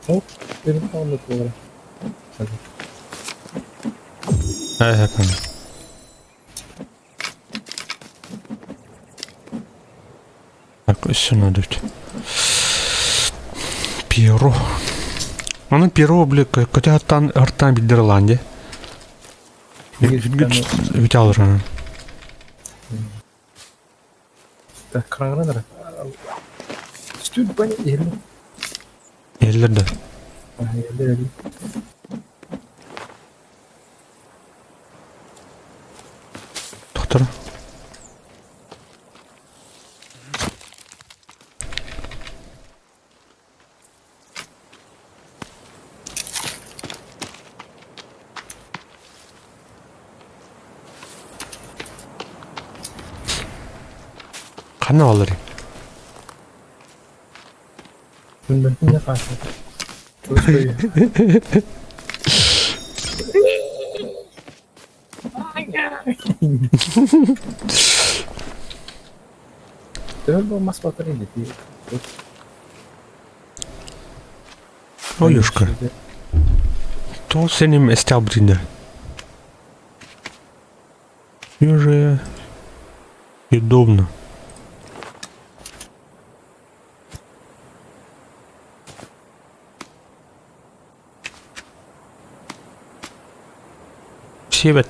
S2: Ол өрүн хаҕында туолара.
S1: Ээ, Так, өссө надо Перо. Аны перо, бля, көтө аттан артан билдер ылаан дии. Бүтэ алыр.
S2: Так, кыраҥыран Түстүүр бани иһиллэр.
S1: Иһиллэр да.
S2: Иһиллэр
S1: Тохтор. Ханна балларый?
S2: Күнбэппин хааччах. Төһө бу мас батарей дии.
S1: Оюшка. То сеним эстябринде. Уже удобно. Сиэбэт.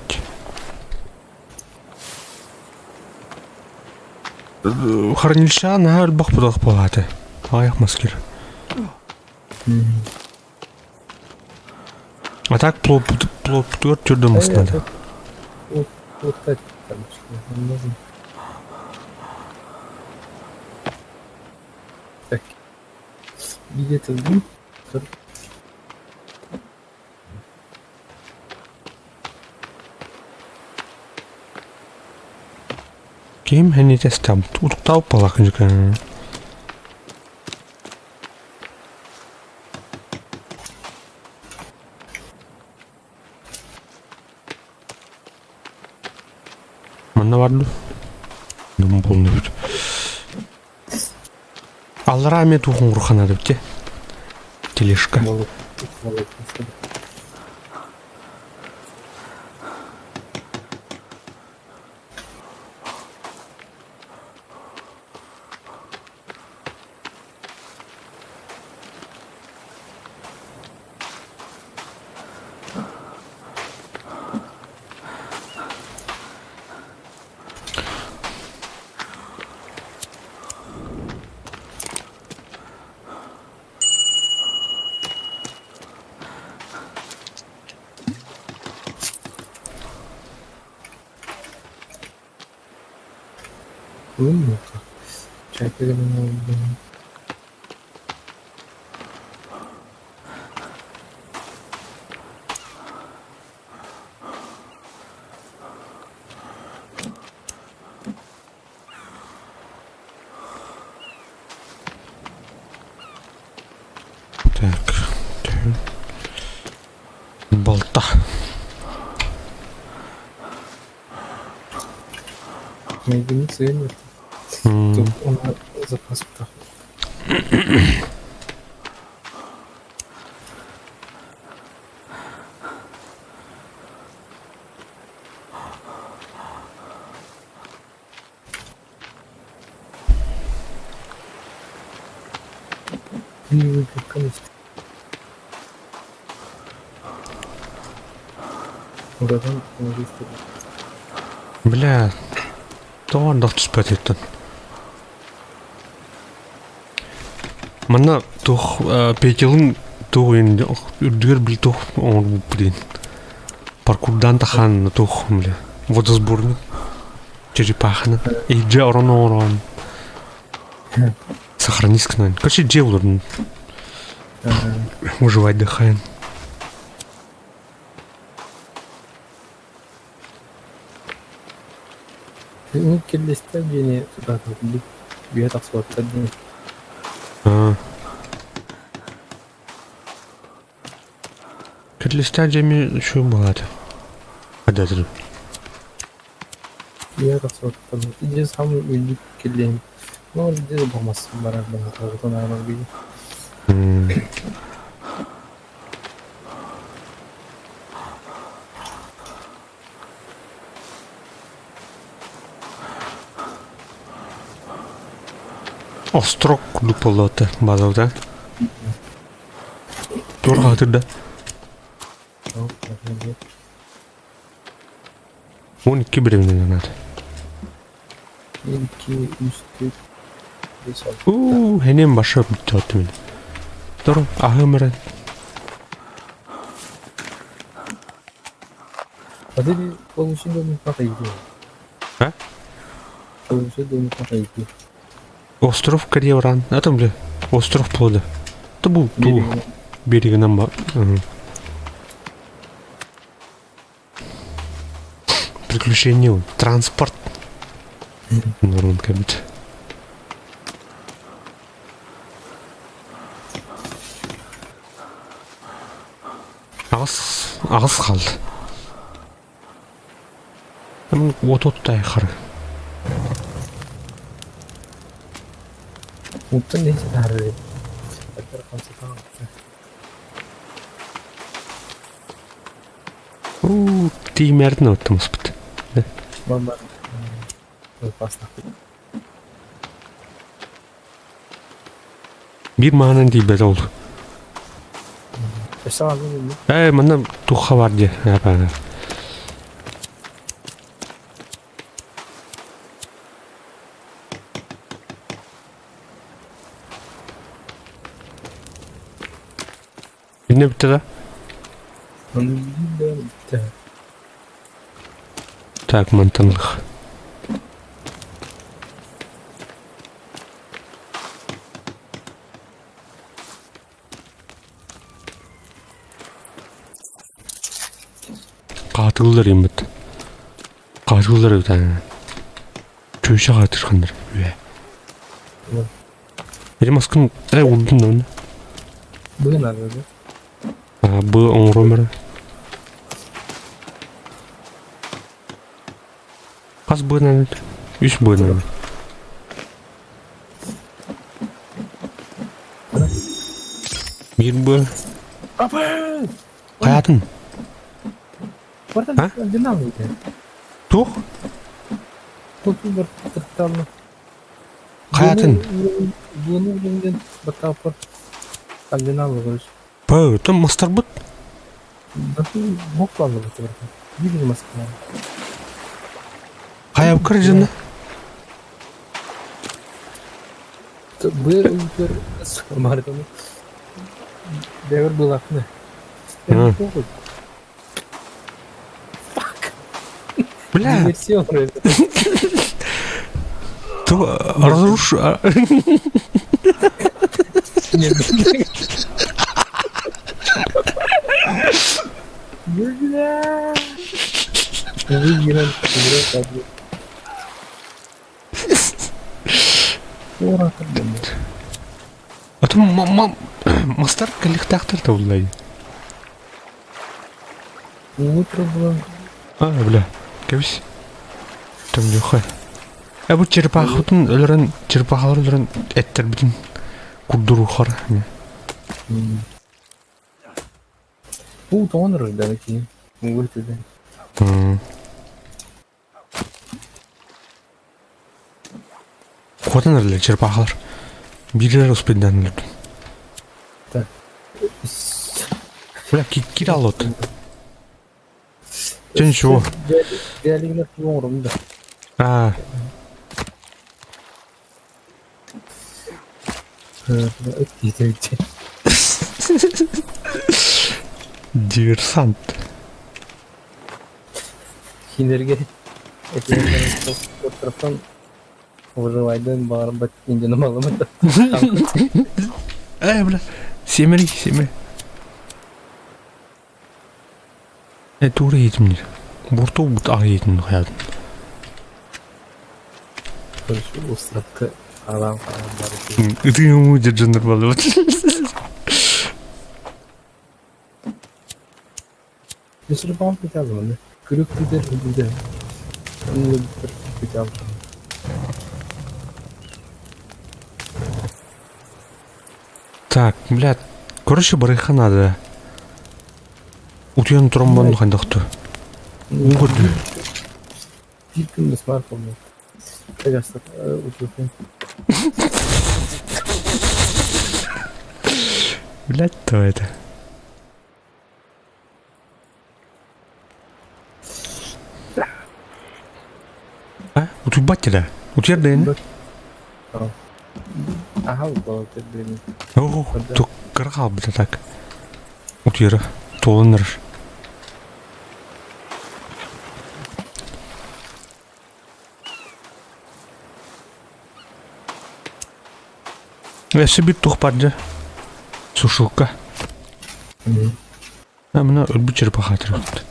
S1: Хранилища наһаа элбэх будах буолааты. Аҕыйах мас киир. А так плотпутугар түрдөн мас надо.
S2: Вот короче, нужен. Так. Где-то был.
S1: Ким хэнитестам утуктау палакынжыка. Манна бар ду? Дум булнубут. Аллара ме тухун урхана деп те. Тележка. Так. Болта.
S2: Единицы нет. Тут он запас проходит. Не выпил, конечно.
S1: Бля, тоҕо түспэт иттэн. Манна туох Петилын туох үрдүгэр били туох оҥорбут Паркурдан тахаан туох бля водосборник черепаханы илдьэ орон оҥорон сохранись гынан. Короче, дьиэ олордун. Выживать дыхаен.
S2: Ну, киллэстэр диэни тутаатыбыт үөһэ тахсыбаттар диэн.
S1: Кирлистэр дьэми үчүгэй буолаат Адатыр.
S2: Үөһэ тахсыбаттар. Дьэ самый үрдүк киллэһин. Ну, дьэ бомас барар баҕатан ааҕар
S1: Острог курдук буолла базалда. Тур хаатырда. 12 беременна надо.
S2: 1, 2, 3, 4, 5, 6.
S1: Уу, хенем баша бүтті мен. Дор, ахымыран.
S2: А ты получи домик на Таити.
S1: А?
S2: Получи домик на Таити.
S1: Остров Карьевран. А там, бля, остров плода. Это был ту берегынан ба. Приключение, транспорт. Норм как будто. Аҕыс, аҕыс хаалла. Уоту тайхар.
S2: Уттан нече таарыр.
S1: Уу, тиимээрдин оттумуспут.
S2: Мама. Опасно.
S1: Биир маанан тиийбэт ол. Ээ, манна туха бар дии. Инне бүттэ да?
S2: Ону биир да бүттэ.
S1: Так, мантан ылых. Хаатыллар иммит. Хаатыллар эбит Чүөчэ хаатырханнар үө. Эри маскын э урдун да онно.
S2: Бу надо да?
S1: А, бу оҥором эрэ. Хас быынан эбит? Үс быынан эбит. Биир быа.
S2: Апа!
S1: Хайатын?
S2: Бартан
S1: А?
S2: динамика.
S1: Туох?
S2: Тут бартан.
S1: Хайатын?
S2: Буну билген батапыр. Скандинавия короче.
S1: Пö, там мастарбыт.
S2: Бок планлы бу Видели Москва.
S1: Хайа кырдьына.
S2: Б Мартын. Бэвер булакны.
S1: Бля,
S2: Диверсион.
S1: то разруш...
S2: Бля. Выигран.
S1: А то мастар кэллихтаахтар табыллай.
S2: Утро было.
S1: А, бля, кэбис. Там нюхай. Э бу черепахатын өлөрөн, черепахалар өлөрөн эттэрбитин курдуруухар.
S2: Бу тоҥон да кии. Угу.
S1: Куотан эрэллэр черепахалар. Биирдэр успейдаан өлөрдүм. Бля, кир аллот. Чэ ничего.
S2: Диалигнер оҥорум да.
S1: А,
S2: Өттү.
S1: Диверсант.
S2: Кинерге этен выживайдын баар инден малымыт.
S1: Э, бля, семери, семери. Э, тура етімдер. Борту бут ақ етін хаятын.
S2: Короче, устратка алам алам бар.
S1: Ты ему держаныр болды.
S2: Bir sürü pamflet aldım onu. Kırık gider gider. Onu da bir pamflet aldım.
S1: Так, бля, короче, барыха надо. Утуйан тромбон хандахту. Угорду.
S2: Bir gün de smartphone yok. Пожалуйста, утуйхан.
S1: Блядь, то это. А? Утуйбат да. Утуйар да энэ?
S2: Аха, было блин.
S1: Ох, то кырга бля так. Утуйра. Толыныр. Өссө бир тух бар дьэ. Сушилка. А мына өлбүт черепаха атырыппыт.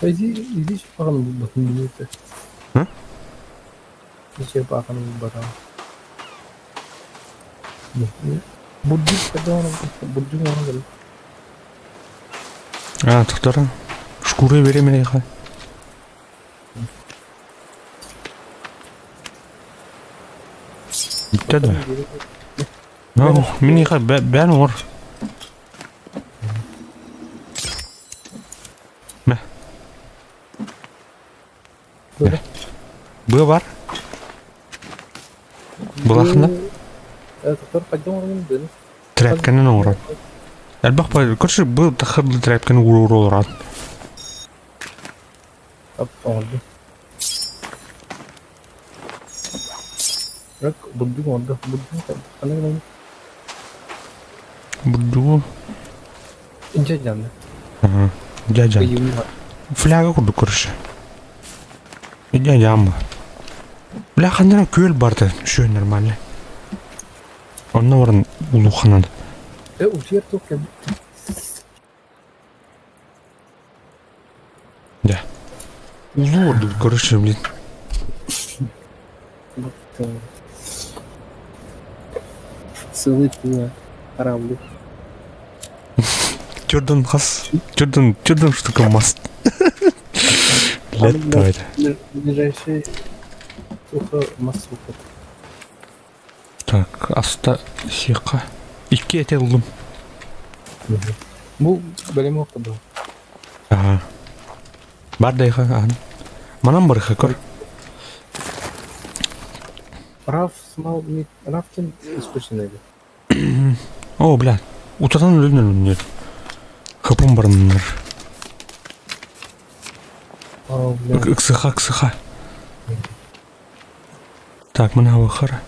S2: Иди, иди черепаханы булбатын билбэт.
S1: А?
S2: Иди черепаханы булбатан. Бурдук бурдук оҥорон
S1: А, тохтора. Шкура беремелейха. Бүттэ да. Ну, миниха бээн оҥор. Мэ. Быа бар. Былахына. Тряпканы оҥорон. Элбэх короче, бу тахыр тряпканы уура олорон.
S2: Оҥорду. Рак бурдук оҥорду. Бурдук ханна гынан?
S1: Бурдугу.
S2: Инче дьанна.
S1: Ага. Дядя. Фляга курдук көрүшө. Дядя амма. Бля, ханнара күөл барды. Үшө нормально. Онно баран улуханан.
S2: Э, утуйар туох кэлбит.
S1: Дьэ. Улуу ордук көрүшө, блин.
S2: Сылы тыа хараабылы.
S1: Чурдан хас, чурдан, чурдан штука маст. Лет
S2: Ближайший туха массовка.
S1: Так, аста сиэххэ. Икки эти ыллым.
S2: Бу бэлэм уоппа
S1: Аха. Бар дайха, ахан. Манан барыха көр.
S2: Раф смал Рафтин искусственный.
S1: О, бля. Утатан өлөн өлөннөр. Хапым барыннар.
S2: О, бля.
S1: Ыксыха, ыксыха. Так, мына хара.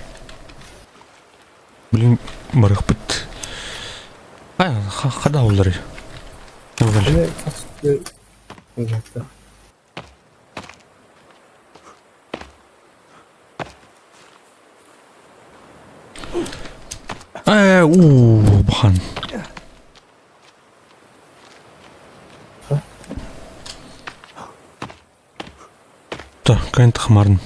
S1: Блин, барыхпыт. Ай, хада оллары. Э, у, бахан. Так, кайын тахмарын.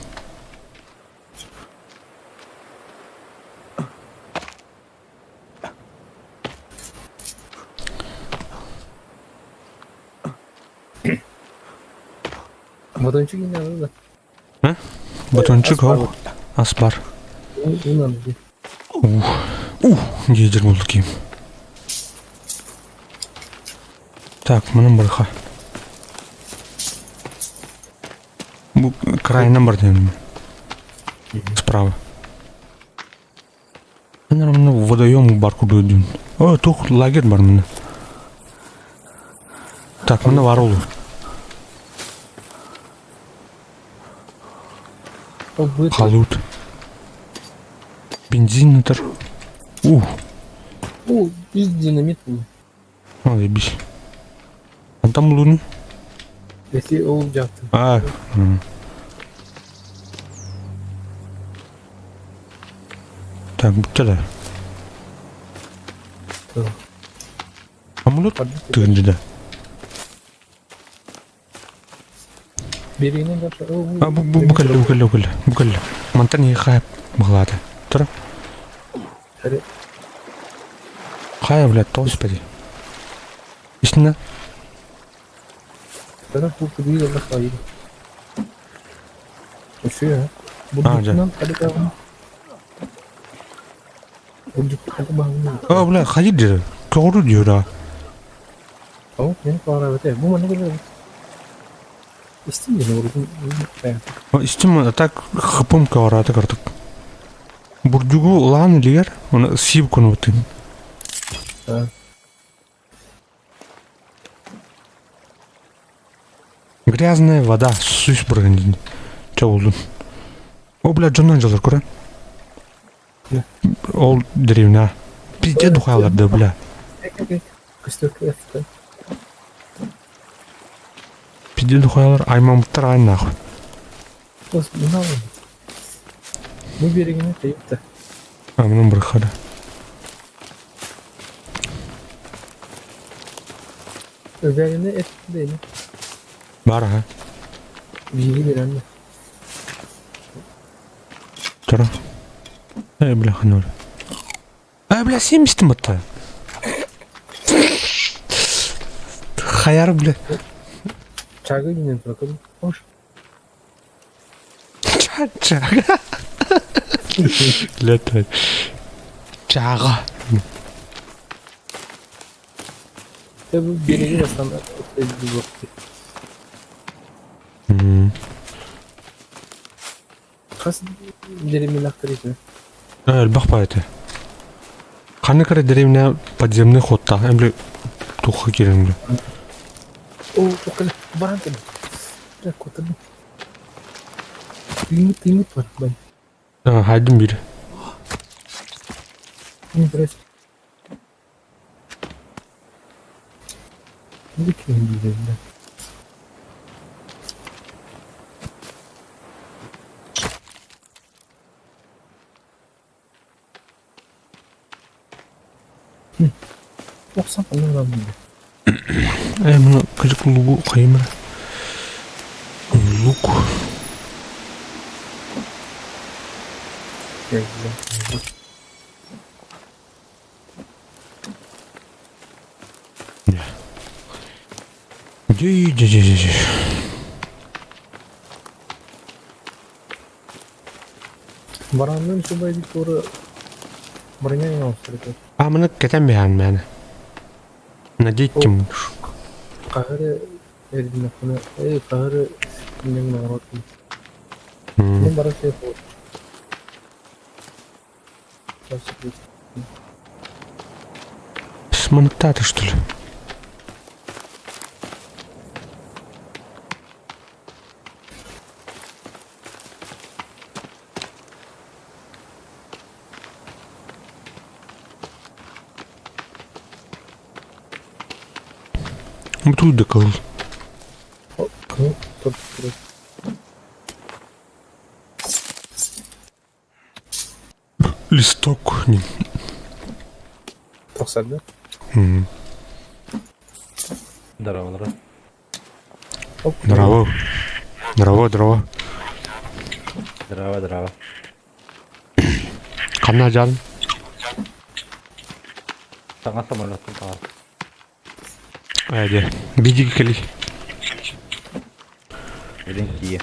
S2: Батончик не надо.
S1: А? Батончик ол. Ас бар. Ух. Ух, дедер болды киім. Так, мынан барха. Бу крайынан бар деймін. Справа. Мына водоем бар куду деймін. О, тух лагерь бар мына. Так, мына бар ол. Халут. Бензин тұр. Ух.
S2: О, из динамит.
S1: А, ебись. Антан булуну?
S2: Если ол жакты.
S1: А. Так, бүттэ да. Амулет тыгынды да.
S2: Берегинен жакшы.
S1: А, бу бу кэллэ, бу кэллэ, бу кэллэ, бу кэллэ. Мантан хайап быһылаата. Тұр. Хайа, блядь, господи. Истина? А, дьэ. А, бля, хайыр дире. Көҕүрү диир аа. Истим так хапым көҕүрата кырдык. Бурдюгу улаан илигэр, оны сип кунубутын. Грязная вода, сүүс быргын дин. Чэ булдум. О, бля, дьоннон дьалар көрөн. Ол деревня. Пиздец духалар да, бля. Пиздец духалар, аймамыттар ай нахуй.
S2: Бу берегине тэйипта.
S1: А, мунун бырыхада.
S2: Özelliğine et değil.
S1: Бар аха.
S2: Биири беремин.
S1: Тұра. Э, бля, ханор. Э, бля, 70 батта. Хаяр, бля.
S2: Чагы инен туракын. Ош.
S1: Чага. Лето. Чага.
S2: Бу береги бастан Хас деревня лахтарите.
S1: Элбэх баайты. Ханнык эрэ деревня подземный ходтаах эмли туохха киирэн
S2: О, тохкана баран кэлэ. Котырдым. Тыыммыт тыыммыт бар бай.
S1: Хайдым биир.
S2: Не брось. Дииллэрэ. Охсон ханна баран
S1: Э, муну кыжык лугу хайымыр. Лук. Дьэ, дьэ, дьэ, дьэ.
S2: Бараннын субай туора броня оҥостор.
S1: А маны кэтэн биһаан мээнэ. Надеть тем будешь.
S2: Хаһары эрдинэххинэ, эй, хаһары инньэҥ оҥорор. Мин бары сейф
S1: Смонтаты, что ли? Бу да кыл. Листок.
S2: Тахсарда.
S4: Здорово,
S1: Здорово. Здорово, здорово.
S4: Здорово, здорово.
S1: Ханна дьаан?
S4: Саҥа самолеттан таҕыс.
S1: Ээ дьэ, биһиги кэлий.
S4: Билин тиийэ.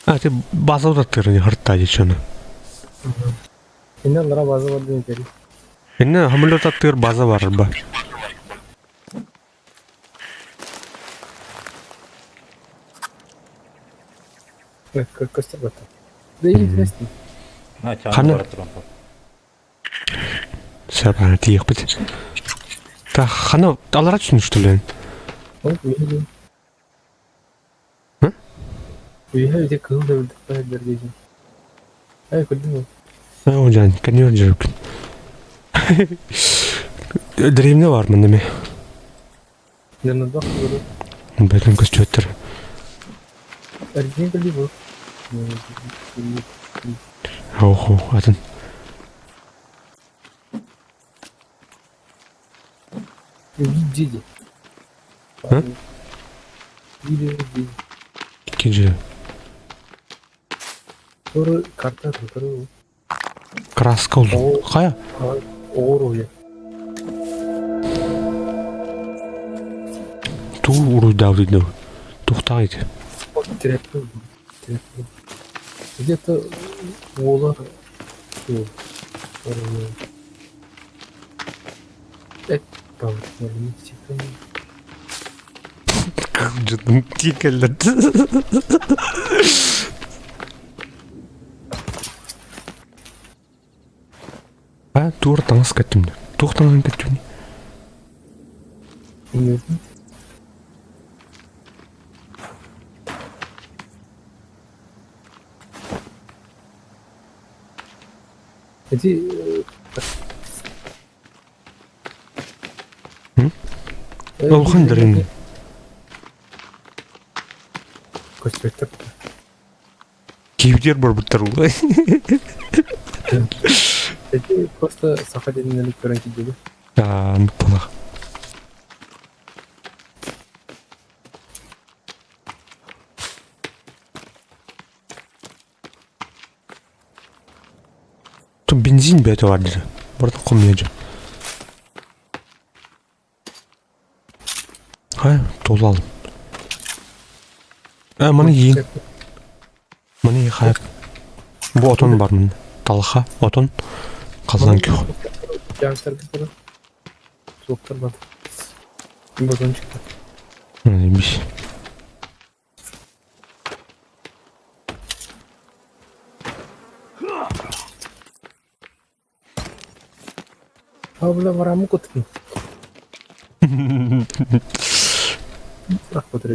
S1: А, ты база утаттырын хартаа дичону.
S2: Инне аллара база бар диэн кэлий.
S1: Инне самолет аттыыр база бар ба.
S2: Көстөр бата. Да интересно.
S1: Ханна? Сөп, аны тиийиэхпит. Та хана алара түсүн что ли?
S2: Үйэ ити кыыл да өлдөхпө дэргейин. Эй, көрдүң бу?
S1: Оо, жан, көнүөр жүрүккүн. Дэриэбинэ бар манна эмиэ.
S2: Дьоннордоох көрө.
S1: Бэтин көстүөттэр.
S2: Эргиэн кэлии бу.
S1: Оох, атын.
S2: Видели.
S1: А?
S2: Видели.
S1: Икки
S2: Тур карта туру.
S1: Краска ол. Хайа?
S2: Оҕуруйа.
S1: Туу уруйдаабыт дуу. Тухтаах ити.
S2: Тиреппин. Тиреппин. Где-то уолар
S1: Тиикэллэр. А, туор таҥас кэттим. Туох таҥаһын кэттим?
S2: Ити
S1: Улахан дэрин.
S2: Көстүбэттэр.
S1: Киевдер барбыттар улай.
S2: Эти просто саха диэнинэн көрөн киирдиги.
S1: Аа, нуппалах. Тут бензин бэйэтэ бар дири. Барыта хомуйа Хайа, толу алым. Э, маны иин. Маны хайа. Бу отон бар мын. Талха, отон. Халлан күх.
S2: Суохтар бар. Ботон чыкты.
S1: Бис.
S2: Павла варамы кутун. Рахмат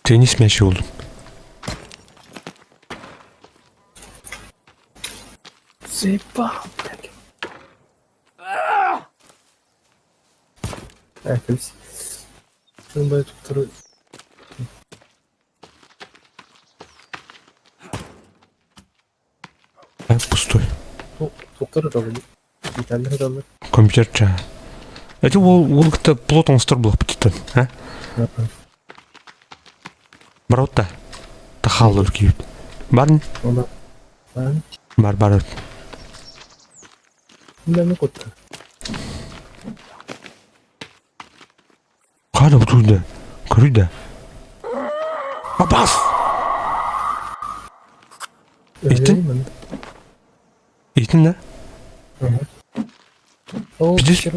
S1: Теннис мячи болдум.
S2: Заебал, блядь. Э, кэбис. Туттары
S1: Так, пустой.
S2: Туттары талыр. Деталлары талыр.
S1: Компьютер чаа. Эти ол ол кытта плот оҥостор буолбуттан, а? Баротта. Тахаллар киют. Бар бар бар.
S2: Мен кутта.
S1: Хада бутуйда. Көрүйдэ. Абас! Иттин? Иттин да? Пиздец.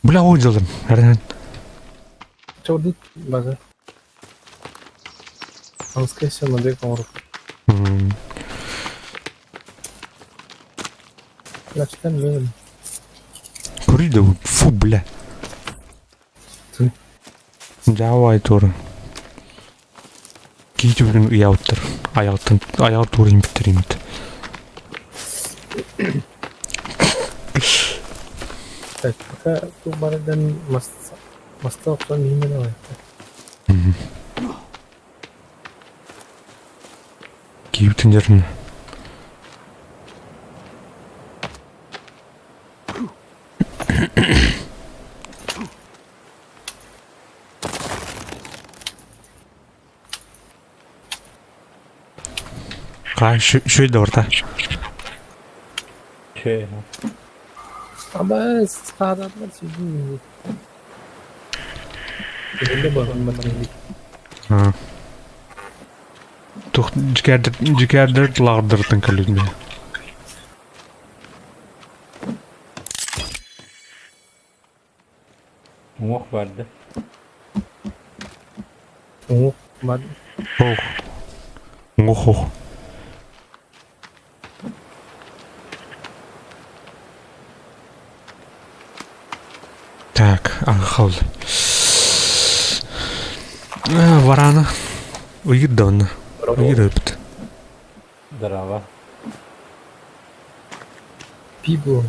S1: Бля, ой дьалым. Әрнен.
S2: Чордут база. Анскайся модек оҥорук. Начтан мен.
S1: Көрүйдэ, фу, бля. Давай тура. Киһи түбүтүн ыйаабыттар. Айаҕыттан айаҕар туора иҥпиттэр имит.
S2: Так, пока ту барыдан маста охсон миинен алайта.
S1: Киһибитин дьэрин. Хаһан үчүгэй да барта.
S3: Үчүгэй.
S2: Аба саадатыгар сүүрдүм
S1: Туох дьикээрдэр дьикээрдэр лааҕырдарыттан кэллим ээ.
S3: Уҥуох барда.
S2: Уҥуох бар.
S1: Ох. Уҥуох ох. Так, хаал. Варана. Ыйыр да онно. Ыйыр өлбүт.
S3: Здорово.
S2: Пиво.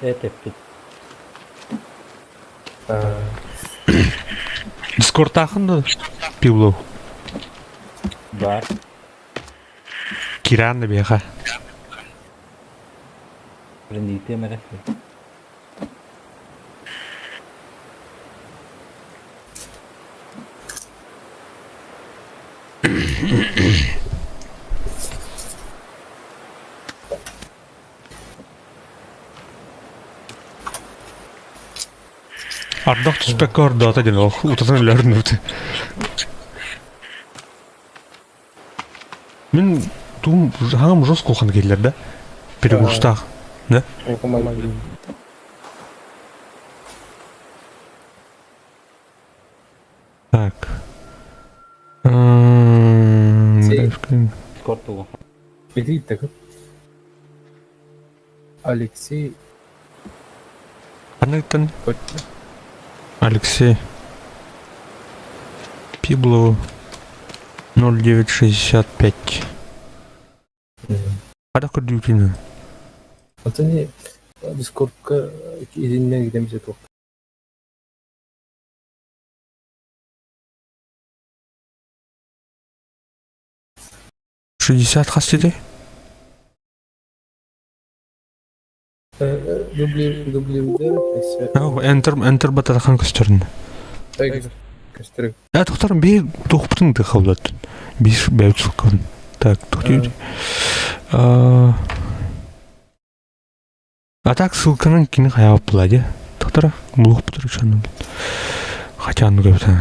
S3: Этэппит.
S1: Дискордтаахын да пивлов.
S3: Бар.
S1: Кираан да биэхэ.
S3: Рендитиэм эрэ.
S1: Ардах түспэккэ ордоото диэн ол утатан өлөрүнүбүт. Мин тугум хаҥам жестко улахан киһилэр да перегрузтаах да Так.
S3: Скортугу.
S2: Билииттэкү. Алексей
S1: Ханныктан? Алексей Пиблов 0965. Хада көрдүүтүнү.
S2: Отони Дискордка изиннен китемсе туох.
S1: 60 хас ситэй? Enter enter батарахан көстөрүн.
S2: Көстөрү.
S1: Э тохторум бии туохпутун да хавлат. Биир бэйбит сылкабын. Так, тохтуу. А так ссылканан кини хайаабыт була дии. Тохтора булуохпутур чанным. Хотя ну кэбитэ.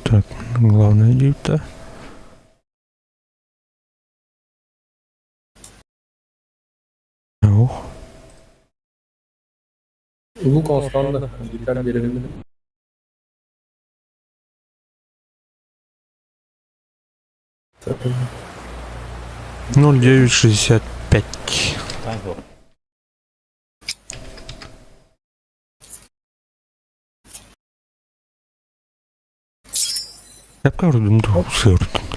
S1: Так, главное диэбитэ. Ох.
S2: Улуу Констан деталь биэрэрин
S1: 0965. Эпкэ ордум дуу, сыырдым.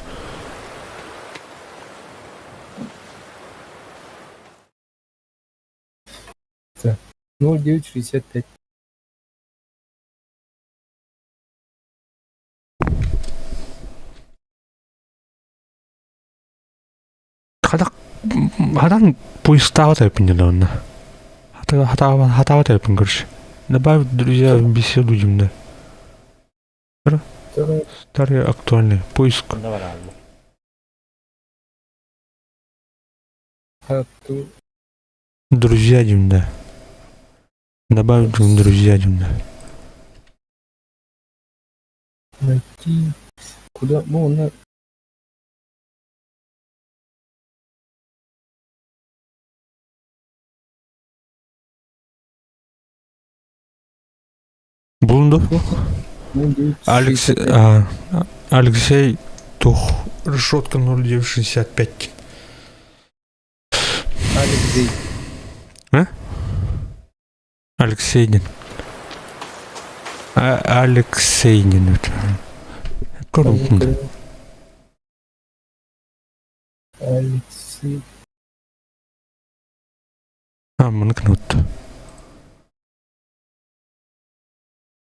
S2: 0965.
S1: Хатах хатан поистаабат эппин дьэ онно. Хатаабат эппин короче. Добавь друзья в беседу димна. Старый актуальный поиск. Друзья димна. Добавь друзья димна.
S2: Найти. Куда? Ну, на
S1: Булунду. Алекс, а, Алексей Тух, решетка 0965.
S2: Алексей.
S1: А? Алексейнин. А, Алексейнин. Көрүҥ.
S2: Алексей.
S1: А, маны кнут.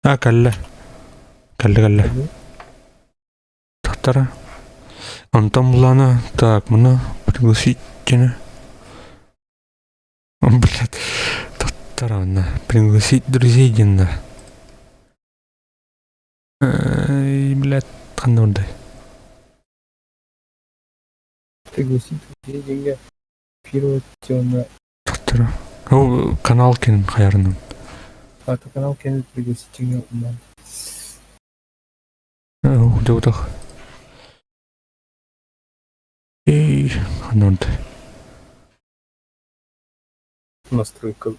S1: А, кэллэ. Кэллэ, кэллэ. Тахтара. Онтон булана, так, мына пригласить диэни. Блядь, тахтара, пригласить друзей диэн Эй, блядь, ханна бардай?
S2: Пригласить друзей диэҥҥэ первый на
S1: Тахтара. Ол канал кин хайарынан.
S2: А, канал кэннэ пригласить диэҥҥэ уман.
S1: Дьэ Эй, ханна бардай?
S2: Настройка.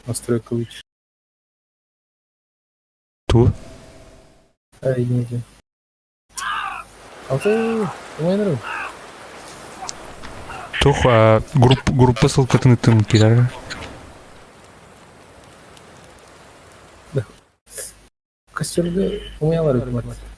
S2: Настройка лучше.
S1: Ту?
S2: А, извините. Алты, умайнырым.
S1: Тух, групп, группа ссылкатын ыттым килер.
S2: Костерды умаялар өтмөт.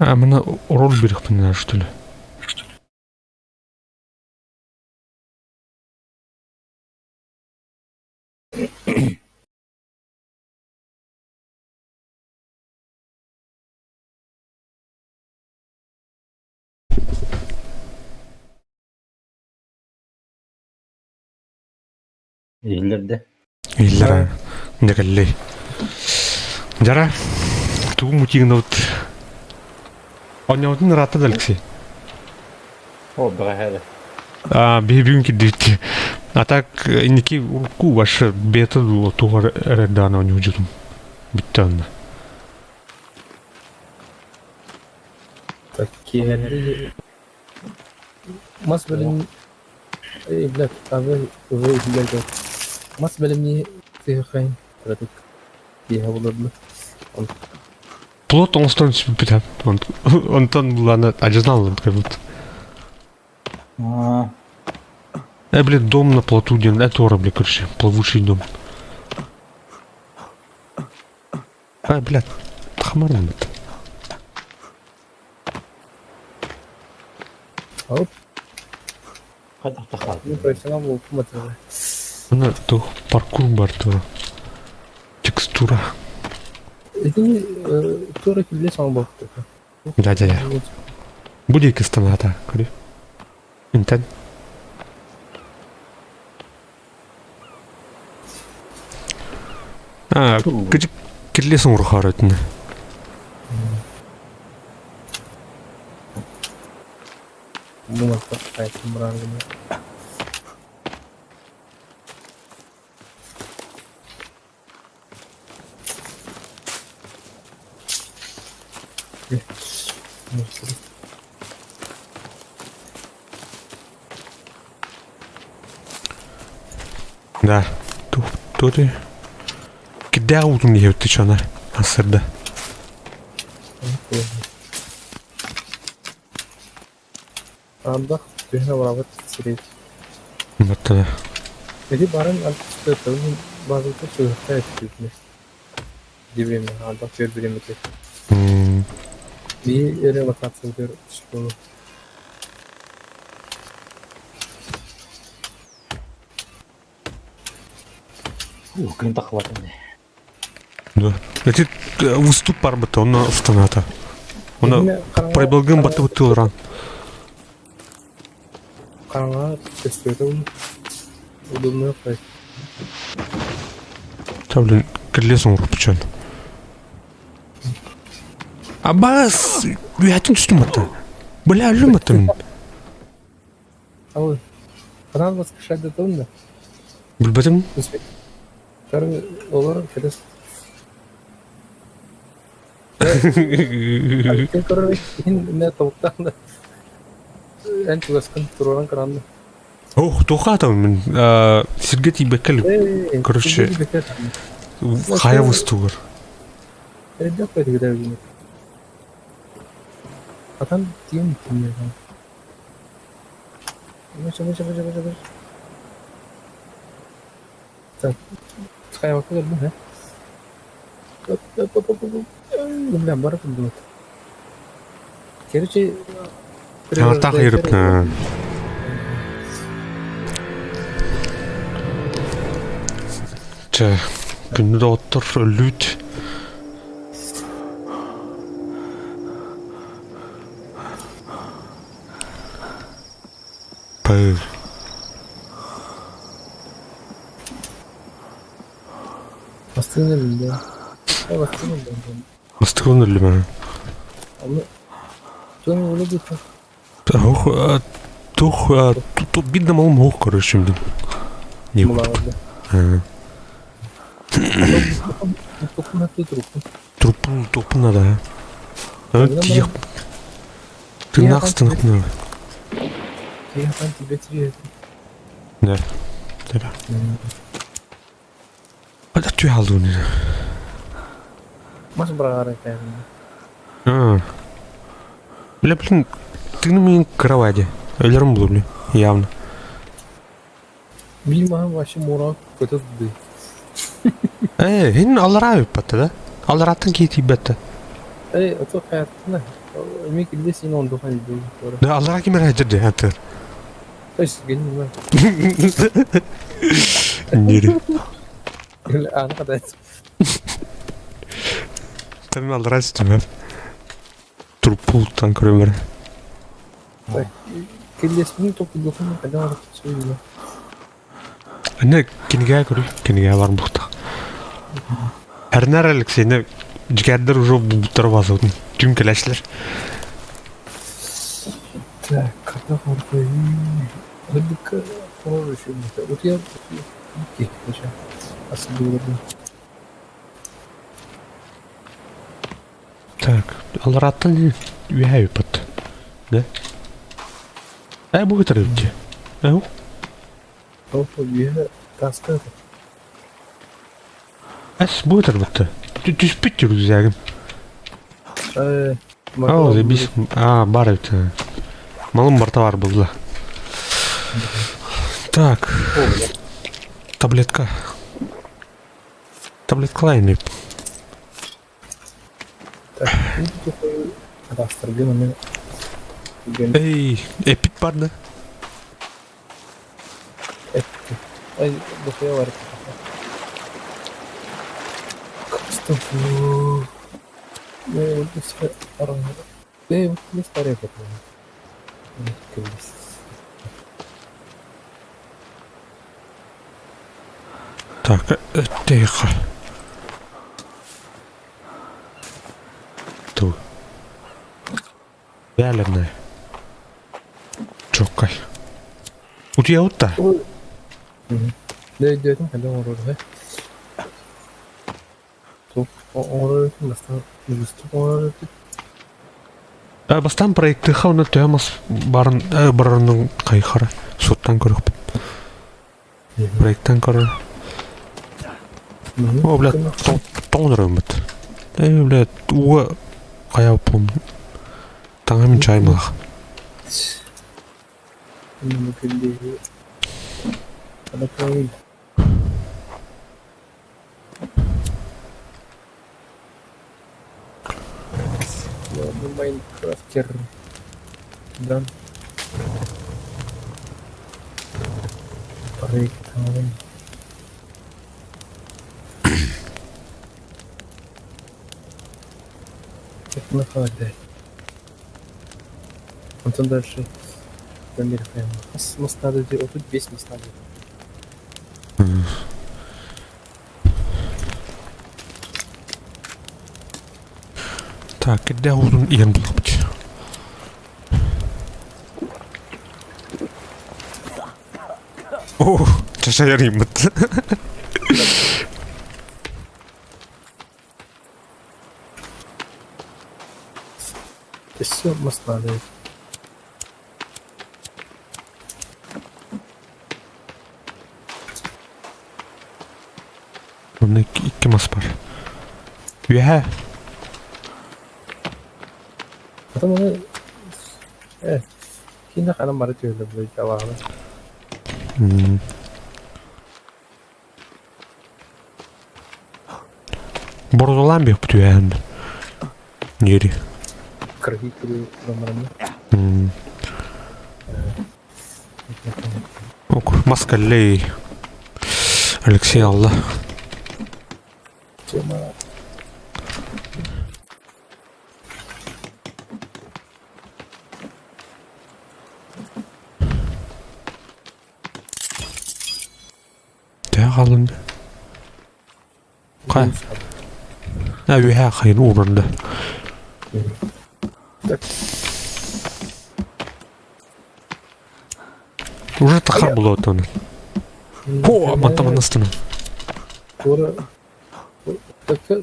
S1: А, мына роль берихпин что ли?
S3: Иһиллэрдэ.
S1: Иһиллэр дьэ кэллэй. Дьара, тугу мутигнабыт? Онньоотун ыраатта да Алексей.
S3: О, бэҕэһээ
S1: А, биһи бүгүн кирдибит. А так, инники урукку ваше бета тугар эрэрдаан оонньуужутум. Бүттэ онно.
S2: Так, киэһэрди мас бэлэм Эй, блядь, а вы вы иһиллэргэ мас бэлэмнии сыһыхайын кыратык киэһэ буларбы.
S1: Плот оҥостон сүппүтэ. Онтон булана ажызнал как будто. Блин, дом на плоту диэн, это ора, бля, короче, плавучий дом. А, блядь, хамарым это.
S2: Оп,
S3: Хайдах тахаат.
S2: ну профессионал буолбутум атыылы.
S1: Аны туох паркур бар тура. Текстура.
S2: Итини туора киллэ саҥа буолбута.
S1: Да, да, да. Бу диэки станата, көрү. Интен. А, кыжык кирлесің урухар өтіне.
S2: Муҥатта хайатын быраангына.
S1: Да. Тух, ты. Кидää уутун диэбит чана. Ассырда.
S2: Ардах түһэн абыраабыт сирэй.
S1: Баттана.
S2: Ити барын альпистыаттарын базата чугаһта этилбитэ. Дибиэми ардах түөр бириэмэтэ. Бии эрэ локациятыгар школа.
S3: Күн таххыбатын
S1: Да. Эти уступ барбыт, онно устаната. Оны пройбылгын баттыбыт тылыран.
S2: Хараҥа көстүөтэ удобный проект.
S1: Та, блин, кирлес оҥорбут Абаас, үһэтин түстүм батта. Бля, өллүм батта мин.
S2: Ал, канал воскрешать да?
S1: Билбэтим.
S2: Олор кэлэс. Кин көрөр иһин тобуктаан да эн чугаскын туруоран көрөн да.
S1: Ох, туохаатам мин сиргэ тиийбэккэ короче хайа выстугар.
S2: Эрдэх бэтигитэ Атан тиэн тиийэн. Выше, выше, выше, выше, выше. Так, хайабакка көрдүм, э? Бля, бара курдук. Короче,
S1: Так йөрүп. Чэ, күндү доҕоттор, өллүүт. Пыл.
S2: Бастыгын өллүм. Бастыгын өллүм.
S1: Бастыгын өллүм.
S2: Аны туох өлө диэтэ?
S1: Туох туох биир да малым суох короче блин. Не Труппун труппун надо. Тиих Тыыннаах ыстынык надо. Да. Да. Бля, тү алдын.
S2: Мас быраҕар
S1: Бля, блин, ты на меня кровати. Өлөрүм булу, блин, явно.
S2: Биир маһым вообще муораҕа көтө сылдьыы.
S1: Ээ, һин аллараа ыыппатта да? Алларааттан киһи тиийбэт да?
S2: Ээ, ото хайаттына. Эмиэ килде син ондухан илдьэ
S1: Да, аллараа ким эрэ сылдьар дии, аттыгар.
S2: То есть гений
S1: Нири.
S2: Аны катается.
S1: Там аллараа сытымар. Труппултан көрөмөр.
S2: Киллэспин токуйдуохун хайдах эрэ суруйда.
S1: Аны кинигэ көрүй, кинигэ бар буохтаах. Эрнар Алексейны дьикээрдэр уже булбуттара баасабытын түҥ кэлээччилэр.
S2: Так, хайдах оргуйуй? Ырдыкка хорор үчүгэй Утуйар киһи асылдыыларбын.
S1: Так, алларааттан үөһээ ыыппыт. Да? Ээ, бу кытары дии. Ээ,
S2: Үөһэ таска
S1: Эс, бу кытары Түспүт рюкзагым.
S2: Ээ,
S1: Оо, заебись. А, бар эбит. Малым барта бар булла. Так. Таблетка. Таблеткалайын
S2: Так, Атастыргын мен
S1: Эй, эпит бар да?
S2: Эппит. Ай, дохуя бар. Что? Ну, не старый
S1: Так, тихо. Ту. Бээлэрнэ. Чоккай. Утуйабыт да?
S2: Өйдөөтүм хайдах оҥорор үһү. Туох оҥорор этим бастаан үгүстүк оҥорор этим.
S1: Бастаан проектыха уонна төһө мас барын барарын хайхара суоттаан көрүөхпүт. Проекттан көрөр. О, бля, тоҥон өрөммүт. Э, блядь, ууга хайааппын таҥа мин чай мылах.
S2: Майнкрафтер. Да. Проектовый. Технохадай. Онтон дальше Америкаем. Мас надо делать. Тут весь мас надо.
S1: Так, кирдээх уутун иһэн булабыт. О, чашайар ыймыт.
S2: Өссө мас надо.
S1: Онно икки мас бар. Үөһэ.
S2: Потом оны киинэ ханан бары түһэллэр блядь алааһына.
S1: Бородолаан биэхпит үөһээн Диэри.
S2: Кыргый кыргый туран
S1: Ок, мас кэллэй. Алексей алла.
S2: Тема.
S1: Төһө хааллын? Хай. А үөһэ хайын уурарда. Уже тахар булуотун. О, мантаманастыным.
S2: Туора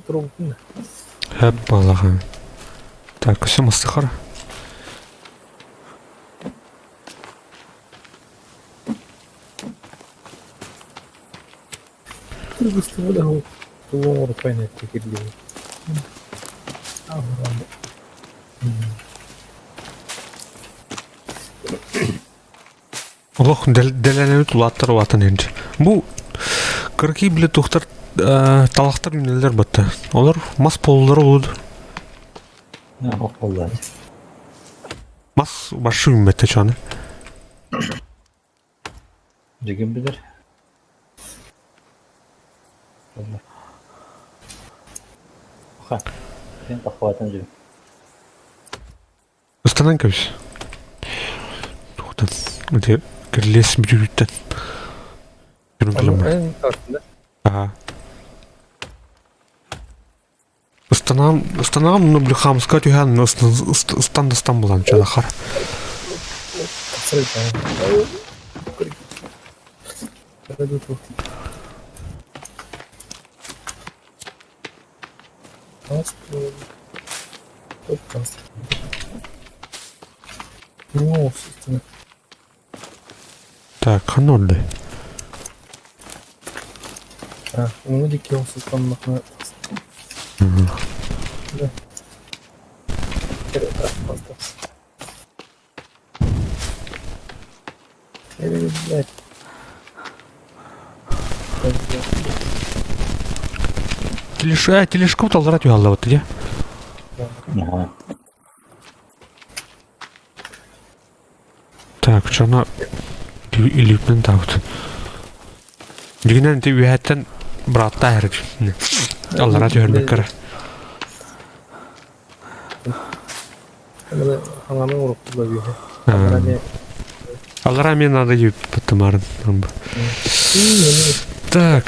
S2: турбутун.
S1: Хэп балахан. Так, все мастыхар. Олох дэлэлэбит улааттар улаатан иһин. Бу кыракый бile тухтар талахтар үүнэллэр батта. Олор мас поллары олуд. Мас башы үүммэттэ чаны.
S3: Дьигин билэр. Ха. Сен тахватын дьү.
S1: Ыстанан кэбис. Тухтан. Ити кирлес бүтүбүттэн. Ага. Ыстанаҕым, ыстанаҕым, ну, били хаамыска түһээн, ыстан да ыстан булан чанахар. Так, ханна олордой? Телеш... тележка таллара түһаллабыт дии. Так, чана илиитинэн таабыт. Дьигинэн ити үөһэттэн бырааттаа иһэр аллараа түһэрбэккэ эрэ. Аллараа мне надо диэбит Так.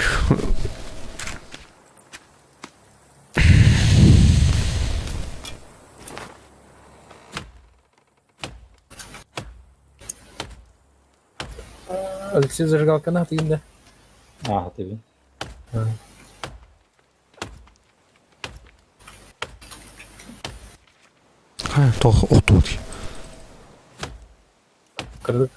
S2: Алексей зажигалканы атыйын да.
S3: Аа, атыйбын.
S1: Хайа, тоох охтубут.
S2: Кырдык.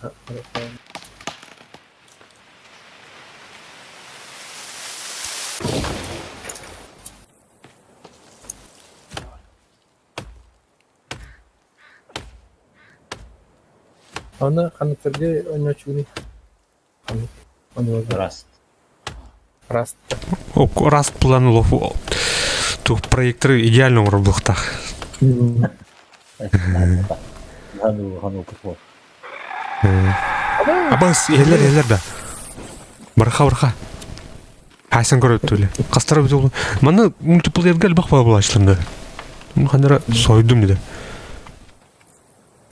S2: Аны ханныктарга оонньооччугунуй? Ханнык оонньууларга?
S3: Rust.
S2: Rust.
S1: Rust план улов тух проекторы идеально оҥорбуохтаах. Абас иһэлэр иһэлэр да. Барха барха. Хасан көрөттүлэ. Хастара бит Манна мультиплеерге элбэх баалаачылар да. Ханара сойдум диде.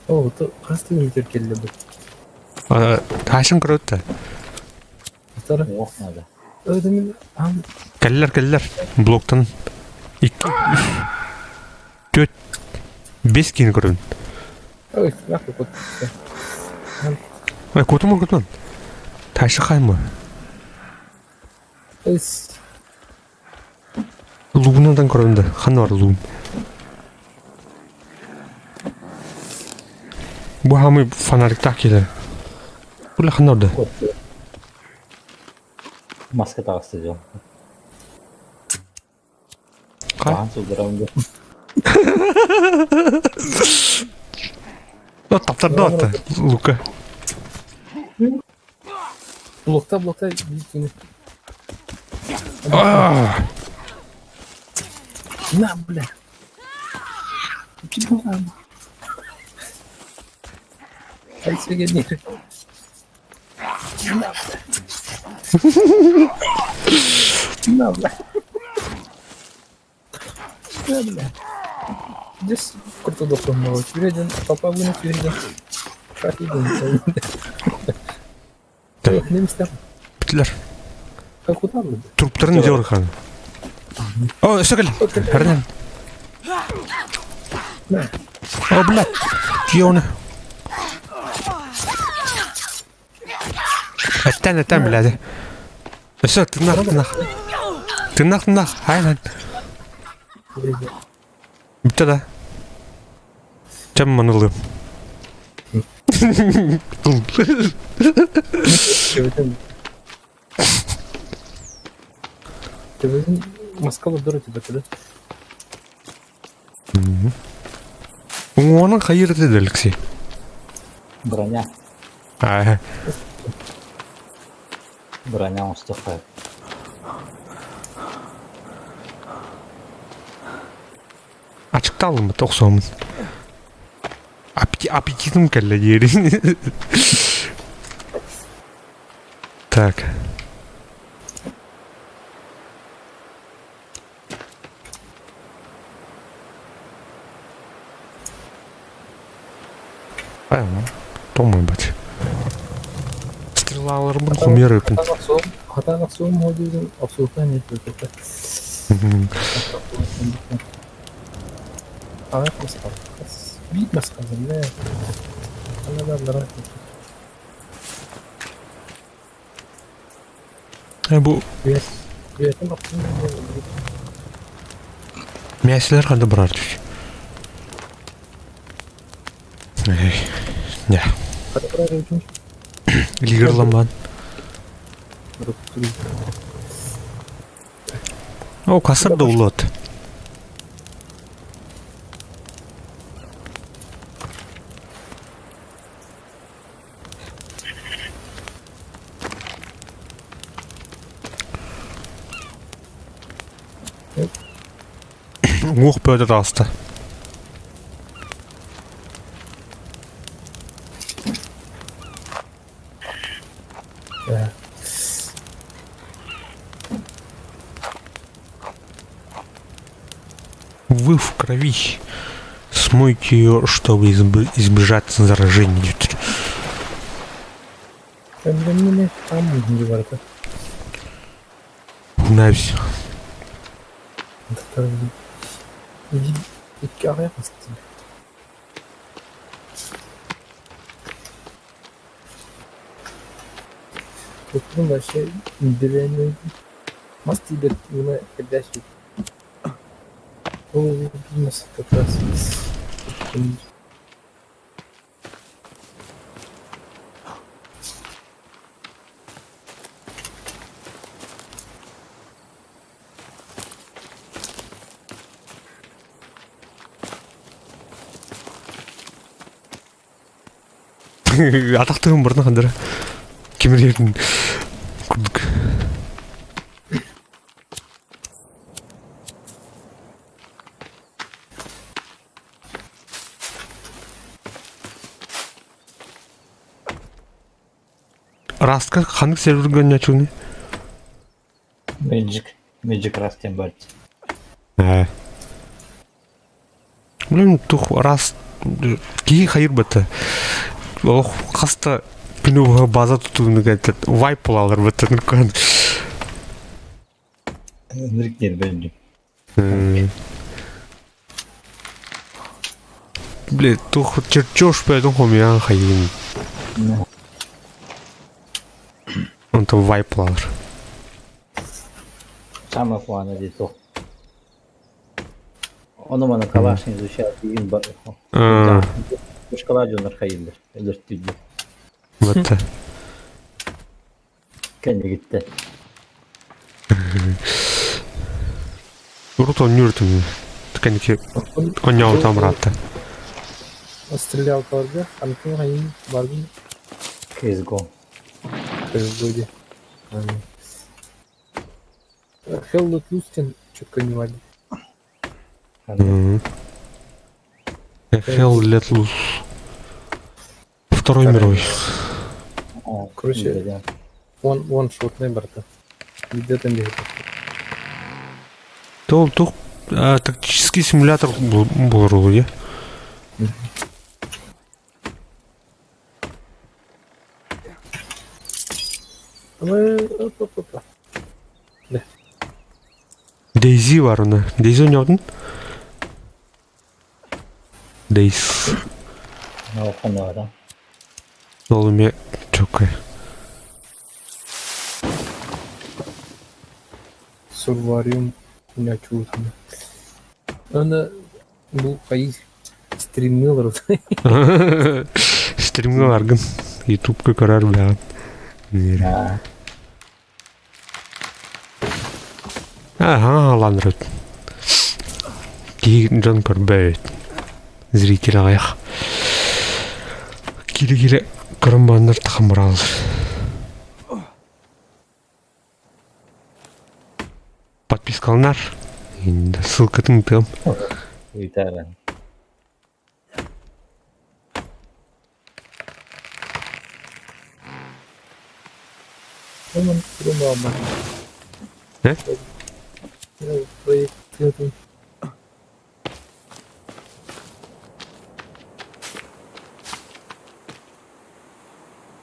S2: О, то хас да мүнүүтүгэр кэллэ бу?
S1: Хасан көрөттө.
S2: Хастара?
S3: Уох надо.
S1: Кэллэр кэллэр. Блоктан икки, үс, түөрт, бес киһини көрөбүн.
S2: Ой, нахуй кут.
S1: Ой, кутум кутун. Ташы хаймы.
S2: Эс.
S1: Лугунан көрөбүн да. Ханна бар лугун? Бу хамый фонариктаах киһилэр. Бу ханна орда?
S3: Маска таҕыста дьон.
S1: Хай.
S3: Хаһан сылдьарам дьон.
S1: Таптарда атта Лука.
S2: Блокта блокта биир кини. На, бля. Айсвегенир. На, бля. На, бля. На, бля. Здесь круто доктор Чүреден, папа вынес чүреден. Шахиден. Немистер.
S1: Битлер.
S2: Куда вы?
S1: Труптарын делар хан. О, өссө кэл. Хернен. О, блядь. Кионы. Эттен, эттен, блядь. Өссө тынах, тынах. Тынах, тынах. Хайнан. Бүтте да. Чэм манылым.
S2: Төбөтүн маска олордор этэ да
S1: Уҥуоҕунан хайыыр этэ да Алексей?
S3: Броня.
S1: Аа.
S3: Броня оҥостуохха
S1: Ачыктаалыммыт охсуомун. Аппетитым кэллэ диэри. Так. Тоҥмой бать. Стрелаларбын хомуйар
S2: Хатан охсуом диэн охсуутан иһит Аҕыйах маска биир маска
S1: Бу Мясилер ханна барар түс. Не. Лигерламбан. О, касыр да улот. Уҥуох бөҕөтө таҕыста. Вы в крови. Смойте ее, чтобы избежать заражения. Навсь. Атахтыгын бұрын қандыра. Кемірердің курдук. Растка ханнык сервер гөннәчүне?
S3: Magic. Magic Rust диэн баар.
S1: Ээ. Блин, тух раз киһи хайыр бата. Олох хаста күнү база тутууну этот вайп булалар бата ныркан.
S3: Ынырык диэн бөлүннүм.
S1: Блин, тух чертеж пойду хомян хайын. Онтон вайп булалар.
S3: Самое плана дии туох. Ону маны калаш не изучал иин бар. Бушкалаа дьоннор хайыыллар, өлөртүүллэр.
S1: Вот.
S3: Кэннигиттэн.
S1: Урут оонньуур этим. Кэнники оонньообутам ыраатта.
S2: Стрелялкаларга хантын хайын бардын
S3: CSGO.
S2: CSGO дии. Hell Let Loose диэн четко не вадит.
S1: Hell Let Loose. Второй мировой.
S2: Короче, one, one shotнай барда. Где-то не
S1: То тух тактический симулятор был я. Дейзи бар оны. Дейзи ойнаудың? Дейз. Ол эме чөккөй.
S2: Сурвариум нячуутун. Аны бу хайы стримнылар.
S1: Стримҥэ баргын. Ютубка көрөр бляҕын. Аха, ланрыт. Киһи дьон көрбөт. Зритель аҕыйах. Кире-кире көрөн бааннар тахан бараллар. Подпискаланар. Ссылкатын тыам.
S3: Ыытааран.
S1: Э?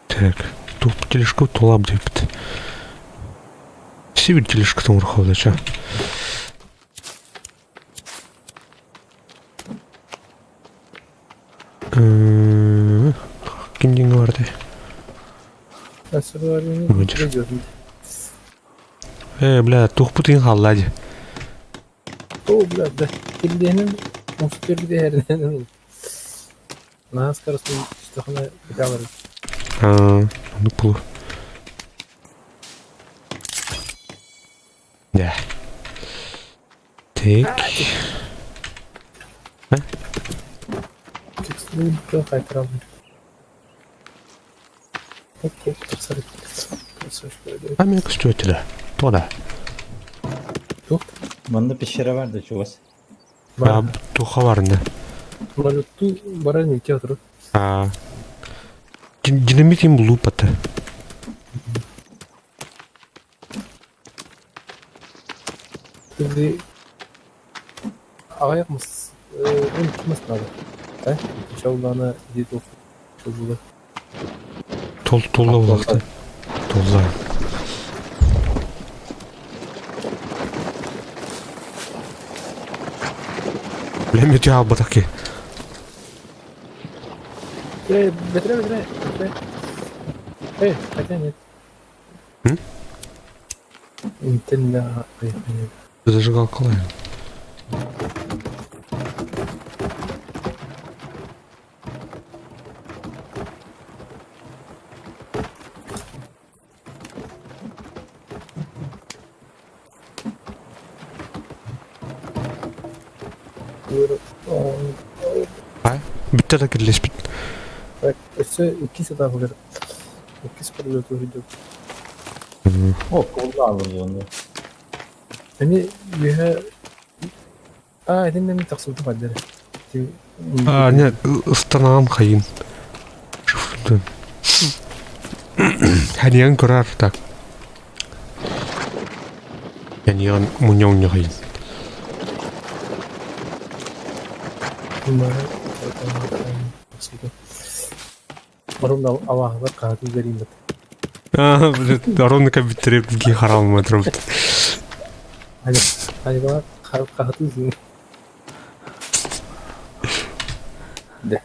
S1: Так, туп тележку тулап депт. Сибирь тележка урховдача. Ким деньги барды? Э, бля, тухпутин халлади.
S2: О, бля, да. Килдиһинин мустүрдиһэринэн Наһаа скоростной түстэххинэ ытаалар.
S1: Аа, оннук буолуо. Да. Так. А мен көстүбэт да. Тода.
S3: Манна пещера бар да чугас.
S1: А, туха барында.
S2: Малюту баран ити отуру.
S1: А. Динамит им лупата.
S2: Şimdi аҕыйах мас он мас надо. Э? Чаллана дит чулла.
S1: Тол толла улахта. Толла. Бля, метео албатаки.
S2: Э, бэтре, бэтре, бэтре. Э, хотя нет.
S1: М?
S2: Интелля.
S1: Зажигалка лайм. Бүтте да кирлеспит.
S2: Өссө иккис этаһыгар иккис пролету уһуйдубут.
S3: О, куллаабын.
S2: Эмиэ үөһэ аа итиннэ эмиэ тахсыбытым хайдары.
S1: А, не, ыстанаҕым хайын. Ханьян көрөр так. Ханьян мунья хайын.
S2: Барым абааһылар хаһытыы бэрииммит.
S1: А, блядь, ровно как биттерепки харам метров.
S2: Айба хаһытыы Да.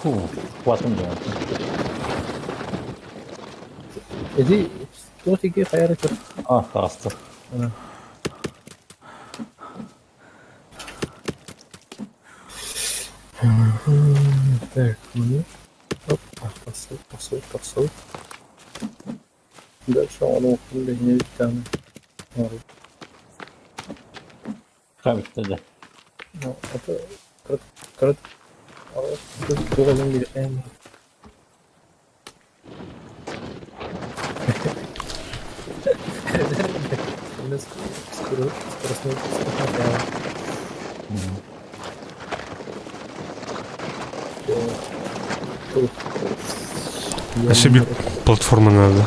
S3: Фу, хватым дьон.
S2: Эти туох тики хайары көр.
S3: А, таҕыста.
S2: Так, маны оп, тахсыбыт, тахсыбыт, тахсыбыт. Дальше ону бэһине бүттэҕинэ оҥорбут.
S3: Хабитта да.
S2: Ну, это кырат туох ылан билээн. Скоростной
S1: А себе платформа надо.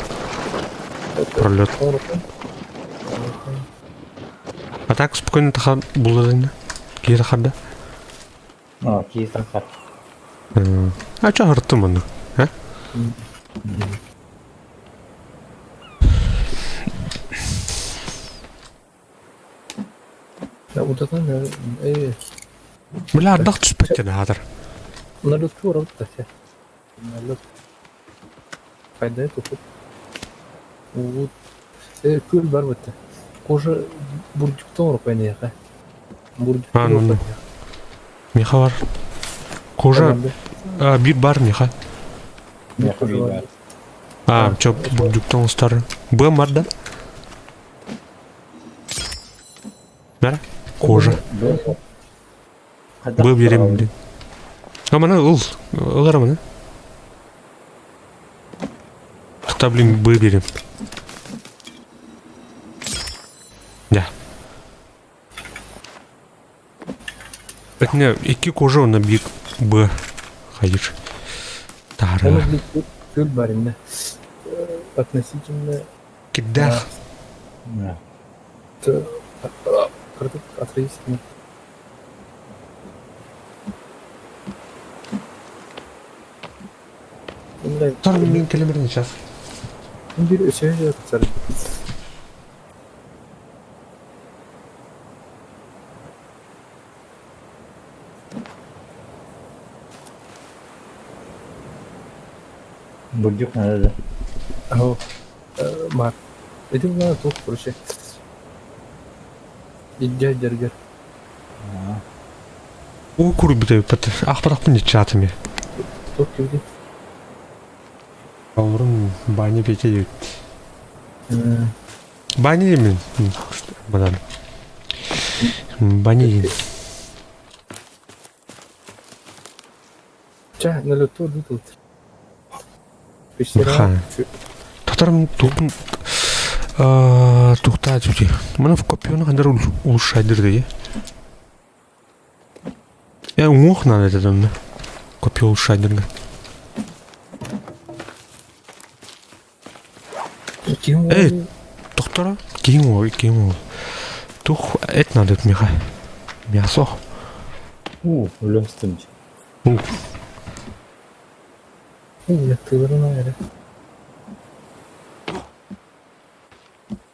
S1: Пролет. А так спокойно таха булырын. Киһи тахарда.
S3: А, киһи тахар.
S1: А чё хартым аны? А?
S2: Да, вот это,
S1: Бля, ардах түспэттен аатар.
S2: Налетку работать. Налет. Хайда тухут. Вот. Күл бар бытты. Кожа бурдюктан орпайнаяха.
S1: А, ну, ну. Миха бар. Кожа а, бир бар миха. А, чё, бурдюктан устар. Б бар да? Бара? Кожа. Б берем блин. А мана ыл. Ылар мана. Та блин Б берем. Да. Это икки кожа на бик Б. Хайыр. Тара.
S2: Күл бар инде. Относительно
S1: Кидах.
S2: Относительно.
S1: Тар мин келемерин сейчас.
S2: Bir өсөһө жатар.
S3: Бурдюк надо, да?
S2: Аһо, бар. Эти була туох короче. Иддя дергер.
S1: О, курбите, пат. Ах, парахпын чатами.
S2: Туох кибди.
S1: Алрын баня пете дейт. Баня деймин. Бадан. Баня дейм.
S2: Ча, налету дутут.
S1: Ха. Татарым тупын тухта түти. Мына в копионы хандар улучшайдыр дей. Я ух надо это там. Копию улучшайдыр. Эй, доктора, кинь ол, кинь ол. Тух, это надо миха. Мясо.
S3: У, өлөстүм.
S1: У.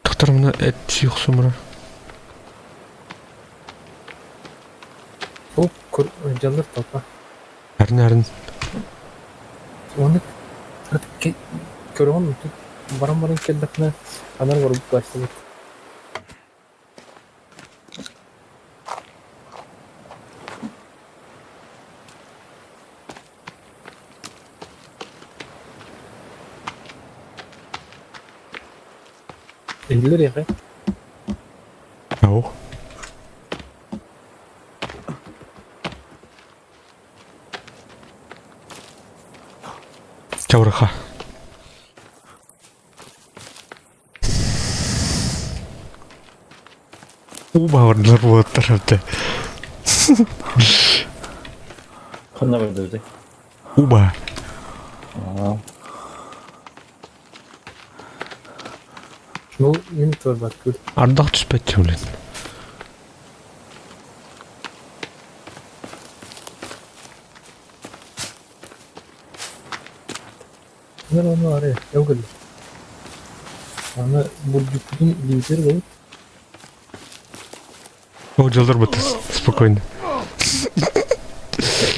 S1: Доктор, мына эт сүйіксімірі.
S2: Ол жаллар толпа.
S1: Әрін әрін.
S2: Оны көрөҕүн баран баран кэллэххинэ анар барбыт баастыбыт. Иһиллэр яхай.
S1: Ау. Чабырха. Уу баҕардылар буолаттар это.
S3: Ханна бардыбытай?
S1: Уба.
S3: Аа.
S2: Ну, мин турбат күл.
S1: Ардах түспэт блин.
S2: Bunlar onu araya. Yok öyle. Аны бурдюкпутун лидер болуп.
S1: Ол дьыллар быта спокойно.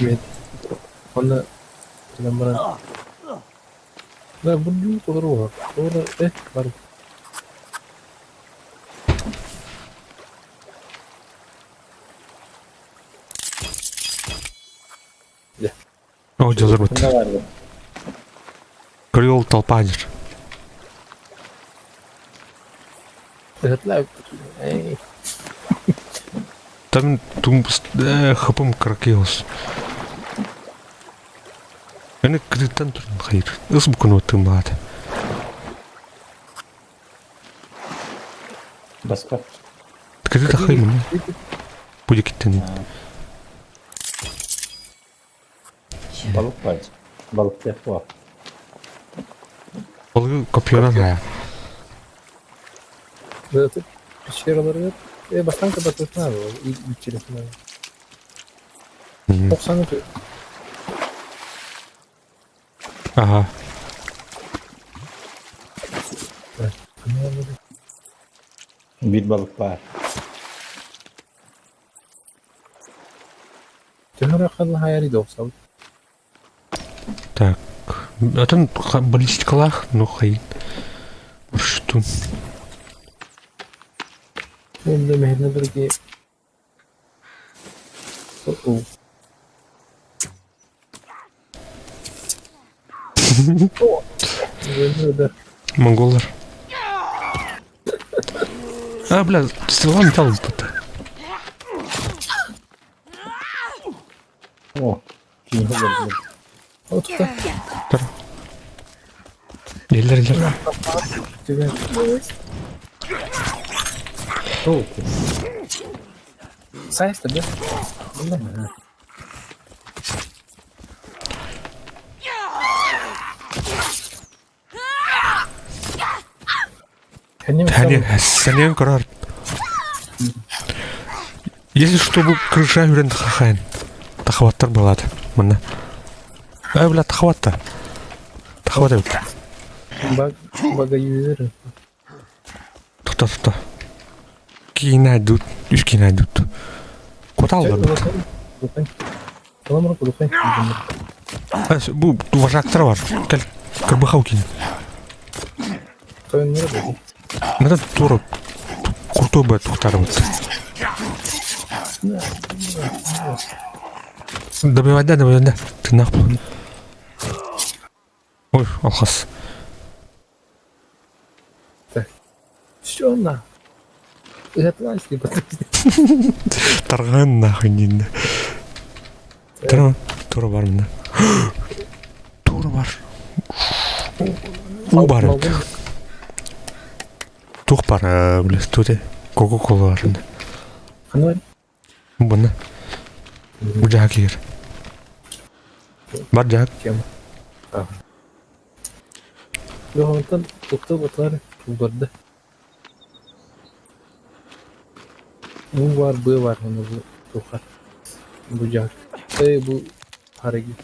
S2: Мен. Онно кэлэн баран. Да, бурдюк толору Толору э бар.
S1: Ол дьыллар быта.
S3: Ханна барды?
S1: Креол толпа дир.
S2: Ыһытлаа. Эй.
S1: Там тум хапым кракеус. Аны кырыттан туран хайыр. Ыс букун тымаат.
S3: Баска.
S1: Кырыта хаймын. Будет киттен.
S3: Балык бар. Балык деп бар.
S1: Балыгы копьенан хая.
S2: Ыытып пещералар э бастан кабатысына ичересине. Токсан
S1: Ага.
S3: Bir balık var.
S2: Төһөрө ханна хаяри доксал.
S1: Так. Атын баллистикалах, ну хай. Что?
S2: Онда мехне бирге. О. О.
S1: Монголлар. А, бля, стрела металл тут.
S3: О, кино бар.
S2: Отта.
S1: Еллер, еллер.
S2: Түгэн.
S3: О,
S2: Сайста да? Бunda. Кәнем
S1: Тәне, сәнен көрөр. Если что, бу крыша үрен хахайн. Тахваттар болады. Мына. Ай, бля, тахватта. Тахват эбит.
S2: Баг бага юзер.
S1: Тоқта, тоқта. Кейін айдут, үш кейін айдут. Коталдар бит.
S2: Каламыр кудухай.
S1: Бу вожактар бар. Кел, кырбыхау кейін.
S2: Тоен нere
S1: Мына тура куртой бе тухтар бит. Добивай да, добивай да. Ты нахуй. Ой, алхас.
S2: Все на. Ыгатласли
S1: Тарган нахуй не. Тура, тура бар мына. Тура бар. У бар. Тух бар, бля, туте. Кока-кола бар.
S2: Ханвар.
S1: Бұны. Бу жак ер. Бар жак.
S2: Тема. Yoğuntan tuttu butlar bulgardı. Bu var, bu var onu bu tukar. Bu cak. Ey bu haregi.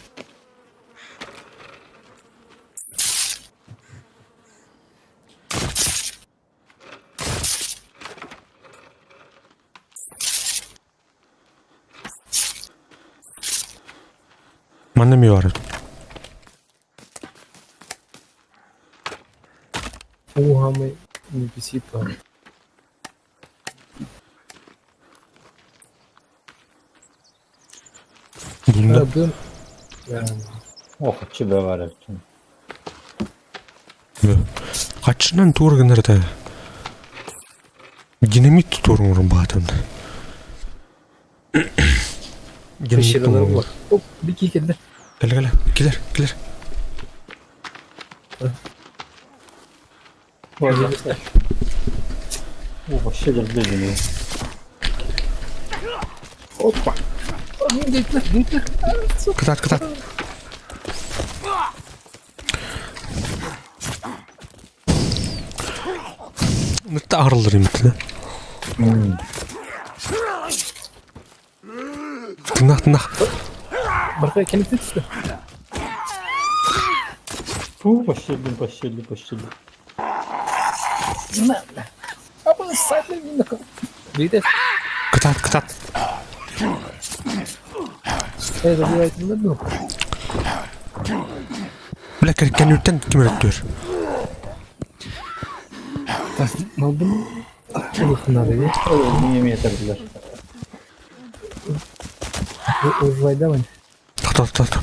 S1: Манна ми бар.
S2: Bu hamı NPC plan.
S1: Bunda.
S2: Bu yani
S3: Ох, чебе бар эбит.
S1: Качынан тур гынырды. Динамит турун урун баатымды.
S2: пещералар var. Hop bir iki kere.
S1: Кele кele. Келер, келер.
S3: О, вообще держи.
S2: Опа!
S1: Кытаат, кытаат. Нытта арыллар имитинэ. Тынах, тынах.
S2: Бархай кэнниттэн түстэ.
S3: Фу, вообще, блин, вообще, блин, вообще.
S2: Абы сайты минака. Видишь?
S1: Кытаат, кытаат.
S2: Эй, забивайте на дно.
S1: Бля, кэнниттэн ким өрөттүөр?
S2: Так, малбын надо, видишь?
S3: Не имеет так
S2: Ужвайдавань.
S1: Тохтоо, тохтоо.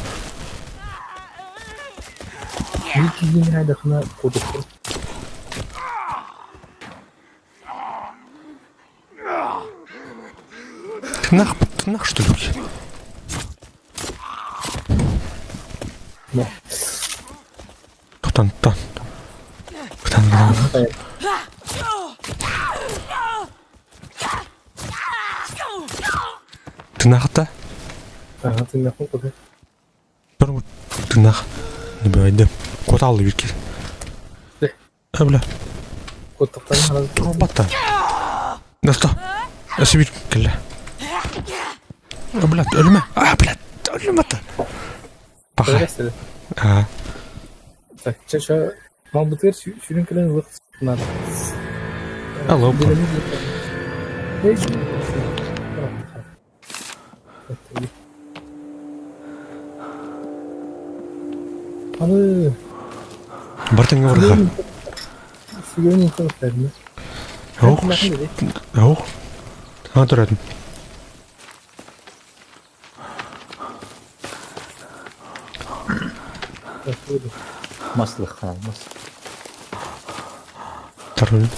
S2: Викигин хайдахына кудухтур.
S1: Тынах, тынах, что ли?
S2: Да.
S1: Тохтон, тон. Кытаан, кытаан. Тынахта?
S2: Ага, тынахын куда?
S1: Бір тынах. Не бывает. Кот алды бир кел. А, бля.
S2: Куттахтан
S1: Турбатта. Доста. Өсө бир кэллэ. А, блядь, өлүмэ. А, блядь, өлүмэ Паха. А.
S2: Так, чэ, чэ, малбытыгар сүрүн кэлэн ылык надо.
S1: Алло.
S2: Аны
S1: Бартыңа барха.
S2: Сүгөнүн интеллектерин.
S1: Ох. Ох. А, туратын.
S3: Маслых, мас.
S1: Тарын.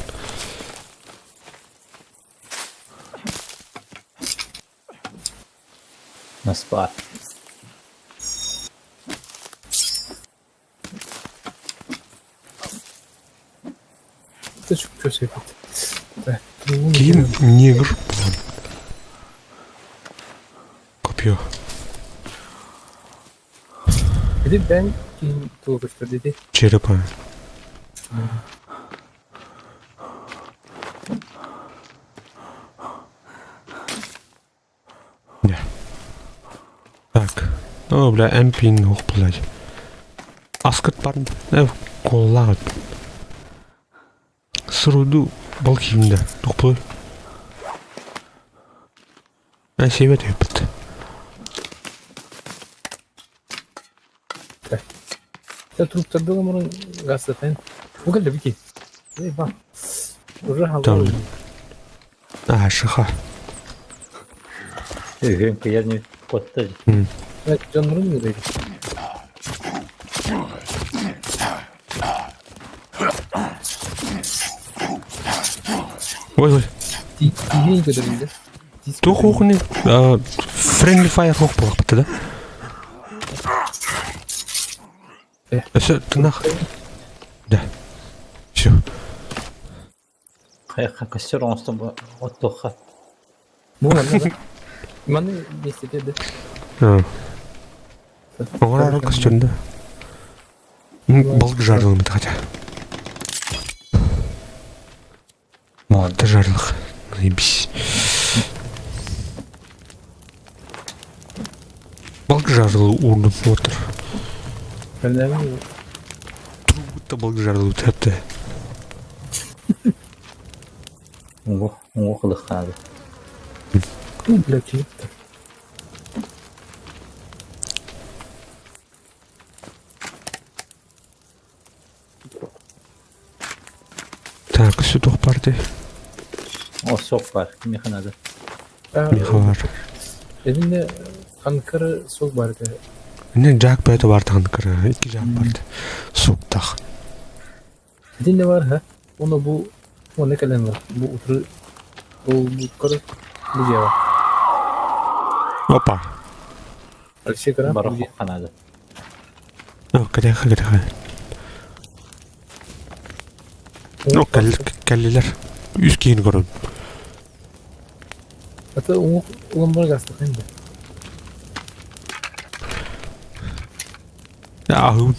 S3: Наспа.
S1: Ким негр Копье.
S2: Dedi ben kim tuğmuştur dedi.
S1: Черепа. Не. Так. О, бля, эмпин, ох, блядь. Аскыт барын. Э, коллағыт. Сыруду балкимде. Тухпы. Ә, себет өпіт.
S2: Sen truптарды мурун гастатайын. Бу келди бики. Эй, ба. Уже
S1: Там. А, шиха.
S3: Үһүн кыйар котты.
S2: Жоннорун дейди.
S1: Ой, ой.
S2: Тиген көдөрүндө.
S1: Тух ухни. Friendly fire хух болақ да? Все, тынах. Да. Все.
S3: Хайха костер оңостон оттоха.
S2: Маны не истетеди.
S1: Оңар костюмда. Балык жарылым хотя. Молодцы жарылых. Заебись. Балык жарылы урдум отыр. Будто балык жарылы өтөптү.
S3: Уңго, уңго кылык хады.
S2: Бля, кийип.
S1: Так, сүт парти.
S3: О, сок бар. Кимеханада.
S1: Миха бар.
S2: Эдинде канкыры сок бар эте.
S1: Не жак бәйті бар танкыры. Ики жак бар. Суктах.
S2: Эдинде бар ха. Оны бу оны келен бар. Бу утуру бу бу кыры бу же бар.
S1: Опа.
S2: Алексей кыра.
S3: Бар ханада.
S1: О, кадяха, кадяха. Ну, кэллилэр. Үс киһини көрөбүн.
S2: Ата уҥуох ылан баран астахайын да.
S1: Аһыыбын.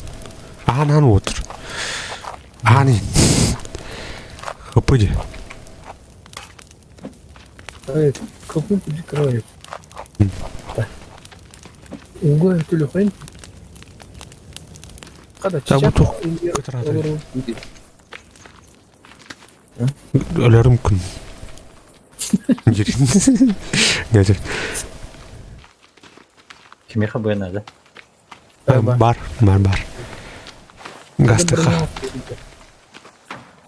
S1: Аһаан-аһаан уотур. Аһаан иһин. Хапы дии.
S2: Кылгын кырдьык кыра Уга төлөхөн Хада
S1: Бу Өлөрүм күн. Дядя.
S3: Кимиэхэ быа наада?
S1: Бар, бар, бар. Гастыха.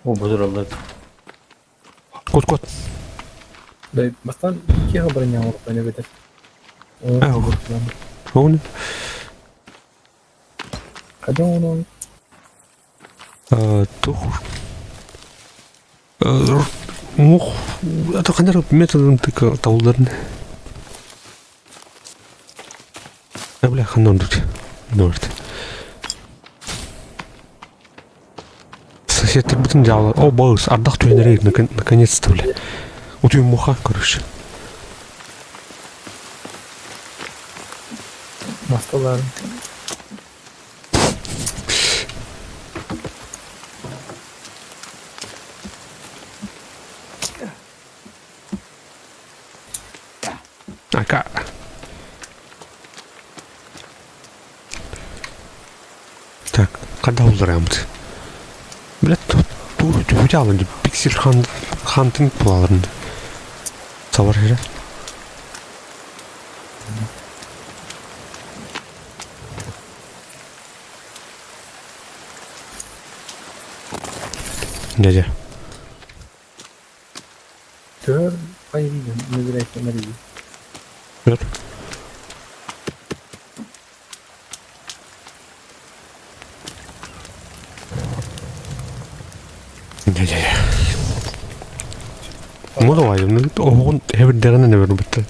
S3: О, бузураллар.
S1: Кут, кут.
S2: Бастан киэхэ бронялар эбэтэр.
S1: Ону.
S2: Хадьа ону
S1: Тух мух это ханар методом тыка тауларын. Бля, ханан тут. Норт. Соседтер бүтүн дьаалар. О, балыс, ардах түһэнэрэ наконец-то, бля. Утуй муха, короче.
S2: Масталар.
S1: Ака. Так, когда уларыамыт? Блядь, тугу түһүтэ пиксель хантинг булаларын. Сабар хера. Дядя.
S2: Төр хайрыйын нөбүрээккэмэрии.
S1: Өр. Дядя. Ну давай, ну оҕун эбирдэҕинэн эбэрбэттэр.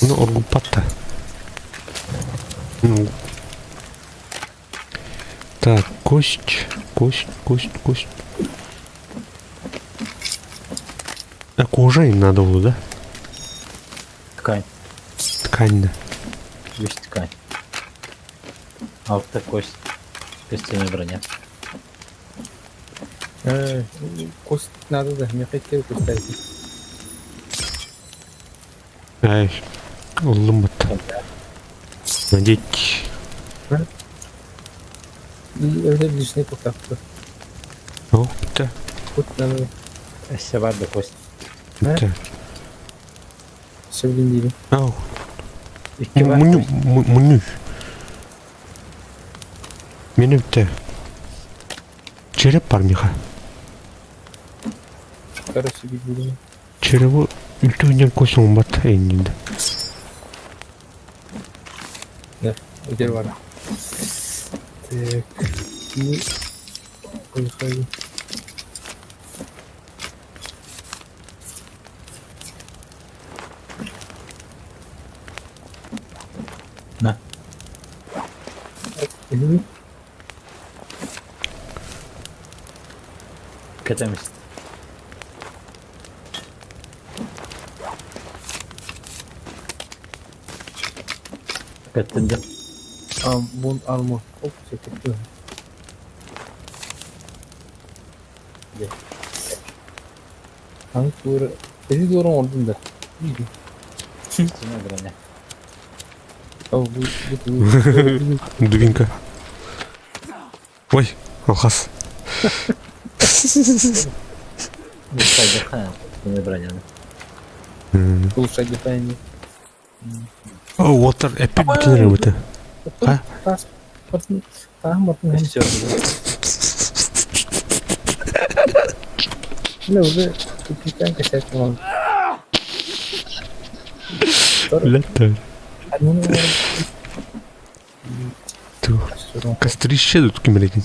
S1: Ну оргуппат да. Ну. Так, кость, кость, кость, кость. А кожа им надо было, да?
S3: Ткань.
S1: Ткань, да.
S3: Есть ткань. Алта кость. Костяная броня.
S2: Кость надо да, мне хотел кость.
S1: Ай, ыллым бытта. Надеть.
S2: Это лишний кутакты.
S1: О, да.
S2: Кут надо.
S3: Өссө бар да кость.
S1: Да.
S2: Сөбүлүн диибин.
S1: Ау.
S3: Икки бар.
S1: Мунню, мунню. Мени битте. Череп бар миха.
S2: Короче, билбилим.
S1: Черебу үлтүнен көсөн бат эйнинде.
S2: Да, өтер бар. Так. Ну, поехали.
S3: На. Кэтэмис. Кэттин дьэ.
S2: Бун армор. Оп, все, Танк тура. Эти тура ордун да.
S3: Костяная броня.
S2: О, бу бу
S1: Дубинка. Ой, алхас.
S3: Костяная броня.
S2: Улучшать дыхание.
S1: О, уоттар эпик бүтүнөр эбитэ. А?
S2: Тас. Таах мартын.
S3: Все.
S2: Ну, уже капитан косяк он.
S1: Лето. Ту. Кострище тут кимрегин.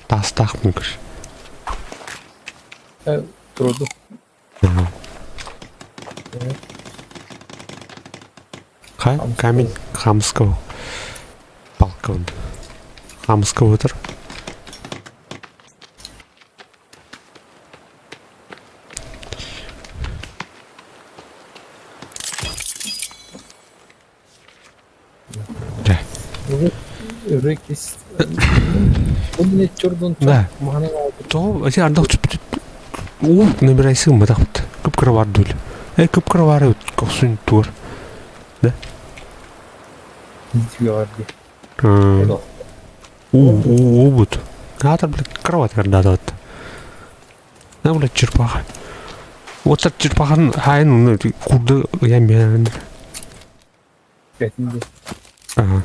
S1: Тастах мукаш.
S2: Труду.
S1: Ха, камень хамского. Палка он. Хамыска бытыр.
S2: Өрө кис. Ол не чордон
S1: Да. То эти ардах түппүт уу набирайсың батахпыт. Кып-кыра бар дөл. Э кып-кыра бар кохсун туор. Да? Уу уу бут. Аатар блядь кровать кардатат. На блядь черпаха. Вот так черпахан хайын ну курды я мен. Ага.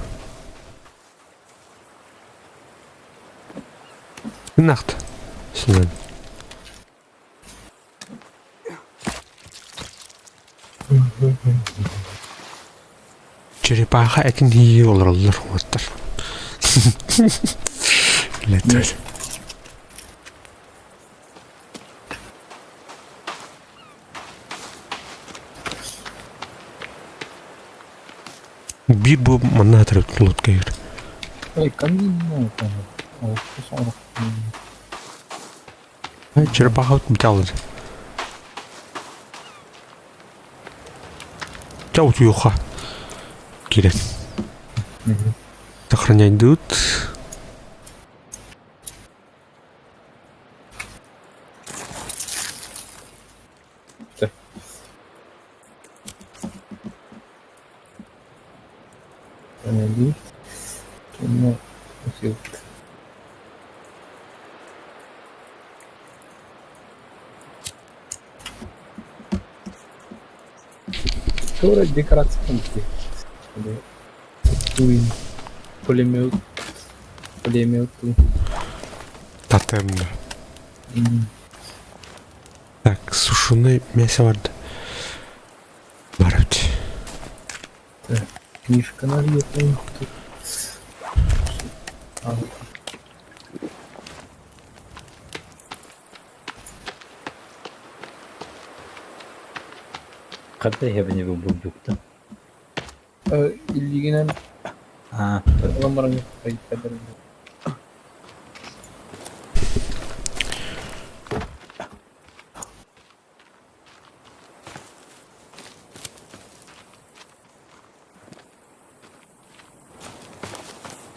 S1: Nacht. Синен. Черепаха этин хии олороллор уоттар. Летер. Биир бу манна атырып лодка ир.
S2: Ой, камин
S1: Черепаха буталды. Ча утуйуха. Кирен. Сохранять дут.
S2: Тура декорация Пулемет. Пулемет.
S1: Тотем. Так, сушеный мясо варды. Бар
S2: Так, книжка нальет.
S3: Хатта иһэбин бурдукта.
S2: Илигинэн
S3: Аа,
S2: ылан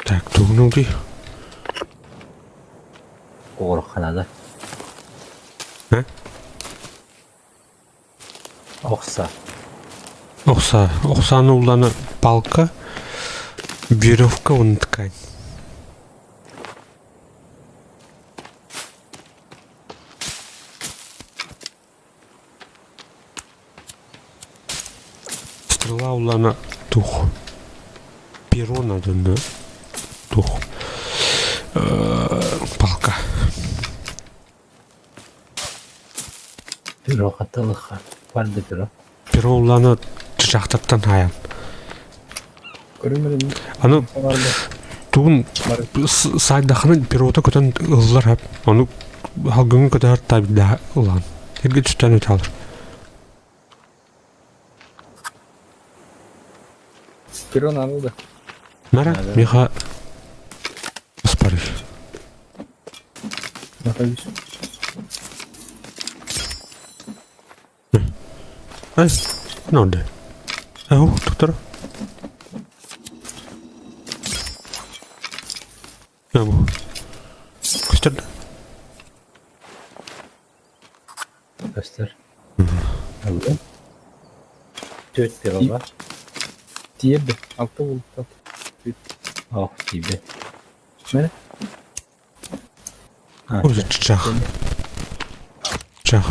S1: Так, тугнуги.
S3: Оҕорохханада.
S1: Э?
S3: Охса.
S1: Охса. Охсаны уланы палка, веревка, он ткань. Стрела улана тух. Перо надо на тух. Палка.
S3: Перо хатылыха. Парды перо.
S1: Перо улана жақтаттан аян. Аны тугун сайдаханы перота көтөн ыллар хап. Оны халгыңы көтөр табида ылан. Эрге түстен өтө алыр.
S2: Перо надо да.
S1: Нара, миха Аспарыш.
S2: Нахожусь.
S1: Ай, надо. Ау, доктор. Ау. Көстөр.
S3: Көстөр. Алды. Төрт перо бар.
S2: Тиерді. Алты болды.
S3: Ох, тиби.
S2: Міне.
S3: А,
S1: Ой, чах. Чах.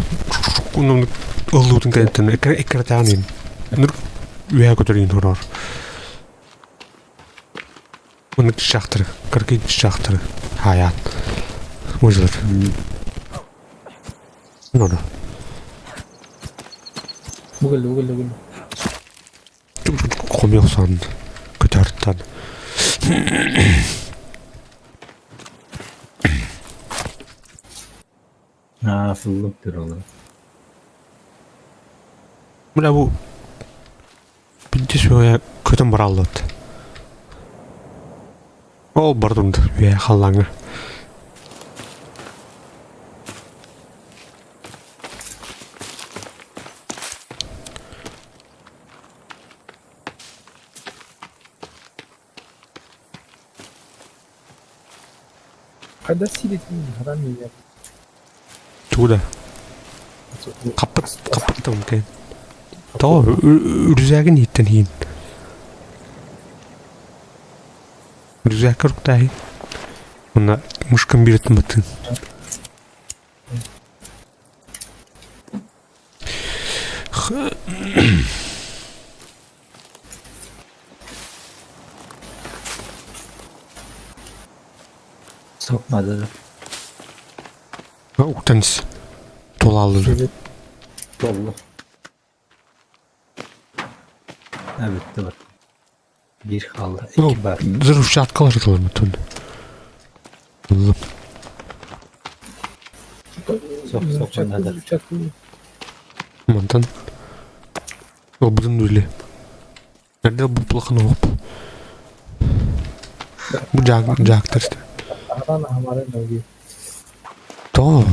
S1: Уну ыллуутун кэнтэн эккирэтээҕин Нур үөһэ көтөрүн хороор. Уну чахтары, кыргый чахтары. Хаят. Мужлар. Нода.
S2: Бугелли, бугелли, бугелли.
S1: Хомьохсан көтөртан.
S3: А, сыллып перолар.
S1: Бля бу Бинти сөйә көтөн бараллат. Ол бардым да үөһэ халлааҥҥа.
S2: Хайдах сииритин хараан миигэр
S1: Тугу да хаппыт хаппыт да кээн. Тоҕо үрүзээгин иһиттэн иһин. Үрүзээккэ уруктааһын. Уонна мушкан биэрэтин баттын.
S3: Sokmadı.
S1: Уктан Туолааллар.
S3: Толлу. Бүттү бар. Биир хаалла,
S1: Ну,
S3: икки бар.
S1: взрывчаткалар ылымытын. Ыллым.
S3: Сок, сок, надо.
S1: Мантан ылбытын дули. Эрдэ бу плохо оп. Бу жаак жаактар. То.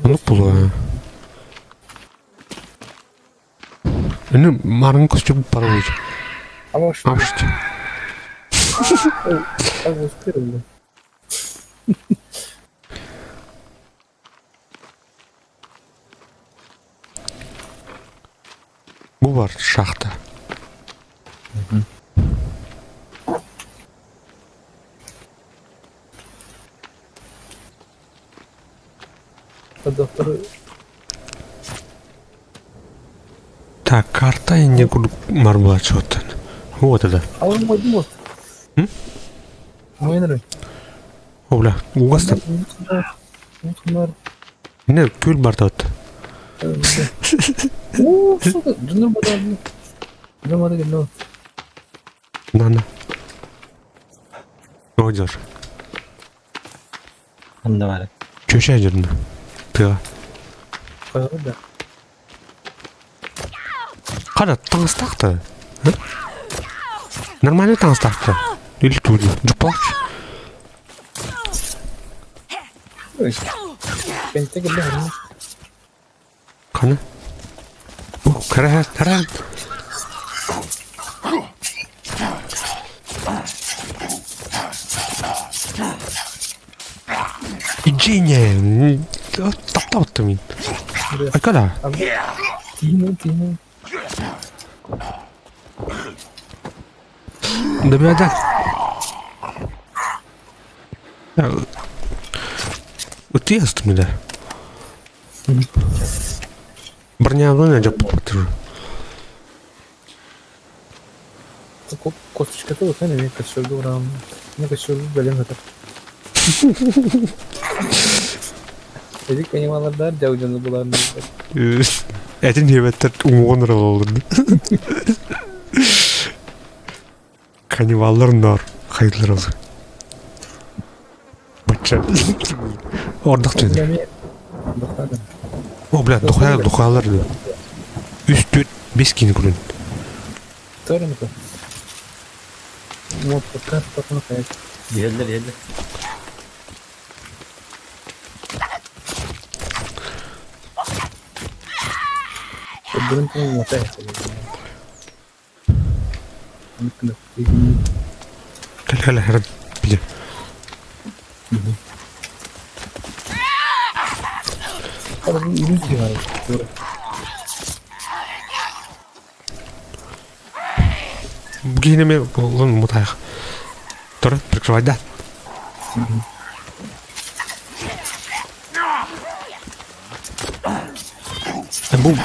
S1: Ону булуа. Ini марың костюм паровоз. Ашты. Бу бар шахта. Так, карта не курдук марбулачоттан. Вот это. М? О, бля, угастан. Не, күл бар тот. На, на. Одер.
S3: Ханна баар?
S1: Чөшө дьонно. Тыа. Хара таҥастаахта. Нормально таҥастаахта. Или туди. Дьуппалач. Хана? Кара, кара. Иджине, таптаабыттым мин. Айкада. Добряда. Утуйастым да. Бронялыны дьоппуппут
S2: Косточката улахан эмиэ көссөргө ураам, көссөргө бэлэм сытар. Эдик понималардар дьау дьону булан
S1: Этин диэбэттэр уҥуоҕун ыралаллар. Каннибаллар ноор хайдылар ол. Бачча ордох түнэ. О, бля, духая, духалар да. Үс, төрт, бес кини күрүн.
S3: Иһэллэр, иһэллэр.
S1: Кэл кэл херин били. Бу киһини булун мутайх. Тур, прикрывай да. Бу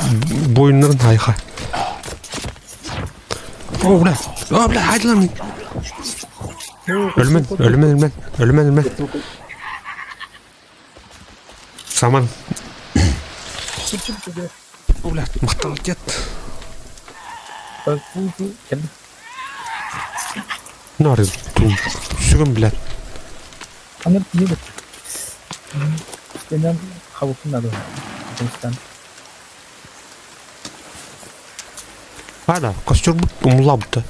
S1: бойыннарын хайха. О, бля. О, бля, хайдылар Өлмөн, өлмөн, өлмөн, өлмөн, өлмөн. Саман. О, бля, махтал дед. Нары, тум. Сүгін, блядь.
S2: Анар тиийбит. Истэнэн хабыппын надо. Афганистан.
S1: Ада, костер умулабыта.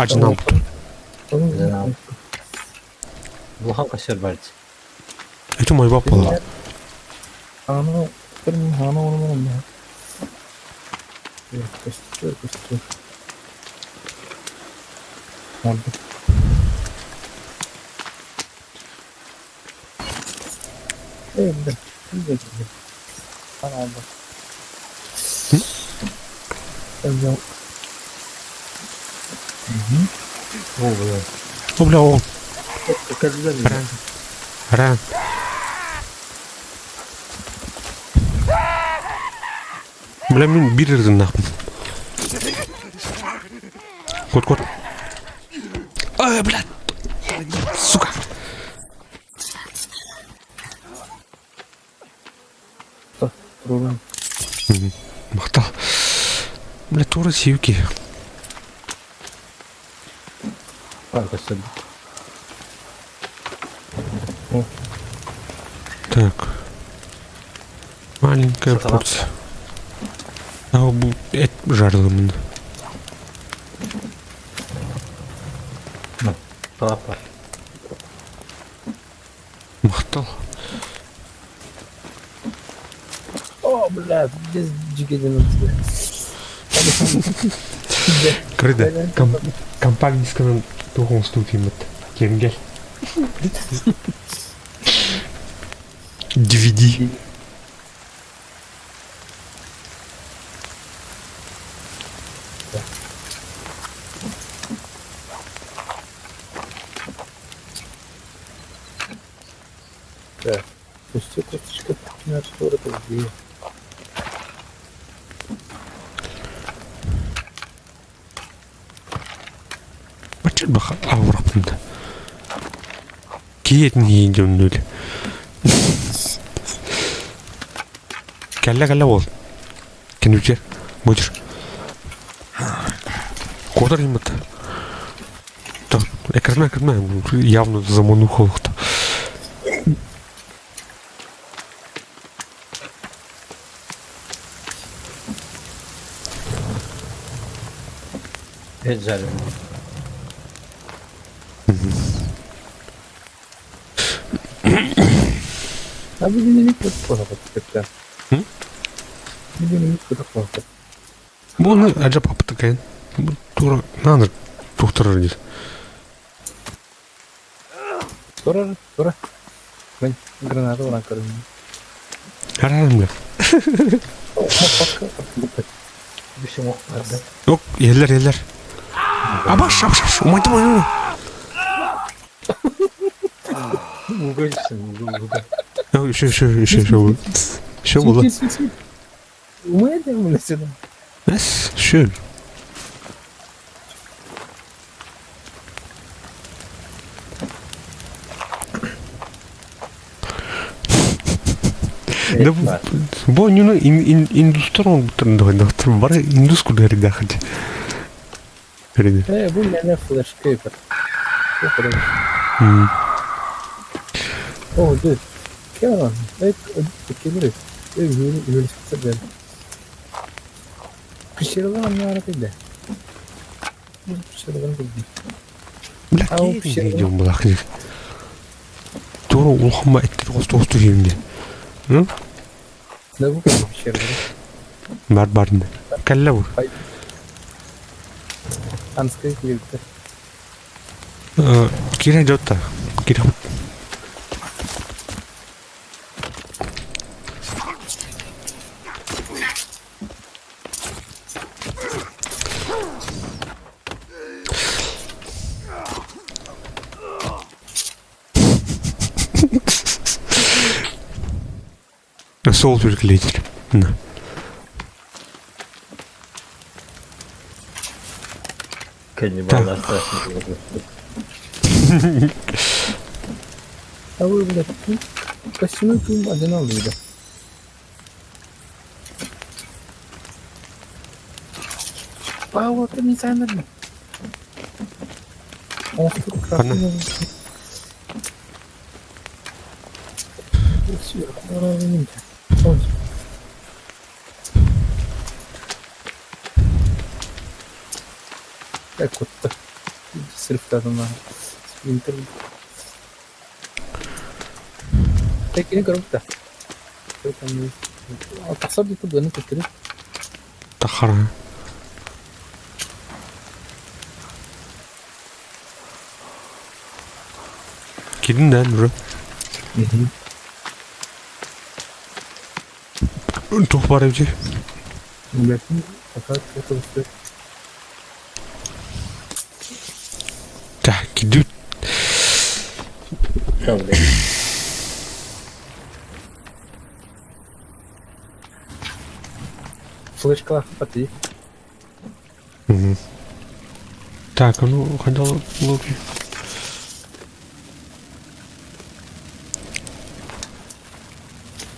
S1: Ажынаабыт.
S3: Улахан костер бар дии.
S1: Ити мойбап буолла.
S2: Аны аны оны Костер, костер. Oldu. Evet, oldu.
S3: О, бля.
S1: О, бля, о. Ран. Ран. Бля, мин биир ырдыннаахпын. Кот, кот. Ай, блядь. Сука. Махтал. Бля, тура сивки. Так. Маленькая порция. А, бу эт жарылымын.
S3: Папа.
S1: Махтал.
S2: О, бля, без дигеден.
S1: Кырды. Компакт дисканан туох оҥостуу тииммит. Киэҥгэл. DVD.
S2: Да. Пусти косточка, на где?
S1: Бачча авраппын да. Киэтин иин дьоннуул. Кэллэ кэллэ уол. Кэнүчэ. Будешь. Куотар иммат. Экрана экрана явно заманухалыкта.
S3: Эт жареный.
S2: А билинник кытта. Билинник кытта.
S1: Буну ажап апты Бу тура наныр тухтарар диир.
S2: Тура, тура. Мен граната уран көрдүм.
S1: Арарым бля.
S3: Бүсүң ох бар да.
S1: Ок, еллер еллер. Абаш, абаш, абаш. Умайдым, умайдым.
S3: Уга десең, уга, уга.
S1: Еще, еще, еще, еще. Еще было.
S2: Умайдым, бля, сюда.
S1: Эс, шөл. Да бу нюну индустар оңбуттарын да бары индус кулеридахати. Реди.
S2: Бу мене флешка бар. О, dude. Кем? Эй, келер. Эй, юрис Пещералар не аракыйда. Пещералар bildi.
S1: Бля, идем булах. Тура улхама эттер госту жемде.
S2: Да бу пещералар.
S1: Бар барын. Калла бу.
S2: Анскай кирде.
S1: Кире жотта. Кире. Сол түркілейтір. На.
S3: Каннибалдар страшно было.
S2: А вы, блядь, костяной кым один алды. Пауа, кондиционер. Ох, тут красный. Так вот. Срывтатына. Спринтер. Текини көрүп да. Тахсар дуу быаны көстөрү.
S1: Тахара. Кирдин да уже. Туох баар эбитий?
S2: Билбэппин, пока туох
S1: Так, кирдибит.
S2: Флешкалаах пати.
S1: Мгм. Так, а ну, ходил луки.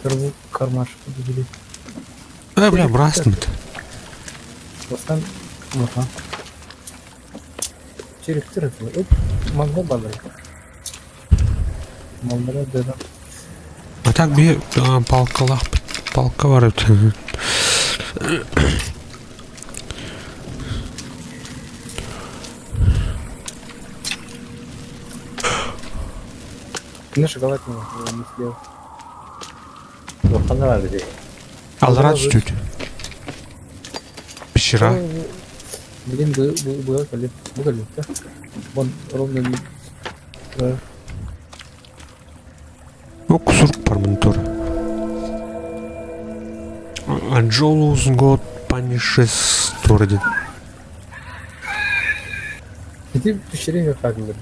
S2: Кырбу кармашка били.
S1: Э, бля, бырастымыт.
S2: Бастан улахан. Черектер это. Оп, манга балай. Маллара дедам.
S1: А так би палкалах палка бар эбит.
S2: Кини шоколад не съел.
S3: Ханна бар бити.
S1: Аллара түстүт. Пещера.
S2: Блин, было калит. Бу калит, да? Вон ровно да.
S1: Ну, кусур бар тур. Анджолус год панишес тур один.
S2: Ити пещере как да?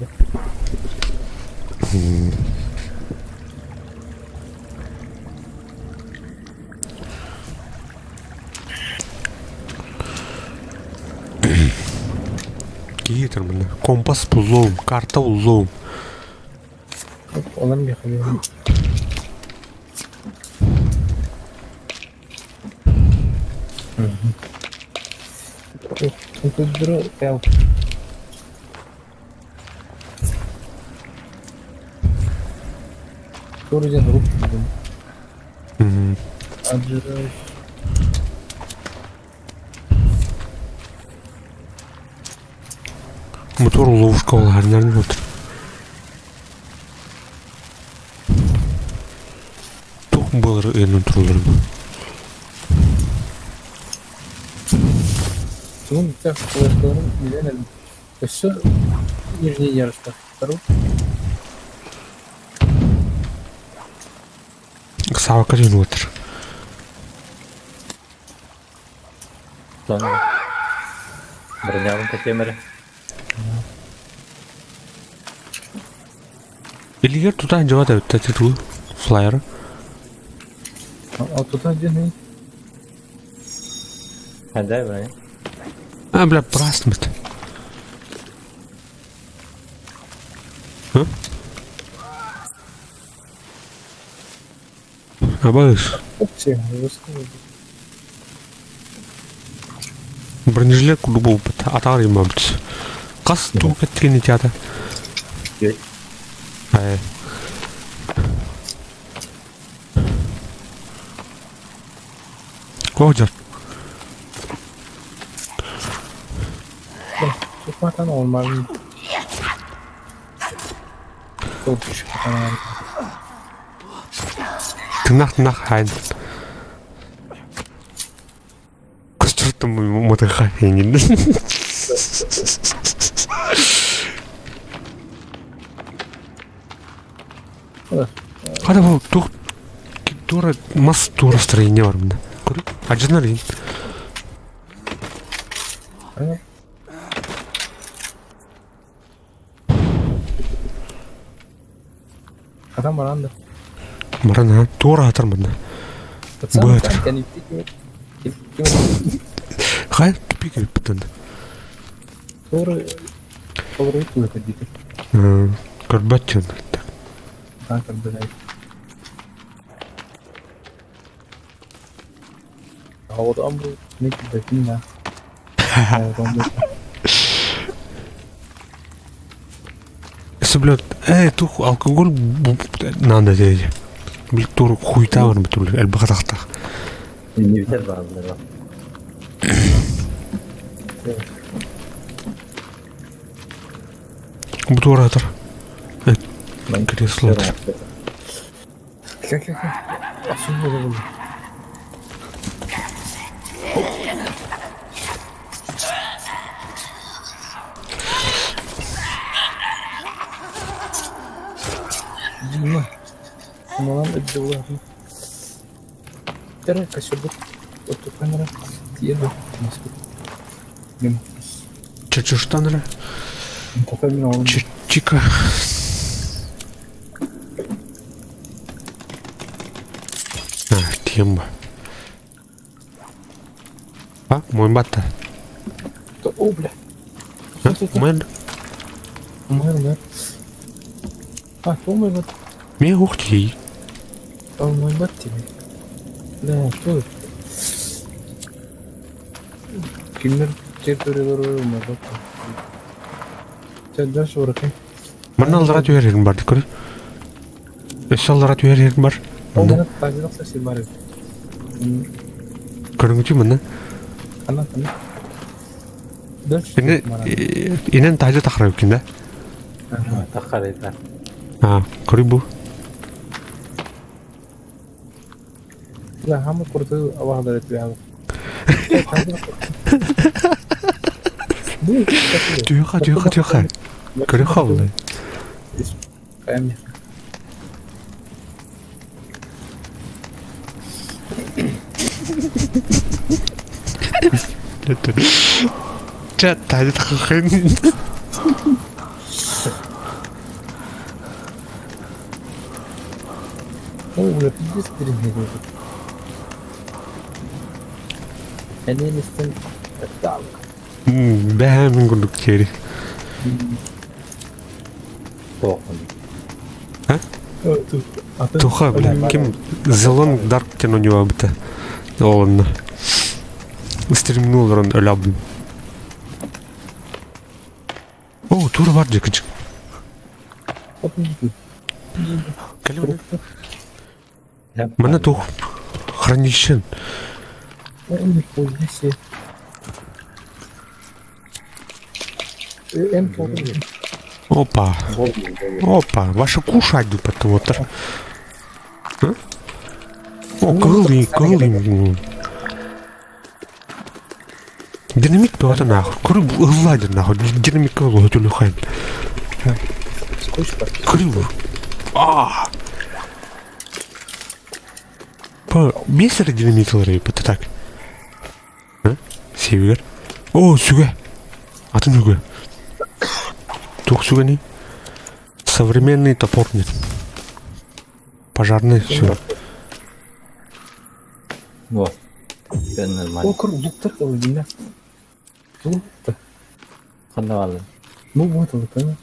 S1: Киитер мына. Компас буллоум, карта буллоум.
S2: Онан механизм. Компьютер help. Тоже рук будем. Отжираюсь.
S1: Мотор ловушка олар, отыр. Тух былыр энин турулар.
S2: Сугун битэх флешкаларын билэн Өссө нижний ярыста. Второй.
S1: Сабака ден отыр.
S3: Сон. Бронявын катемере.
S1: Илигер тутан жабат эбит тету флайер.
S2: А тут один
S3: Хандай броня.
S1: А, бля, бырастымыт. А? Абайс.
S2: Опция, высказывай.
S1: Бронежилет курдук буолбут, атаҕар иммабыт. Хас туу кэттигин итиата?
S3: Үт.
S1: Ээ. О, дьон.
S2: Тупатан olmalı. Çok düşük.
S1: Тыҥнаах-тыҥнаах хаайын. Көстүрүттүм мытыха эҥин. Хата бу туох туора мас туора строение бар мында. Көрү? Ажынар ин.
S2: Хатан баран да.
S1: Баран ha туора атар мында. Быт. Хай тупик эбиппитин.
S2: Туора толору тула кадите.
S1: Көрбөт дьон.
S2: Так, блядь. А вот амбру не кидать
S1: Блядь, тух алкоголь надо диэри. Били тур хуйта бар бит били элбэх атахтаах.
S3: Иннибитер бааллар.
S1: Бу туораатар. Кресло.
S2: Дима, Малан өйдөбүл Тера косердук оттуканара тиеду
S1: Чачуштанра. Чика. А, тема. А, мой бата.
S2: О, бля.
S1: Мэн.
S2: Мэр, мэр. А, то мой бат.
S1: Мне ух ты.
S2: А мой бат тебе. Да, что это? Кинилэр территориялары мой бат. Дальше уракай.
S1: Манна аллара түһэр бар көр. Өссө аллара түһэр бар.
S2: Манна тажылықса сир бар.
S1: Көрүҥүтүй манна.
S2: Хана хана. Дальше.
S1: Инен тажы тахара үкин да?
S3: Тахарыта.
S1: А, көрүй бу.
S2: Да, хамы курты аваһалар этбиһабы.
S1: Түйха, түйха, түйха. Көрü халды.
S2: Кайм.
S1: Чэ, тажы тахахын.
S2: О, бля, пиздец перемирие. Энемистен так.
S1: Бэһэ мин курдук тиэри.
S3: Тоқын.
S1: Туха, бля, ким The Long Dark тен у него быта. Олонно. Стримнул рон өлөбүн. О, тур бар жекичик. Мана тух хранилище. Опа. Опа, ваши кушать потом вот. О, кылый, кылый. Динамит то нахуй. Куры ладер нахуй. Динамит кылы тулюхайн. Куры. А. По месер динамит лары, это так. А? Север. О, сүгэ. Атын сүгэ. Тух сүгэни. Современный топор нет. Пожарный все.
S3: Вот. Нормально.
S2: О, кур, луктар да. Лук-то.
S3: Ханавалы.
S2: Ну вот он, понял?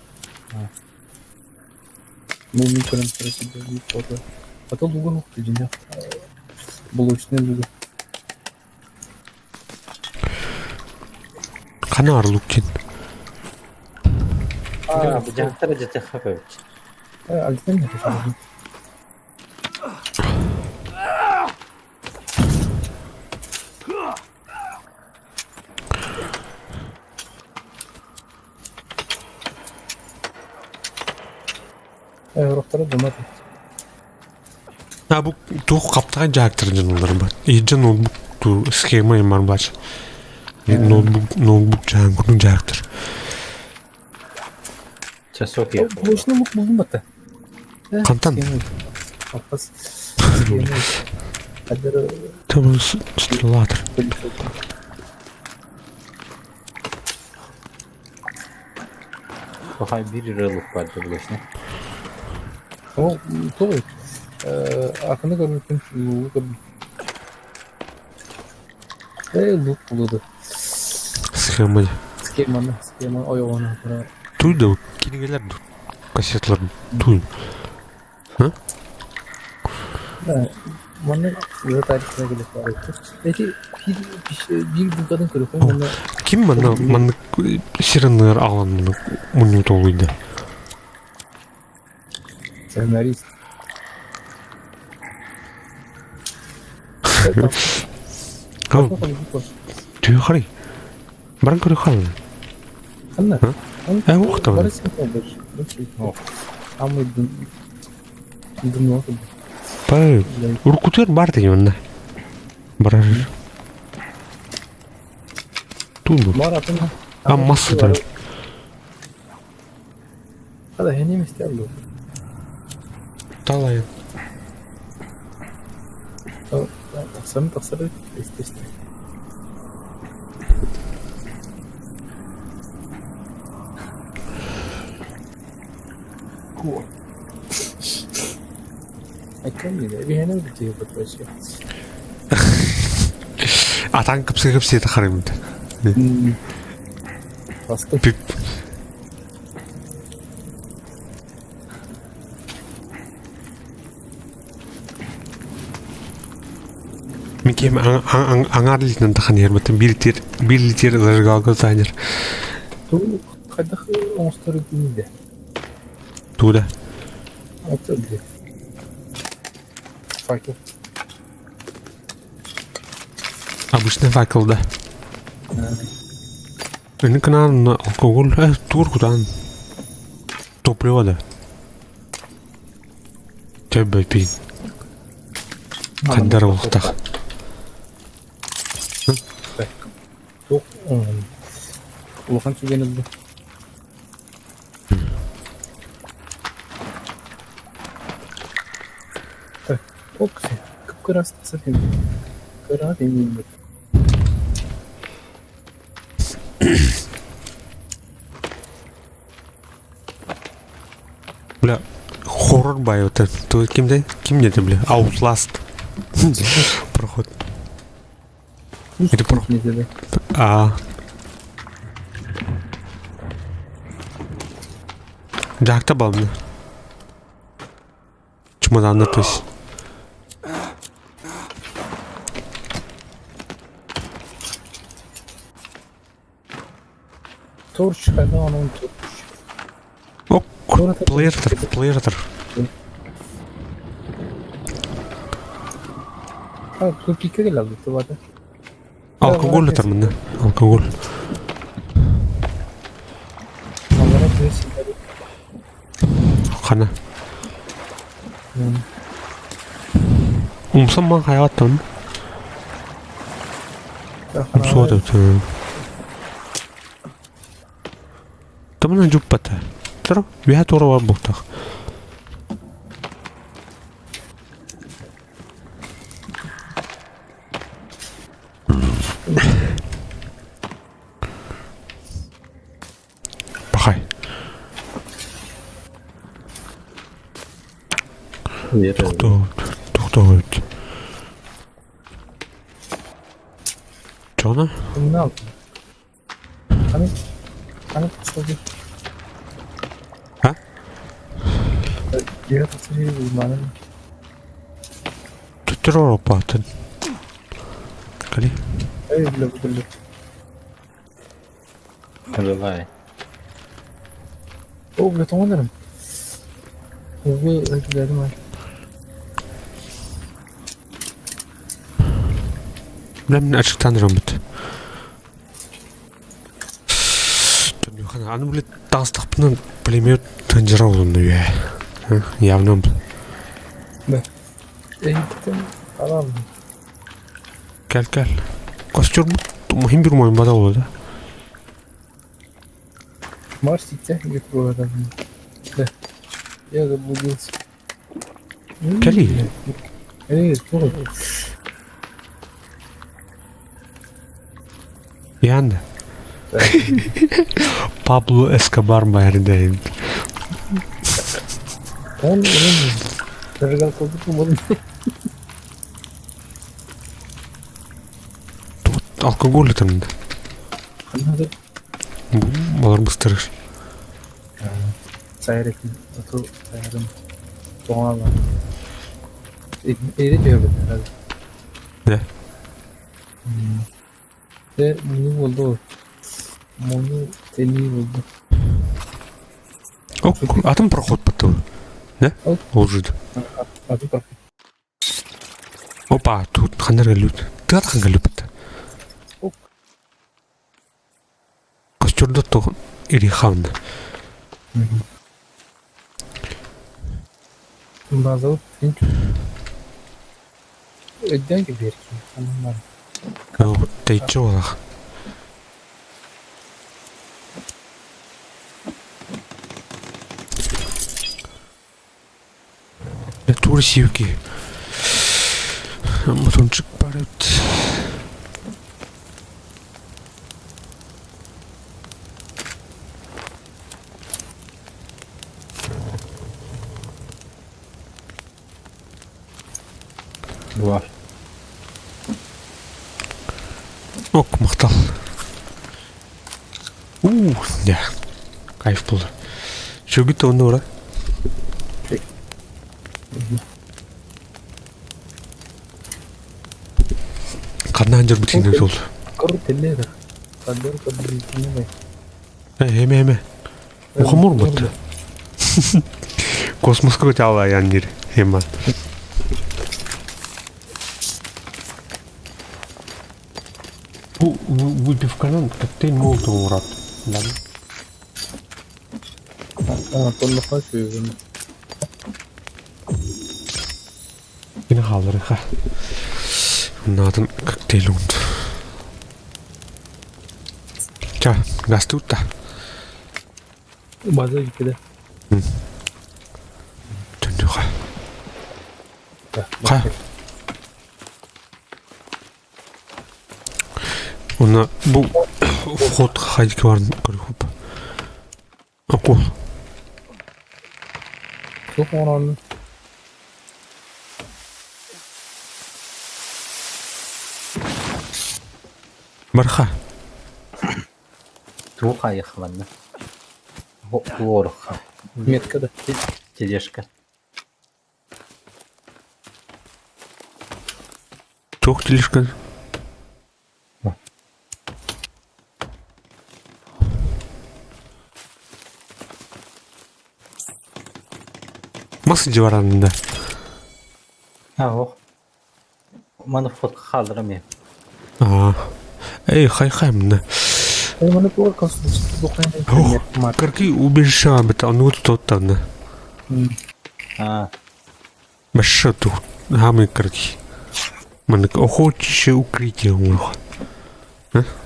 S2: Ну, не прям себе фото. А то луга лук ты дня. Блочный луга.
S1: Хана Арлукин.
S3: А, бу жактар жете хапевич.
S2: Альтен не хочу. Рохтары думат.
S1: А бу тух каптаган жактыр жанылар бар. Иджа ноутбук ту схема имар бач. Ноутбук ноутбук жан курдун жактыр.
S3: Часок я.
S2: Блочный лук булдум бата.
S1: Кантан?
S2: Апас.
S1: Табы стрелатор.
S3: Хай бир лук бар блочный.
S2: О, той. Акыны көрмөккүн, лугу көрдүм. Лук булуду.
S1: Схема.
S2: Схеманы, схема ойгону.
S1: Туй да кинигелер кассеталар туй.
S2: А? Да, маны уже тарихына келет бар. Эти бир булгадан көрөк, маны
S1: Ким маны маны сиренер алан муну муну толуйда.
S2: Сценарист.
S1: Түй харый. Баран көрө хал.
S2: Ханна?
S1: Э, уох
S2: Бары Самый дно.
S1: Па, уркутуер бар деген онна. Барар. Тун
S2: Бар атын.
S1: А масса да.
S2: Hadi henüz isterdi.
S1: Талайын.
S2: Тахсам тахсары естественно.
S1: Атаң кыпсы кыпсы ете қараймын.
S2: Басты.
S1: Мен кем аңар литнен тахан ербеттен бир литр бир литр зажигалка танер.
S2: Ту хайдах оңостор күнде.
S1: Туда.
S2: Отсюда. Факел.
S1: Обычный факел, да. Ini кынан алкоголь, э, тур кудан. Топливо, да. Төбө пин. Хандар уохтах.
S2: Туох улахан түгэн ылла. Так, ок, кып-кыраас тахсар кыра тэмиин
S1: Бля, хоррор бай это. То ким де? Ким деді, бля? Outlast. Проход. Это про... А. Жакта балны. Чемоданна, то есть.
S2: Torch хайда онун torch.
S1: О, плеер плеер.
S2: А, тупикке келді тубады.
S1: Алкоголь это мында. Алкоголь. Қана. Умсам ман хаятым. Умсуа деп. Тамына жуппата. Тара, виха тура бар буктах. Пахай. Тоқтоо, тоқтоо. Чона?
S2: Не Аны аны тастады.
S1: А?
S2: Я тастады маны.
S1: Түттөр опатын. Кали.
S2: Эй, бля, бля.
S3: Давай.
S2: О, бля, тоңонорум. Угу, дедим ай.
S1: Бля, мен ачыктан бит. Аны, блядь, тастақпынан пулемет тынжыра олунду я. Явно.
S2: Да. Эйттен алам.
S1: Кел, кел. Костер мухим бир моюн бада болду да.
S2: Марс техника провода. Да. Я заблудился.
S1: Кели.
S2: Эй, что?
S1: Янда. Пабло Эскобар байрда.
S2: Он, он, зажигалку можно.
S1: Тут алкоголь там. Балар быстырыш.
S2: Сайрекин, зато сайрым. Тоңала. Эри diyor herhalde.
S1: Да.
S2: Ve bunu buldu. Муну тени buldu.
S1: О, атом проход потом. Да? Лжит.
S2: Атын проход.
S1: Опа, тут хандар лют. Ты хандар лют. Костерда то. Ирихавна.
S2: Базовый Өйдөөн кэбиһэр киһи ханан
S1: Тэйчи олох. Тур сивки. Мотончик барыт.
S3: Бар.
S1: Ок, махтал. Уу, дьэ, кайф буолла. Сүгүт онно ура. Ханна дьарбыт кине сол.
S2: Кор теллер. Кадыр кадыр кине.
S1: Эме эме. Ухамур бут. Космоска тяла яннир. Хеман. Бу выпивканан коктейль Молотова урат.
S2: Тоннохо сүүгүн.
S1: Yine хаалларыха. Наатын коктейль угут. Ча, гастуутта.
S2: База иккиде.
S1: Түндүха. Ха. Уна бу вход хайдики барын көрүп. Акул.
S2: Туох оҥорон
S1: Барха.
S3: Туох айыхланна. Туоруха.
S2: метка да.
S3: Тележка.
S1: Туох тележка. Мас дьыбаранна.
S3: А, ох. Маны фотка хаалларам ээ.
S1: Аа. Эй, хай-хай мына.
S2: Маны туох
S1: Ох, Карки убежище бит аны туттаны.
S3: Аа,
S1: Башша ту. Хамы карки. Маннык охотничье укрытие уох.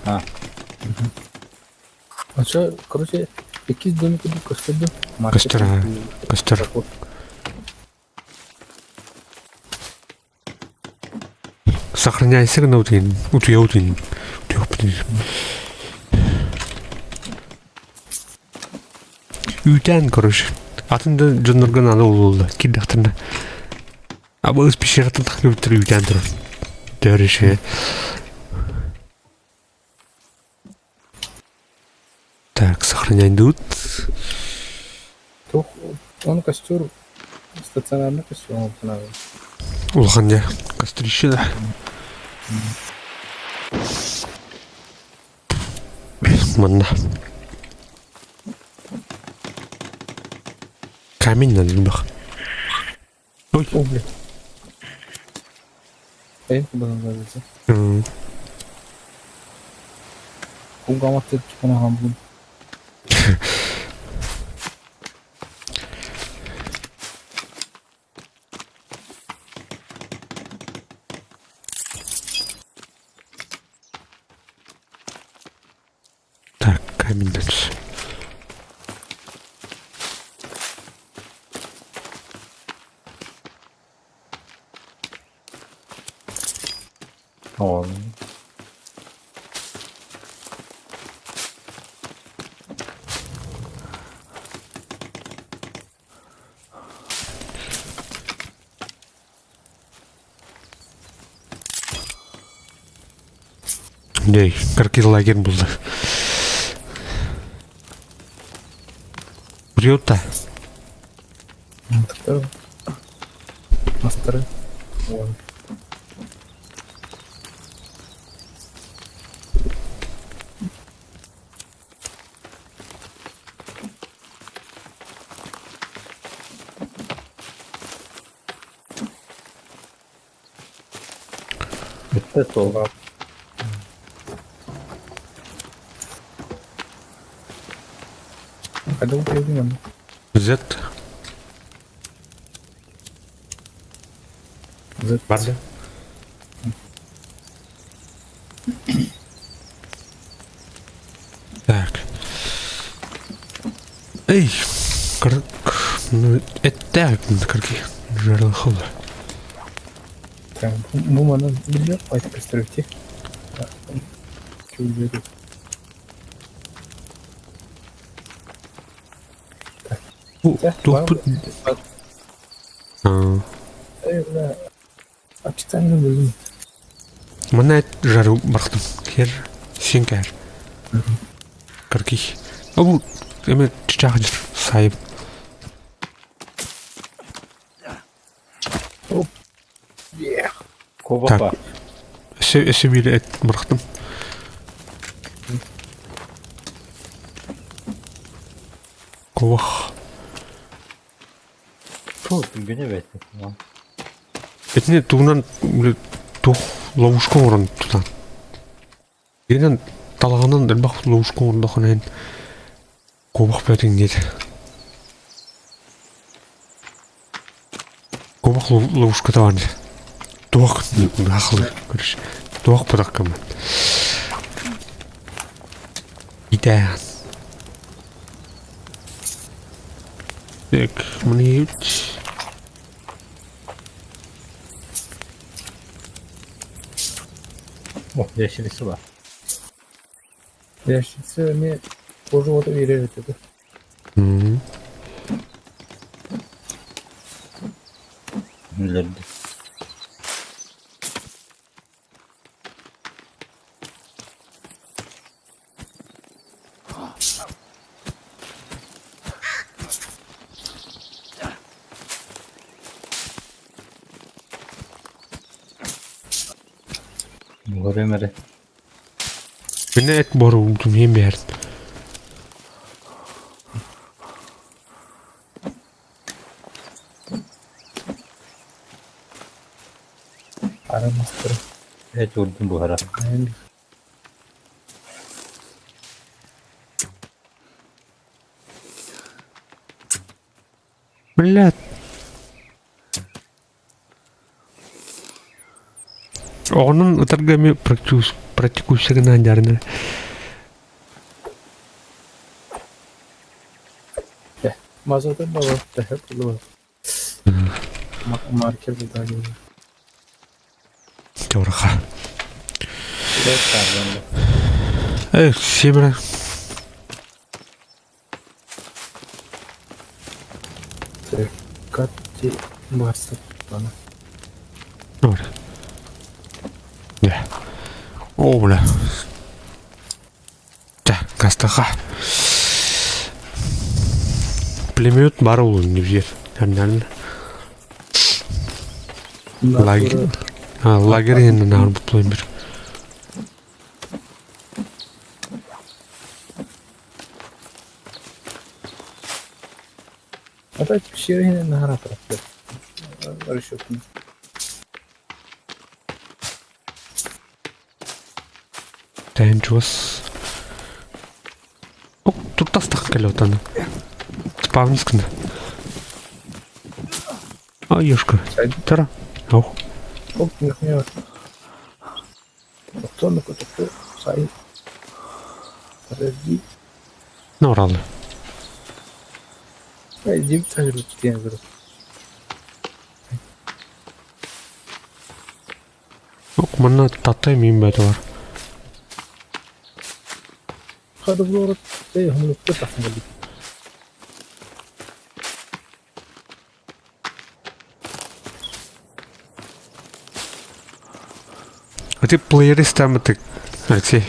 S3: аа.
S2: А короче, иккис домик костер
S1: Костер, а. Костер. Сохраняйся на утин. Утуя утин. Үүтэн, короче. Атын да дьоннорго наада буолла. Кирдэхтэринэ. Абы пещераттан тахсыбыттар үүтэн турар. Дөрүшэ. Так, сохраняй тут.
S2: Туох он костер стационарный костер он
S1: Улахан дьэ. Кострище да. Манна. Камень надо любых. Ой.
S2: О, блядь. Эй, куда называется? Кулгамат деп чыккан бүгүн.
S1: Так, камень дальше.
S3: Оо.
S1: Дей, каркир лагерь булды. Врет-то.
S2: Мастары. Мастары. Вон.
S3: Бүттэ суол.
S2: Хайдах утуйабын манна?
S1: Z.
S2: Z.
S1: Бар да? Так. Эй, кыр... Ну, эттээх кырги. Жарылхылы.
S2: Прям бу манан биллэр айта көстөрүтти. Чулбүтү.
S1: Бу туохпут...
S2: Описание бөлүм.
S1: Манна жару бархтым. Хер син кэр. Кырги. Бу эме чычаах сайып.
S3: Куба
S1: Өссө өссө биир эт бырахтым. Кубах.
S3: Фу, түргэнэ эбээт.
S1: Итини тугунан туох ловушка оҥорон тутан. Инэн талаҕынан элбэх ловушка оҥордоххуна иһин Куобах бөтүҥ диэтэ. Куобах ловушката баар дии. Туох ахлы короче туох бырахкаммын. Итээ. Так, мне
S3: О, ящерица бар.
S2: Ящица эмиэ кожа уота биэрэр этэ да.
S3: Өлөрдө. Буһарыам эрэ.
S1: Мин эт боруубутун иһин биэрин.
S2: Арамастыры.
S3: Эт уурдум буһара.
S1: Блядь. Оҕонун ытарга эмиэ практикуйся гынаан дьаарынар.
S2: Мазатын бала тэһэ булуо. Маркер булдаан
S1: Теорха. Эх, сибра.
S2: Катти Марса бана.
S1: Добре. Да. О, бля. Чэ, гастаха. Пулемет бар ол не бьет. Нормально. Лагерь. А, лагерь енді наар буплайын бір.
S2: Опять пещеры на гора просто. Расчетно.
S1: Тэйэн чугас. О, туртастах кэлэ отаны. Спавнискын. А, ёшка. Тара. Ох.
S2: Оп, нихуя. Оттон көтөттө сайын. Подожди.
S1: Норалы.
S2: Иди диэн көрө.
S1: Ок, манна татай мин бөтө бар.
S2: Хады булорот, эй, хомунукта тахсан кэлбит.
S1: А ты плеерист там ты, Алексей.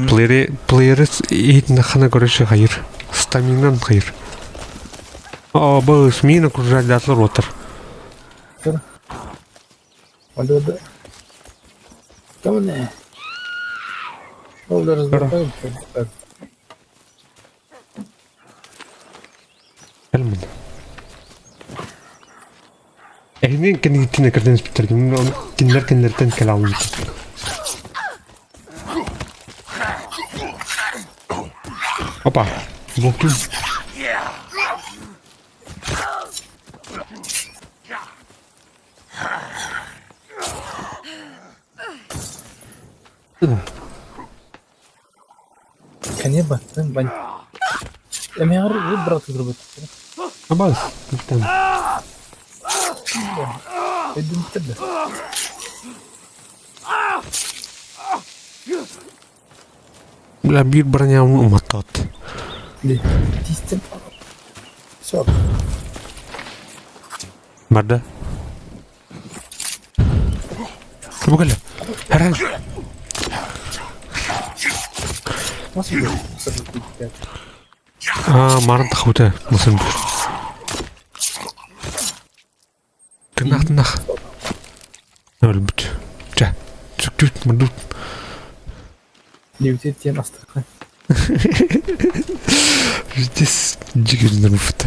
S1: Плеери, плеерист иһитиннэххинэ короче хайыр. Стаминан хайыр. Оо, бу смин окружать ротор.
S2: Алло, Кому Ол разбираю.
S1: Кэлмин. Эһинин кэнниттэн кэрдэн испиттэргин кинилэр кэннилэриттэн кэлэ албыттар. Опа. Бултун.
S2: Кэннэ баттын бань. Эмиҕэр брат турбут.
S1: Абас, там.
S2: Өйдөммүттэр да.
S1: Бля, биир броням уматтаат.
S2: Тиистэн. Все.
S1: Барда. Бу кэллэ. Харан. Аа, марын тахута мысын. Тынах тынах. Өлбүт. Чэ, сүктүүт мурдут.
S2: Диэбитэ диэн астыкка.
S1: Здесь дьигирнэрбит.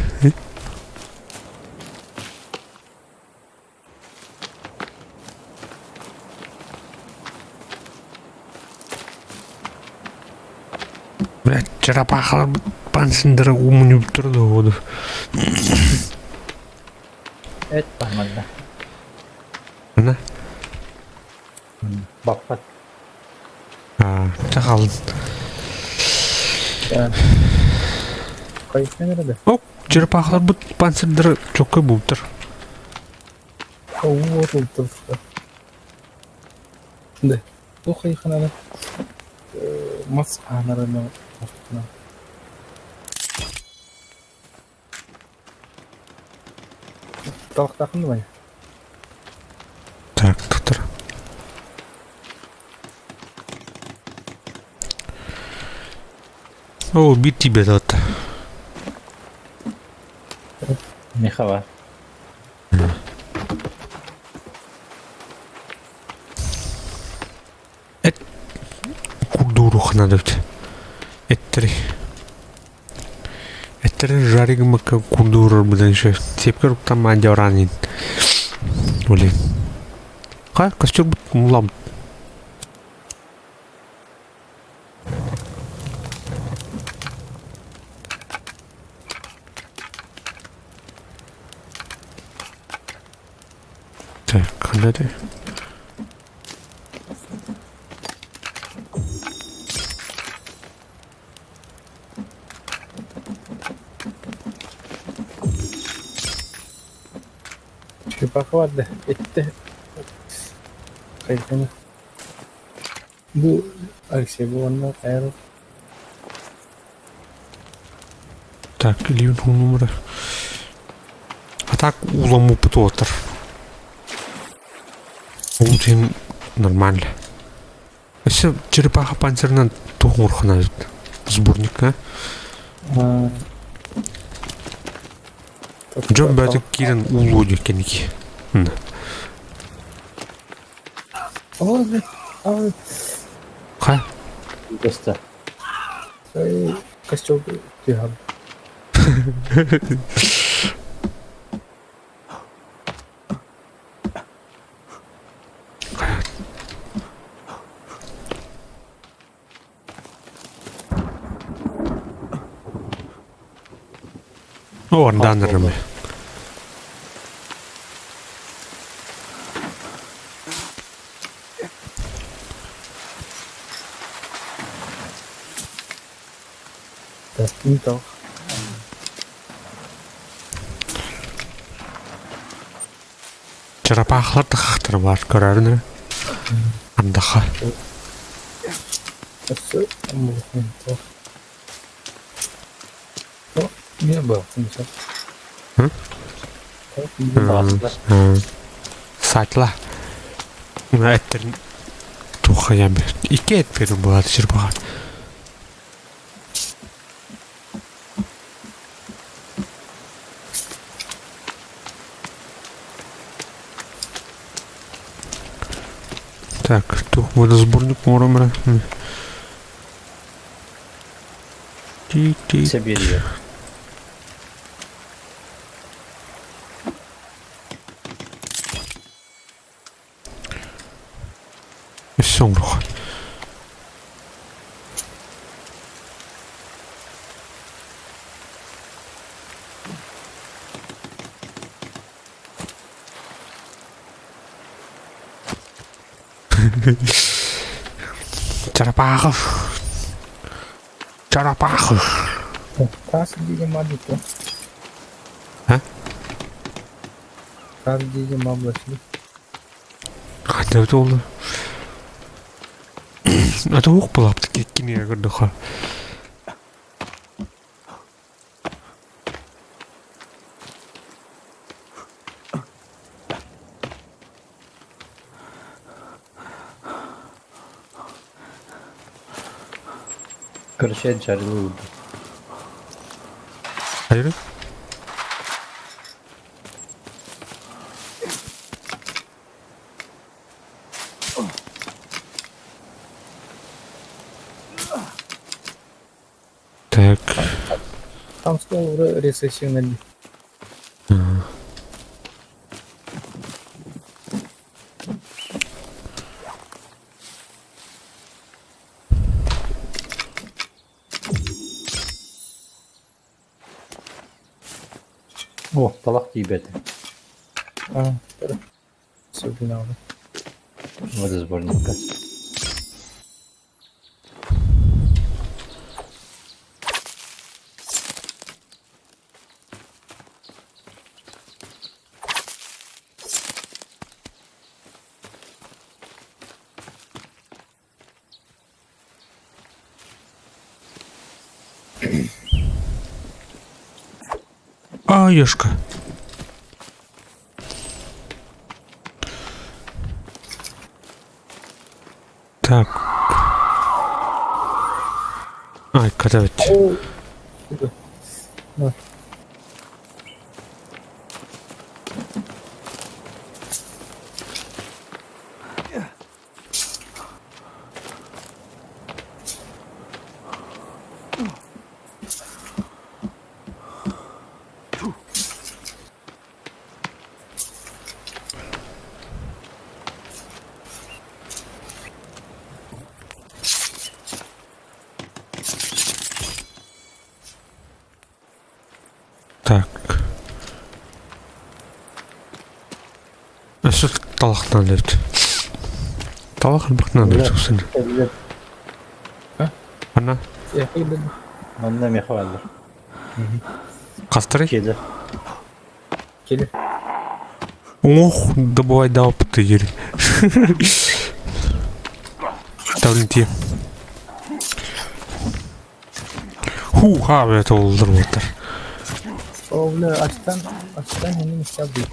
S1: Блядь, черепахалар пансындара уумунньубуттара да
S3: Эт манна.
S1: Манна?
S3: Баппат.
S1: Аа, чэ хаалын.
S2: Хайысхан эрэ да?
S1: О, черепахаларбыт панцирдара чоккой буолтар.
S2: Уу отултар. Да. Бу хайхананы мас аанарына ортотунан. Талахтаахын да
S1: Так, доктор. О, бит тебе дат.
S3: Михава.
S1: Эт курдуурух надо. Эттери. Эттери жаригымыкка курдуурар быдан еще. Сепкер уктан мадьоранин. Блин. Ха, костер мулам. Так, ханна
S2: Черепаха барда. Этте. Хайхана. Бу Алексей бу онно аэро.
S1: Так, Ильин номера. А так уламу отыр. Ол нормально. Өссө черепаха панцирынан туох оҥороххуна сборник, а? Дьон бөтө киирэн уулуо диэккэ кэнники. Ха?
S3: Көстө.
S2: Костел түһэн.
S1: О, даннарами.
S2: Да, не то.
S1: Черепахалар да хахтар бар көрөрүнө. Андаха.
S2: Өссө мулхун Не был, не
S1: Сатла. Эттерин тухая Икки эттерин болады черепаха. Так, тух водосборник муромра. Тик-тик.
S3: Сибирь.
S1: Өссө оҥоруох. Чарапахов. Чарапахов.
S2: Таас диэки мабыты.
S1: А?
S2: Таас диэки мабласли.
S1: Ханна туолу? Это ух булапты киккине көрдөхө.
S3: Короче, жарил
S1: Hayır. Так.
S2: Там стол рецессивный.
S3: О, талах тиийбэтэ.
S2: А, Сөбүнэ
S3: Водосборникка.
S1: А, ешка. Так. Ай, когда Так. Өссө талахтан эбит. Талах элбэхтэн эбит. Анна.
S3: Манна меха бааллар.
S1: Хастарый?
S3: Киэлэ.
S2: Кэлэ.
S1: Ох, добывай да опыты ери. Тавлинти. Ху, ха, это олдыр болтар.
S2: О, бля, ачтан, ачтан хенин истәбди.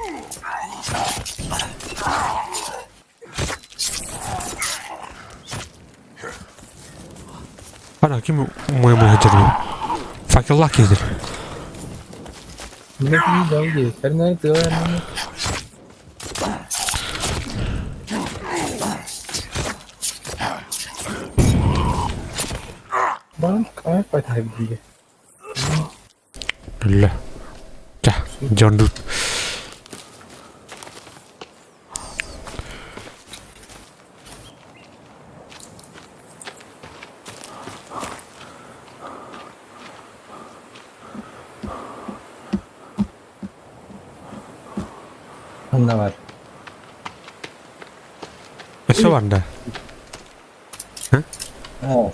S1: Ана, ким мой мой хәтер Факеллах киһитер.
S2: Міне кини дауди. Тэрнэр тыа Бан кай пайтай биге.
S1: Үллэ. Ча, дьон
S3: Манна баар.
S1: Өссө бар да.
S3: Аа,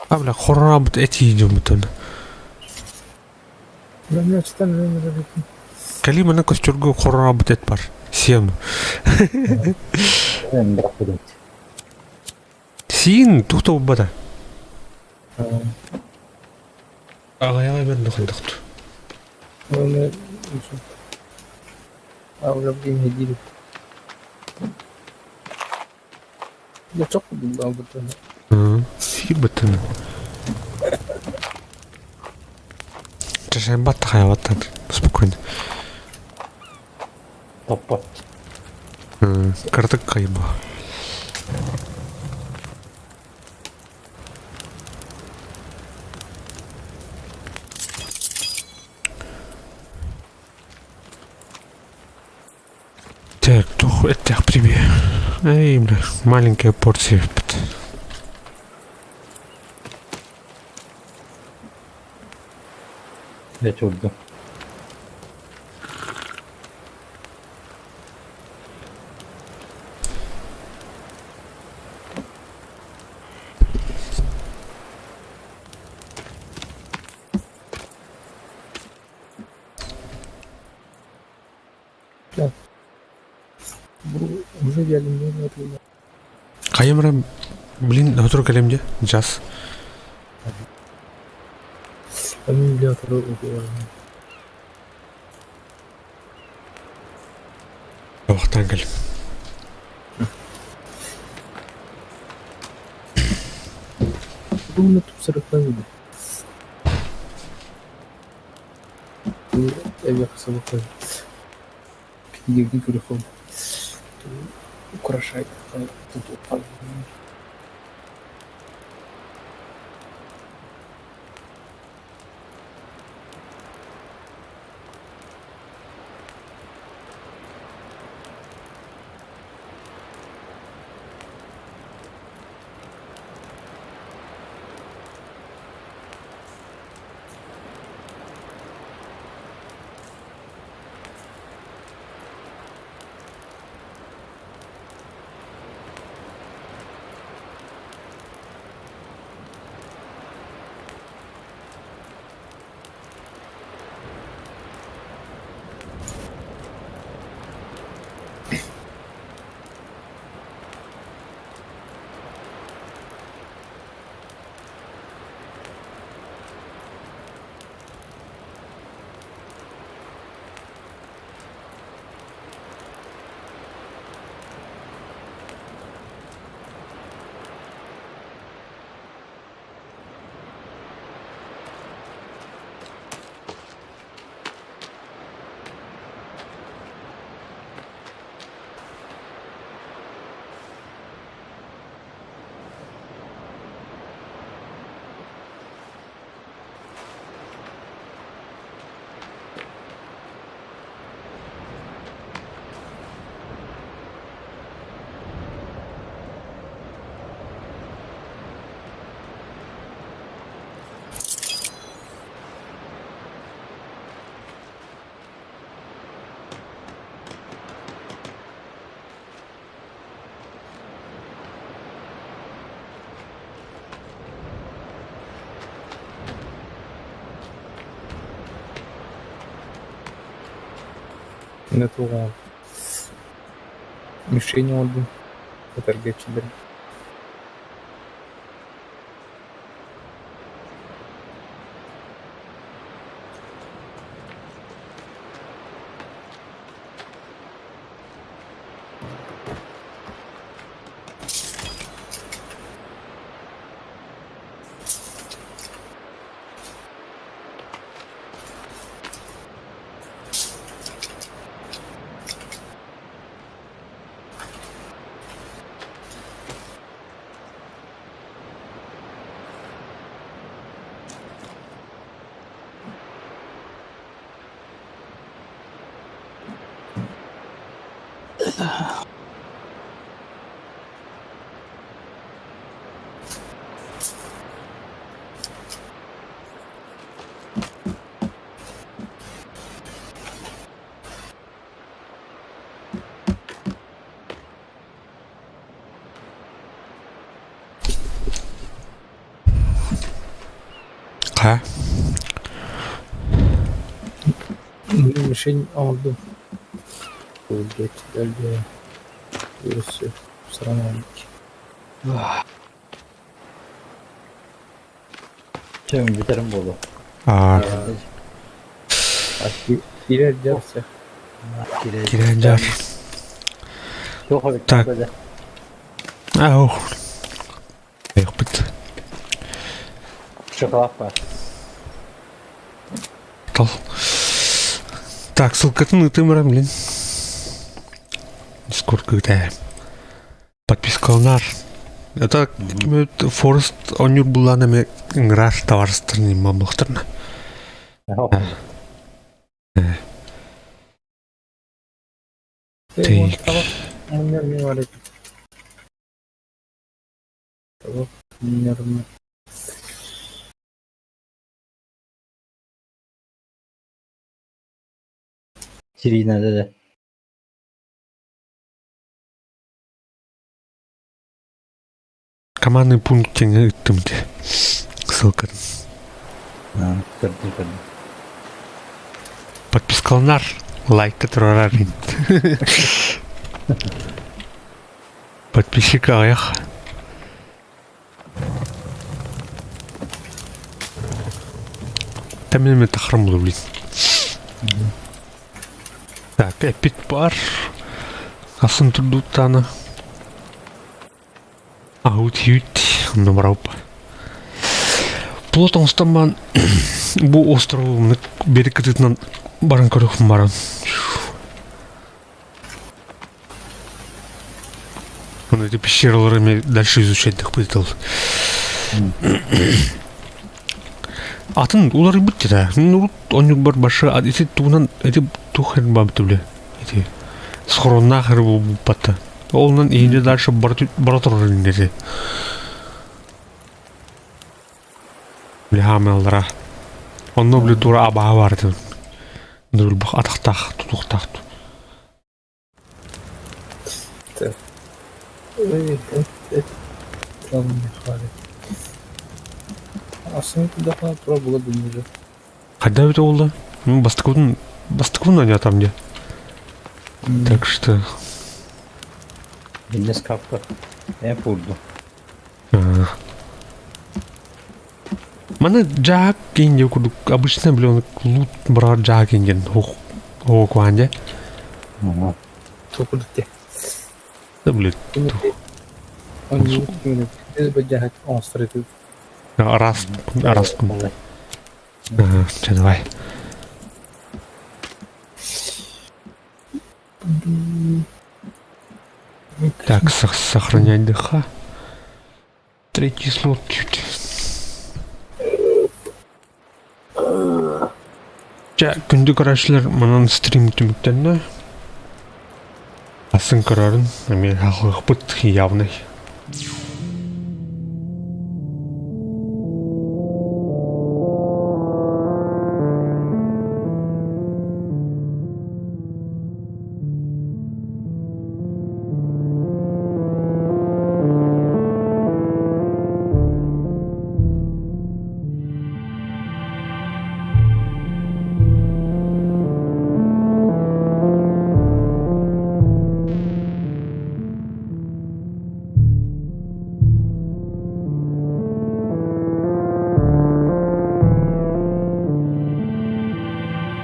S1: А, бля, хоррабыт эти идем бутон.
S2: Бля, бля, читан бля,
S1: Кали мана костюргу хоррабыт эт бар. Сен.
S3: эн бырахпыт.
S1: Син тухта бата. Ага, я ben дохын
S2: Оны Аура блин неделю. Я чок был бутон.
S1: Си бутон. Чашай батта хайваттан. Спокойно.
S3: Топпот.
S1: Картак кайба. Так, тух, это привет. Эй, бля, маленькая порция.
S3: Я чурду.
S2: Уже geldim.
S1: Хайам эрэ, блин, сотору кэлиэм дии, час. Табахтаан кэлим.
S2: Украшать. Натурал. Мишень оҥордум. Ытарга эрчиллэрим.
S1: Хайа? Мишень
S2: оҥордум. Эрчиллэргэ өссө саранан
S3: Чэ, бүтэрим буолуо.
S1: Аа,
S2: Киирэр дьарса.
S1: киирэн дьар.
S3: Суох эбит.
S1: Так. Ау. Айахпыт.
S3: Шоколад баар.
S1: Тал. Так, ссылкатын ыытым баран, блин. Дискорд кыытаа. Подпискаланар. Это Форест оонньуур буллаан эмэ ыҥырар табаарыстарын иммамлыхтарына.
S3: Сирийнэ да
S1: Командный пункт диэҥҥэ ыыттым дии. Ссылкатын.
S3: Көрдүм көрдүм.
S1: Подпискаланар, лайкта турарар. Подписчик аҕыйах. Там тахарым буолар блин. Так, эппит бар. Асын турдуттаана. Аут хют номарауп. Плот оҥостон баран бу острову берег кытыытынан баран көрүөхпүн баран. Он эти пещералары дальше изучать пытал. Атын уларыйбыт дии Ну, оннук бар башы ити тугунан ити тух бабыты биле. Ити схороннаах эрэ буолбатта. Олунан иһинде дальше бара турар иннети. Били хаамыаллара. Онно били тура абаһа бар этин. Бу атахтаах тутуктаах. Хайда эбитэ буолла? Бастакыбын бастакыбын оонньоотом дии. Так что
S3: Иннес капка. Э пурду.
S1: Маны дьаак киин курдук обычно блин лут быраар дьаак диэн оокуаан дьэ.
S2: Токурдук те.
S1: Да блин. Раз раз. Чэ давай. Так, сохранять ДХ. Третий слот чуть. Чэ, күндү көрөөччүлэр манан стрим түмүктэннэ. Атын көрөрүн эмиэ хаалыахпыт явный.